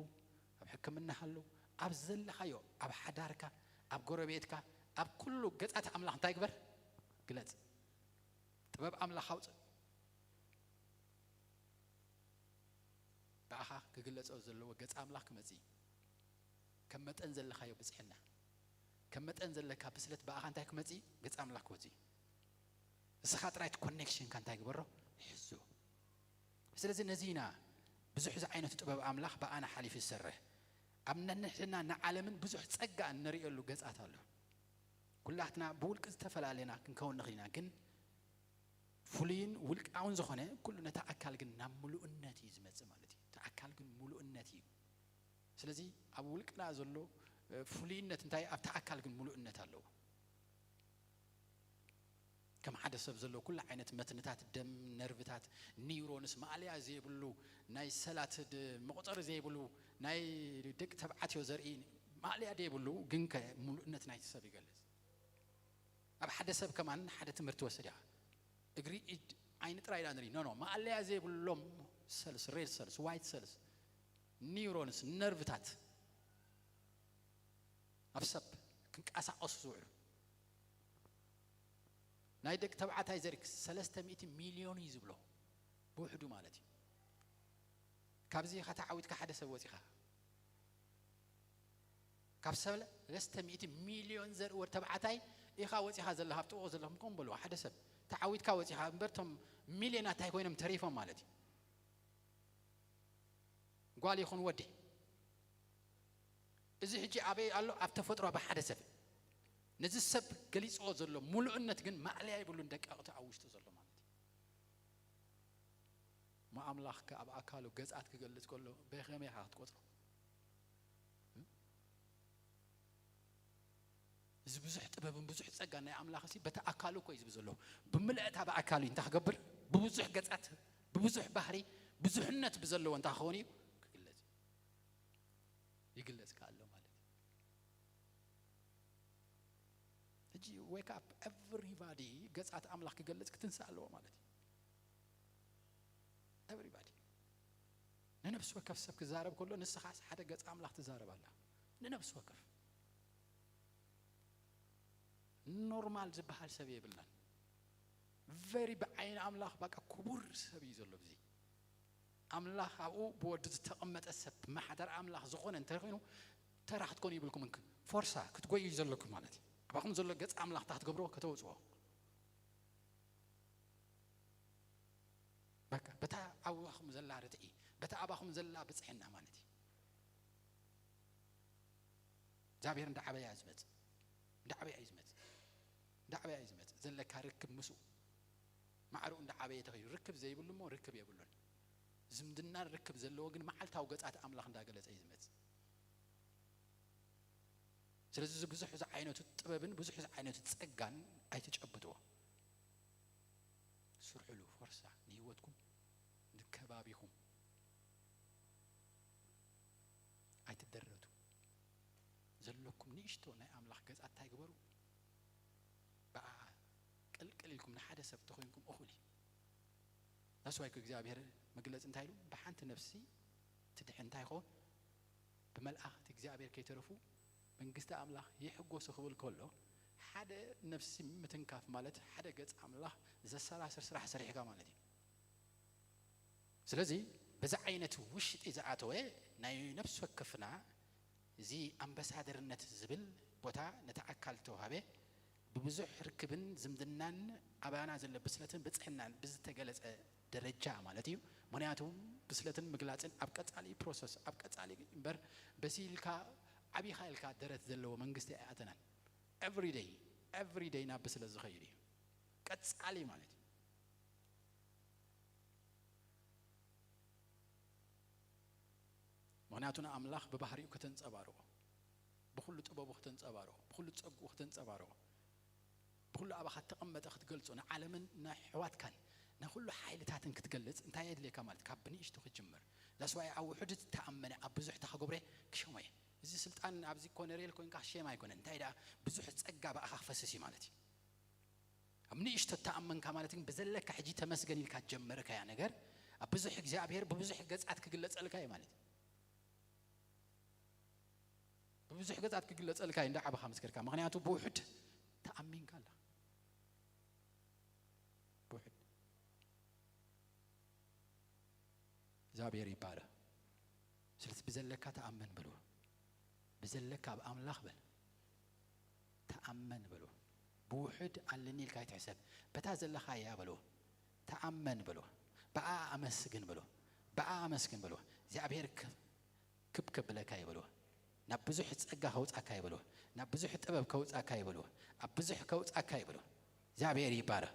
ኣብ ሕክምና ሃሉ፣ ኣብ ዘለኻዮ፣ ኣብ ሓዳርካ፣ ኣብ ጎረቤትካ፣ ኣብ ኩሉ ገጻት ኣምላኽ እንታይ ግበር? ግለጽ። ጥበብ ኣምላኽ ኣውጽእ። ብኣኻ ክግለጾ ዘለዎ ገጽ ኣምላኽ ክመጽእ እዩ። ከም መጠን ዘለኻዮ ብጽሕና፣ ከም መጠን ዘለካ ብስለት ብኣኻ እንታይ ክመጽእ እዩ? ገጽ ኣምላኽ ክወጽእ እዩ። እስኻ ጥራይ እቲ ኮኔክሽንካ እንታይ ግበሮ? ሕዞ። ስለዚ ነዚ ኢና ብዙሕ ዝዓይነቱ ጥበብ ኣምላኽ ብኣና ሓሊፉ ዝሰርሕ። ኣብ ነንሕድና ንዓለምን ብዙሕ ጸጋ እንርእየሉ ገጻት ኣሎ። ኩላትና ብውልቂ ዝተፈላለየና ክንከውን ንኽእል ኢና፣ ግን ፍሉይን ውልቃውን ዝኾነ ኩሉ ነቲ ኣካል ግን ናብ ምሉእነት እዩ ዝመጽእ ማለት እዩ። እቲ ኣካል ግን ምሉእነት እዩ። ስለዚ ኣብ ውልቅና ዘሎ እ፣ ፍሉይነት እንታይ ኣብቲ ኣካል ግን ምሉእነት ኣለዎ። ከም ሓደ ሰብ ዘሎ ኩሉ ዓይነት መትንታት ደም፣ ነርቭታት፣ ኒውሮንስ ማእለያ ዘይብሉ ናይ ሰላት ድ-፣ መቑጸሪ ዘይብሉ ናይ ደቂ ተባዕትዮ ዘርኢ ማእለያ ዘይብሉ ግን ከ ምሉእነት ናይቲ ሰብ ይገልጽ። ኣብ ሓደ ሰብ ከማን ሓደ ትምህርቲ ወስድ ኢኻ። እግሪ፣ ኢድ፣ ዓይኒ ጥራይ ኢና ንርኢ። ኖ፣ ኖ፣ ማእለያ ዘይብሎም ሰልስ፣ ሬድ ሰልስ፣ ዋይት ሰልስ፣ ኒውሮንስ፣ ነርቭታት ኣብ ሰብ ክንቀሳቐሱ ዝውዕሉ። ናይ ደቂ ተባዕታይ ዘርኢ ሰለስተ ሚእቲ ሚልዮን እዩ ዝብሎ ብውሕዱ ማለት እዩ። ካብዚ ኢኻ ተዓዊትካ ሓደ ሰብ ወፂኻ። ካብ ሰለስተ ሚእቲ ሚልዮን ዘርኢ ወዲ ተባዕታይ ኢኻ ወፂኻ ዘለኻ፣ ኣብ ጥቕኡ ዘለኹም ከም በልዎ፣ ሓደ ሰብ ተዓዊትካ ወፂኻ እምበር፣ እቶም ሚልዮናት እንታይ ኮይኖም ተሪፎም ማለት እዩ። ጓል ይኹን ወዲ። እዚ ሕጂ ኣበይ ኣሎ? ኣብ ተፈጥሮ፣ ኣብ ሓደ ሰብ። ነዚ ሰብ ገሊፅዎ ዘሎ ሙሉእነት ግን ማእለያ ይብሉን ደቀቕቲ ኣብ ውሽጡ ዘሎ ማለት እዩ። እሞ ኣምላኽ ከ ኣብ ኣካሉ ገጻት ክገልጽ ከሎ በኸመይ ኢኻ ክትቆጽሮ? እዚ ብዙሕ ጥበብን ብዙሕ ጸጋን ናይ ኣምላኽ ሲ በቲ ኣካሉ እኮ እዩ ዝብል ዘሎ። ብምልእታ ብኣካሉ እንታይ ክገብር? ብብዙሕ ገጻት፣ ብብዙሕ ባህሪ፣ ብዙሕነት ብዘለዎ እንታይ ክኸውን እዩ? ክግለጽ። ይግለጽ ከኣ ኣሎ ማለት እዩ። ሕጂ wake up everybody፣ ገጻት ኣምላኽ ክገልጽ ክትንሳእ ኣለዎ ማለት እዩ። Everybody። ንነፍሲ ወከፍ ሰብ ክዛረብ ከሎ ንስኻስ ሓደ ገጽ ኣምላኽ ትዛረብ ኣላ። ንነፍሲ ወከፍ። ኖርማል ዝበሃል ሰብ የብልናን። ቨሪ ብዓይኒ ኣምላኽ በቃ ክቡር ሰብ እዩ ዘሎ። ብዚ ኣምላኽ ኣብኡ ብወዲ ዝተቐመጠ ሰብ ማሕደር ኣምላኽ ዝኾነ እንተኾይኑ ተራ ክትኮኑ ይብልኩም እንክ ፎርሳ ክትጎዩ እዩ ዘለኩም ማለት እዩ። ኣባኹም ዘሎ ገጽ ኣምላኽ እንታይ ክትገብርዎ ከተውጽዎ። በቃ በታ ኣባኹም ዘላ ርትዒ፣ በታ ኣባኹም ዘላ ብጽሕና ማለት እዩ። እግዚኣብሔር እንዳዓበያ እዩ ዝመጽእ። እንዳዓበያ እዩ ዝመጽእ። እንዳዓበያ እዩ ዝመጽእ። ዘለካ ርክብ ምስኡ። ማዕርኡ እንዳዓበየ ተኸይዱ። ርክብ ዘይብሉ እሞ ርክብ የብሉን። ዝምድና ርክብ ዘለዎ ግን መዓልታዊ ገጻት ኣምላኽ እንዳገለጸ እዩ ዝመጽእ። ስለዚ እዚ ብዙሕ ዝዓይነቱ ጥበብን ብዙሕ ዝዓይነቱ ጸጋን ኣይትጨብጥዎ። ስርሕሉ ፎርሳ ንህይወትኩም ንከባቢኹም ኣይትደረቱ። ዘለኩም ንእሽቶ ናይ ኣምላኽ ገጻት እንታይ ግበሩ? ብኣ ቅልቅል ኢልኩም ንሓደ ሰብ ተኾይንኩም እኹል እዩ። ናስዋይኩ እግዚኣብሔር መግለጽ እንታይ ኢሉ? ብሓንቲ ነፍሲ ትድሕን እንታይ ይኸውን? ብመልኣኽቲ እግዚኣብሔር ከይተረፉ መንግስቲ ኣምላኽ ይሕጎሱ ክብል ከሎ ሓደ ነፍሲ ምትንካፍ ማለት ሓደ ገጽ ኣምላኽ ዘሰራስር ስራሕ ሰሪሕካ ማለት እዩ። ስለዚ በዚ ዓይነት ውሽጢ ዝኣተወ ናይ ነፍሲ ወከፍና እዚ ኣምባሳደርነት ዝብል ቦታ ነቲ ኣካል ዝተዋህበ ብብዙሕ ርክብን ዝምድናን ኣባና ዘሎ ብስለትን ብጽሕናን ብዝተገለጸ ደረጃ ማለት እዩ። ምክንያቱ ብስለትን ምግላጽን ኣብ ቀጻሊ ፕሮሰስ ኣብ ቀጻሊ እምበር በሲልካ ዓቢኻ ኢልካ ደረት ዘለዎ መንግስቲ ኣይኣተናን። ኤቭሪደይ ኤቭሪደይ ናብ ብስለት ዝኸይድ እዩ። ቀጻሊ ማለት እዩ። ምክንያቱ ንኣምላኽ ብባህሪኡ ከተንጸባርቆ፣ ብኹሉ ጥበቡ ከተንጸባርቆ፣ ብኹሉ ጸግኡ ከተንጸባርቆ፣ ብኹሉ ኣባኻ እተቐመጠ ክትገልጾ፣ ንዓለምን ንኣሕዋትካን ንኹሉ ሓይልታትን ክትገልጽ እንታይ የድልየካ ማለት ካብ ብንእሽቶ ክትጅምር። ዛስዋይ ኣብ ውሑድ ዝተኣመነ ኣብ ብዙሕ ተኸገብረ ክሸሞ እየ። እዚ ስልጣን ኣብዚ ኮነሬል ኮንካ ሸም ኣይኮነን። እንታይ ደኣ ብዙሕ ጸጋ ብኣኻ ክፈስስ እዩ ማለት እዩ። ኣብ ንእሽቶ ተኣመንካ ማለት ግን ብዘለካ ሕጂ ተመስገን ኢልካ ጀመርካያ ነገር ኣብ ብዙሕ እግዚኣብሔር ብብዙሕ ገጻት ክግለጸልካ እዩ ማለት እዩ። ብብዙሕ ገጻት ክግለጸልካ እዩ እንዳዓበኻ ምስክርካ። ምክንያቱ ብውሑድ ተኣሚንካ ኣላ። ብውሑድ። እግዚኣብሔር ይባረክ። ስለዚ ብዘለካ ተኣመን በልዎ። ብዘለካ ኣብ ኣምላኽ በል። ተኣመን በልዎ። ብውሑድ ኣለኒ ኢልካ ኣይትሕሰብ። በታ ዘለኻ እያ በልዎ። ተኣመን በልዎ። ብኣ ኣመስግን በልዎ። ብኣ ኣመስግን በልዎ። እግዚኣብሔር ክብ ክብ ከብለካ እዩ በልዎ። ናብ ብዙሕ ጸጋ ከውጻካ እዩ በልዎ። ናብ ብዙሕ ጥበብ ከውጻካ እዩ በልዎ። ኣብ ብዙሕ ከውጻካ እዩ በልዎ። እግዚኣብሔር ይባረክ።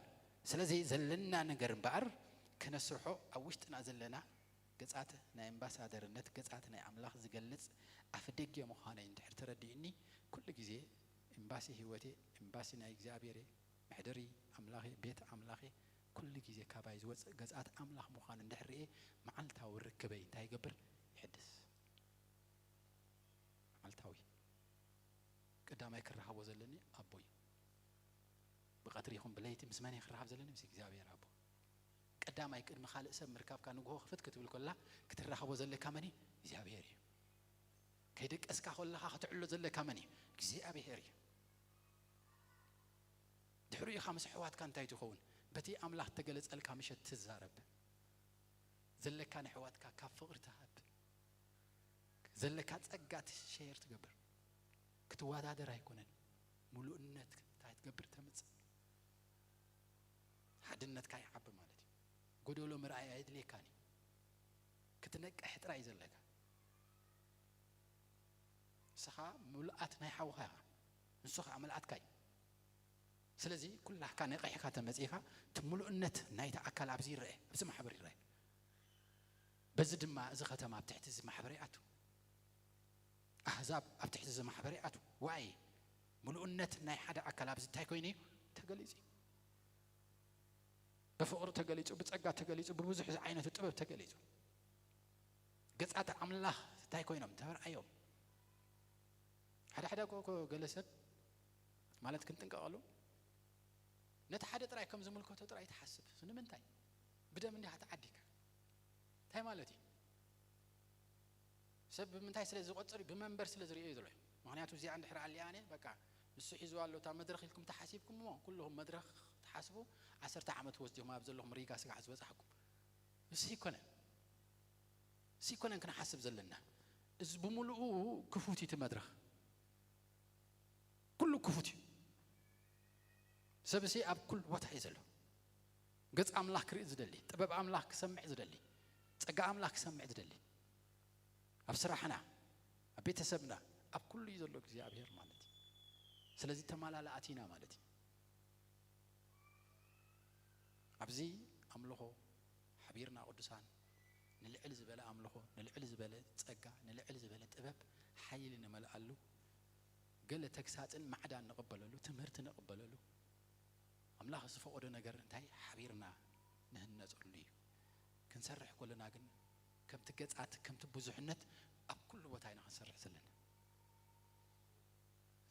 ስለዚ ዘለና ነገር እምበኣር ከነስርሖ ኣብ ውሽጥና ዘለና ገጻት ናይ ኣምባሳደርነት ገጻት ናይ ኣምላኽ ዝገልጽ ኣፍ ደገ ምዃነይ እንድሕር ተረዲእኒ ኩሉ ግዜ ኤምባሲ ህይወቴ ኤምባሲ ናይ እግዚኣብሔር መሕደሪ ኣምላኸ ቤት ኣምላኸ ኩሉ ግዜ ካባይ ዝወፅእ ገዝኣት ኣምላኽ ምዃኑ እንድሕር ርኤ መዓልታዊ ርክበይ እንታይ ይገብር? ይሕድስ። መዓልታዊ ቀዳማይ ክራኸቦ ዘለኒ ኣቦይ። ብቐትሪ ይኹን ብለይቲ ምስ መን ክራኸብ ዘለኒ? ምስ እግዚኣብሔር ኣቦ። ቀዳማይ ቅድሚ ካልእ ሰብ ምርካብካ ንግሆ ክፍት ክትብል ከላ ክትራኸቦ ዘለካ መን እዩ? እግዚኣብሔር እዩ። ከይደቀስካ ከለኻ ክትዕሎ ዘለካ መን እዩ? እግዚኣብሔር እዩ። ድሕሪኡ ኢኻ ምስ ኣሕዋትካ እንታይ ትኸውን? በቲ ኣምላኽ ተገለጸልካ ምሸት ትዛረብ። ዘለካ ንኣሕዋትካ ካብ ፍቕሪ ትሃብ። ዘለካ ጸጋ ትሸየር ትገብር። ክትወዳደር ኣይኮነን። ምሉእነት እንታይ ትገብር ተምጽእ። ሓድነትካ ይዓቢ ማለት እዩ። ጎደሎ ምርኣይ ኣየድልየካን እዩ። ክትነቅሕ ጥራይ እዩ ዘለካ። ንስኻ ምሉኣት ናይ ሓውኻ ኢኻ። ንሱ ኸዓ ምልኣትካ እዩ። ስለዚ ኩላህካ ነቒሕካ ተመጺእካ እቲ ምሉእነት ናይቲ ኣካል ኣብዚ ይረአ፣ ኣብዚ ማሕበር ይረአ። በዚ ድማ እዚ ከተማ ኣብ ትሕቲ እዚ ማሕበር ይኣቱ። ኣህዛብ ኣብ ትሕቲ እዚ ማሕበር ይኣቱ። ዋይ ምሉእነት ናይ ሓደ ኣካል ኣብዚ እንታይ ኮይኑ እዩ ተገሊጹ እዩ? ብፍቕሪ ተገሊጹ፣ ብጸጋ ተገሊጹ፣ ብብዙሕ ዝዓይነቱ ጥበብ ተገሊጹ። ገጻት ኣምላኽ እንታይ ኮይኖም ተራእዮም? ሓደ ሓደ እኮ፣ እኮ ገለ ሰብ ማለት ክንጥንቀቐሉ፣ ነቲ ሓደ ጥራይ ከም ዝምልከቶ ጥራይ ትሓስብ። ንምንታይ? ብደም እንዲኻ ተዓዲካ። እንታይ ማለት እዩ? ሰብ ብምንታይ ስለ ዝቆጽር እዩ? ብመንበር ስለ ዝርእዮ እዩ ዘሎ። ምኽንያቱ እዚኣ እንድሕር ኣሊኣ ኣነ በቃ ንሱ ሒዝዋ ኣሎ እታ መድረኽ ኢልኩም ተሓሲብኩም እሞ ኩልኹም መድረኽ ትሓስቡ ዓሰርተ ዓመት ወስዲኹም ኣብ ዘለኹም ሪጋ ስጋዕ ዝበጻሕኩም። እሱ ይኮነን። እሱ ይኮነን ክንሓስብ ዘለና። እዚ ብምሉኡ ክፉት እዩ እቲ መድረኽ። ኩሉ ክፉት እዩ። ሰብሲ ኣብ ኩሉ ቦታ እዩ ዘሎ። ገጽ ኣምላኽ ክርኢ ዝደሊ፣ ጥበብ ኣምላኽ ክሰምዕ ዝደሊ፣ ጸጋ ኣምላኽ ክሰምዕ ዝደሊ፣ ኣብ ስራሕና፣ ኣብ ቤተሰብና፣ ኣብ ኩሉ እዩ ዘሎ እግዚኣብሔር ማለት እዩ። ስለዚ ተማላላኣት ኢና ማለት እዩ። ኣብዚ ኣምልኾ ሓቢርና ቅዱሳን ንልዕል ዝበለ ኣምልኾ፣ ንልዕል ዝበለ ጸጋ፣ ንልዕል ዝበለ ጥበብ ሓይሊ ንመልኣሉ፣ ገለ ተግሳጽን ማዕዳን ንቕበለሉ፣ ትምህርቲ ንቕበለሉ፣ ኣምላኽ ዝፈቐዶ ነገር እንታይ ሓቢርና ንህነጸሉ እዩ። ክንሰርሕ ከለና ግን ከምቲ ገጻት፣ ከምቲ ብዙሕነት ኣብ ኩሉ ቦታ ኢና ክንሰርሕ ዘለና።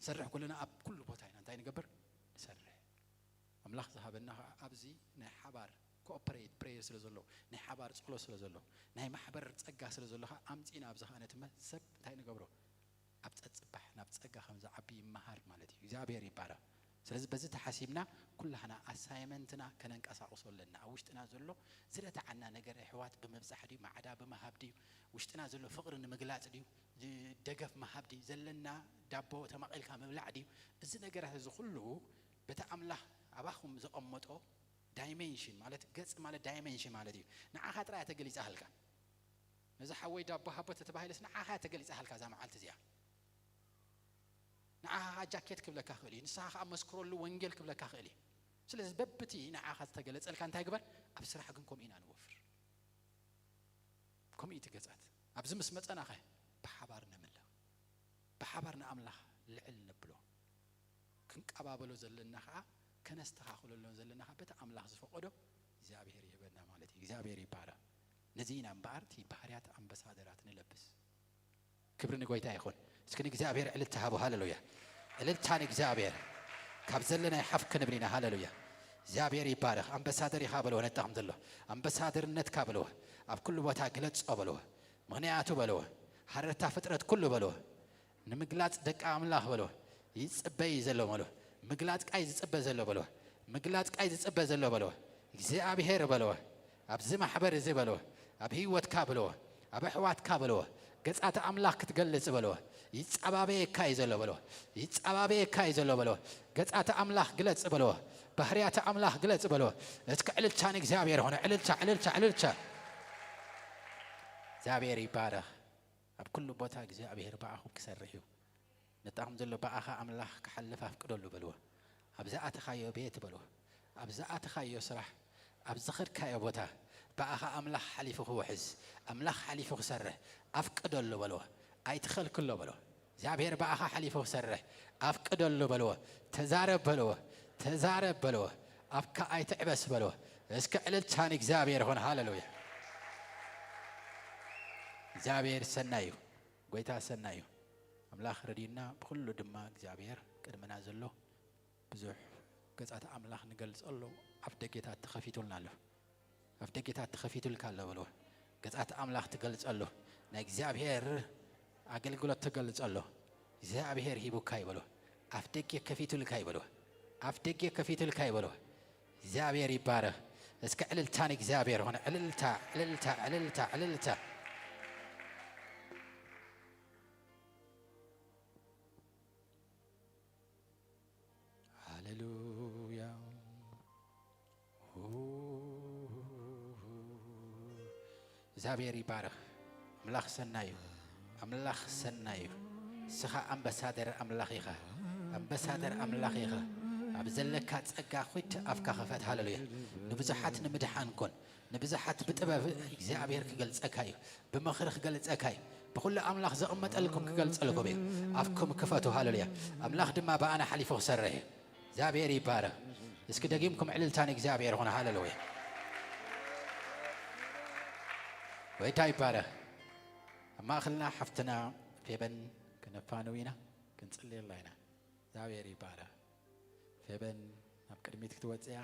ንሰርሕ ከለና ኣብ ኩሉ ቦታ ኢና እንታይ ንገብር? ንሰርሕ። ኣምላኽ ዝሃበና ኸዓ ኣብዚ ናይ ሓባር ኮኦፐሬት ፕሬየር ስለ ዘሎ፣ ናይ ሓባር ጸሎት ስለ ዘሎ፣ ናይ ማሕበር ጸጋ ስለ ዘሎ ኸዓ ኣምጺእና ኣብዚ ኸዓ ነቲ መ-፣ ሰብ እንታይ ንገብሮ? ኣብ ጸጽባሕ ናብ ጸጋ ከም ዝዓቢ ይመሃር ማለት እዩ። እግዚኣብሔር ይባረኽ። ስለዚ በዚ ተሓሲብና ኩላህና ኣሳይመንትና ከነንቀሳቕሶ ኣለና። ኣብ ውሽጥና ዘሎ ዝረትዓና ነገር ኣሕዋት ብምብጻሕ ድዩ? ማዕዳ ብምሃብ ድዩ? ውሽጥና ዘሎ ፍቕሪ ንምግላጽ ድዩ? ድ-፣ ደገፍ ምሃብ ድዩ? ዘለና ዳቦ ተማቒልካ ምብላዕ ድዩ? እዚ ነገራት እዚ ኩሉ በቲ ኣምላኽ ኣባኹም ዘቐመጦ ዳይሜንሽን ማለት ገጽ ማለት ዳይሜንሽን ማለት እዩ። ንዓኻ ጥራይ እያ ተገሊጻ ሃልካ። ነዚ ሓወይ ዳቦ ሃቦ ተተባሂለስ ንዓኻ እያ ተገሊጻ ሃልካ እዛ መዓልቲ እዚኣ። ንዓኻ ኸዓ ጃኬት ክብለካ ክእል እዩ። ንስኻ ኸዓ መስክረሉ ወንጌል ክብለካ ክእል እዩ። ስለዚ በብቲ ንዓኻ ዝተገለጸልካ እንታይ ግበር? ኣብ ስራሕ ግን ከምኡ ኢና ንወፍር። ከምኡ እዩ እቲ ገጻት። ኣብዚ ምስ መጸና ኸ ብሓባር ነምልኽ። ብሓባር ንኣምላኽ ልዕል ነብሎ። ክንቀባበሎ ዘለና ኸዓ፣ ከነስተኻኽለሎ ዘለና ኸዓ በቲ ኣምላኽ ዝፈቐዶ እግዚኣብሔር ይህበና ማለት እዩ። እግዚኣብሔር ይባረኽ። ነዚ ኢና እምበኣር እቲ ባህርያት ኣምበሳደራት ንለብስ። ክብሪ ንጎይታ ይኹን። እስኪ ንእግዚኣብሔር ዕልልታ ሃቡ። ሃሌሉያ። ዕልልታ ንእግዚኣብሔር። ካብ ዘለናይ ሓፍ ክንብል ኢና። ሃሌሉያ። እግዚኣብሔር ይባረኽ። ኣምበሳደር ኢኻ በልዎ፣ ነጣኹም ዘሎ ኣምበሳደርነትካ በልዎ። ኣብ ኩሉ ቦታ ግለጾ በልዎ። ምኽንያቱ በልዎ፣ ሃረርታ ፍጥረት ኩሉ በልዎ። ንምግላጽ ደቂ ኣምላኽ በልዎ። ይጽበ እዩ ዘሎ በልዎ። ምግላጽ ቃይ ዝጽበ ዘሎ በልዎ። ምግላጽ ቃይ ዝጽበ ዘሎ በልዎ። እግዚኣብሔር በልዎ። ኣብዚ ማሕበር እዚ በልዎ። ኣብ ህይወትካ በልዎ። ኣብ ኣሕዋትካ በልዎ። ገጻት ኣምላኽ ክትገልጽ በልዎ። ይጸባበየካ እዩ ዘሎ በልዎ። ይጸባበየካ እዩ ዘሎ በልዎ። ገጻት ኣምላኽ ግለጽ በልዎ። ባህርያት ኣምላኽ ግለጽ በልዎ። እስኪ ዕልልታ ንእግዚኣብሔር ኾነ። ዕልልታ፣ ዕልልታ፣ ዕልልታ። እግዚኣብሔር ይባረኽ። ኣብ ኩሉ ቦታ እግዚኣብሔር ብኣኹም ክሰርሕ እዩ። ነጣኹም ዘሎ ብኣኻ ኣምላኽ ክሓልፍ ኣፍቅደሉ በልዎ። ኣብ ዝኣተኻዮ ቤት በልዎ። ኣብ ዝኣተኻዮ ስራሕ፣ ኣብ ዝኸድካዮ ቦታ ብኣኻ ኣምላኽ ሓሊፉ ክውሕዝ፣ ኣምላኽ ሓሊፉ ክሰርሕ ኣፍቅደሉ በልዎ። ኣይትኸልክሎ በልዎ። እግዚኣብሔር ብኣኻ ሓሊፉ ክሰርሕ ኣፍቅደሉ በልዎ። ተዛረብ በልዎ። ተዛረብ በልዎ። ኣፍካ ኣይትዕበስ በልዎ። እስከ ዕልልታ ንእግዚኣብሔር ይኹን። ሃሌሉያ። እግዚኣብሔር ሰናይ እዩ። ጎይታ ሰናይ እዩ። ኣምላኽ ረድዩና፣ ብኹሉ ድማ እግዚኣብሔር ቅድመና ዘሎ ብዙሕ ገጻት ኣምላኽ ንገልጸሉ ኣፍ ደጌታት ተኸፊቱልና ኣሎ። ኣፍ ደጌታት ተኸፊቱልካ ኣሎ በልዎ። ገጻት ኣምላኽ ትገልጸሉ፣ ናይ እግዚኣብሔር ኣገልግሎት ትገልጸሉ፣ እግዚኣብሔር ሂቡካ እዩ በልዎ። ኣፍ ደጌ ከፊቱልካ እዩ በልዎ። ኣፍ ደጌ ከፊቱልካ እዩ በልዎ። እግዚኣብሔር ይባረኽ። እስከ ዕልልታ ንእግዚኣብሔር ኾነ። ዕልልታ፣ ዕልልታ፣ ዕልልታ፣ ዕልልታ። ሃሌሉያ። እግዚኣብሔር ይባረኽ። ኣምላኽ ሰናይ እዩ። ኣምላኽ ሰናይ እዩ። ንስኻ ኣምባሳደር ኣምላኽ ኢኻ። ኣምባሳደር ኣምላኽ ኢኻ። ኣብ ዘለካ ጸጋ ኹድ ኣፍካ ኸፈት። ሃሌሉያ። ንብዙሓት ንምድሓን ኩን። ንብዙሓት ብጥበብ እግዚኣብሔር ክገልጸካ እዩ። ብምኽሪ ክገልጸካ እዩ። ብኹሉ ኣምላኽ ዘቐመጠልኩም ክገልጸልኩም እዩ። ኣፍኩም ክፈቱ። ሃሌሉያ። ኣምላኽ ድማ ብኣና ሓሊፉ ክሰርሕ እዩ። እግዚኣብሔር ይባረኽ። እስኪ ደጊምኩም ዕልልታ ንእግዚኣብሔር ይኹን። ሃሌሉያ። ጎይታ ይባረኽ። ኣብ ማእኸልና ሓፍትና ፌበን ክነፋንው ኢና፣ ክንጽልየላ ኢና። እግዚኣብሔር ይባረኽ። ፌበን ናብ ቅድሚት ክትወጽእ እያ።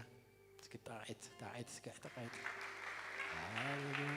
እስኪ ጣዒት፣ ጣዒት፣ እስኪ ዕጥቐት። ሃሌሉያ።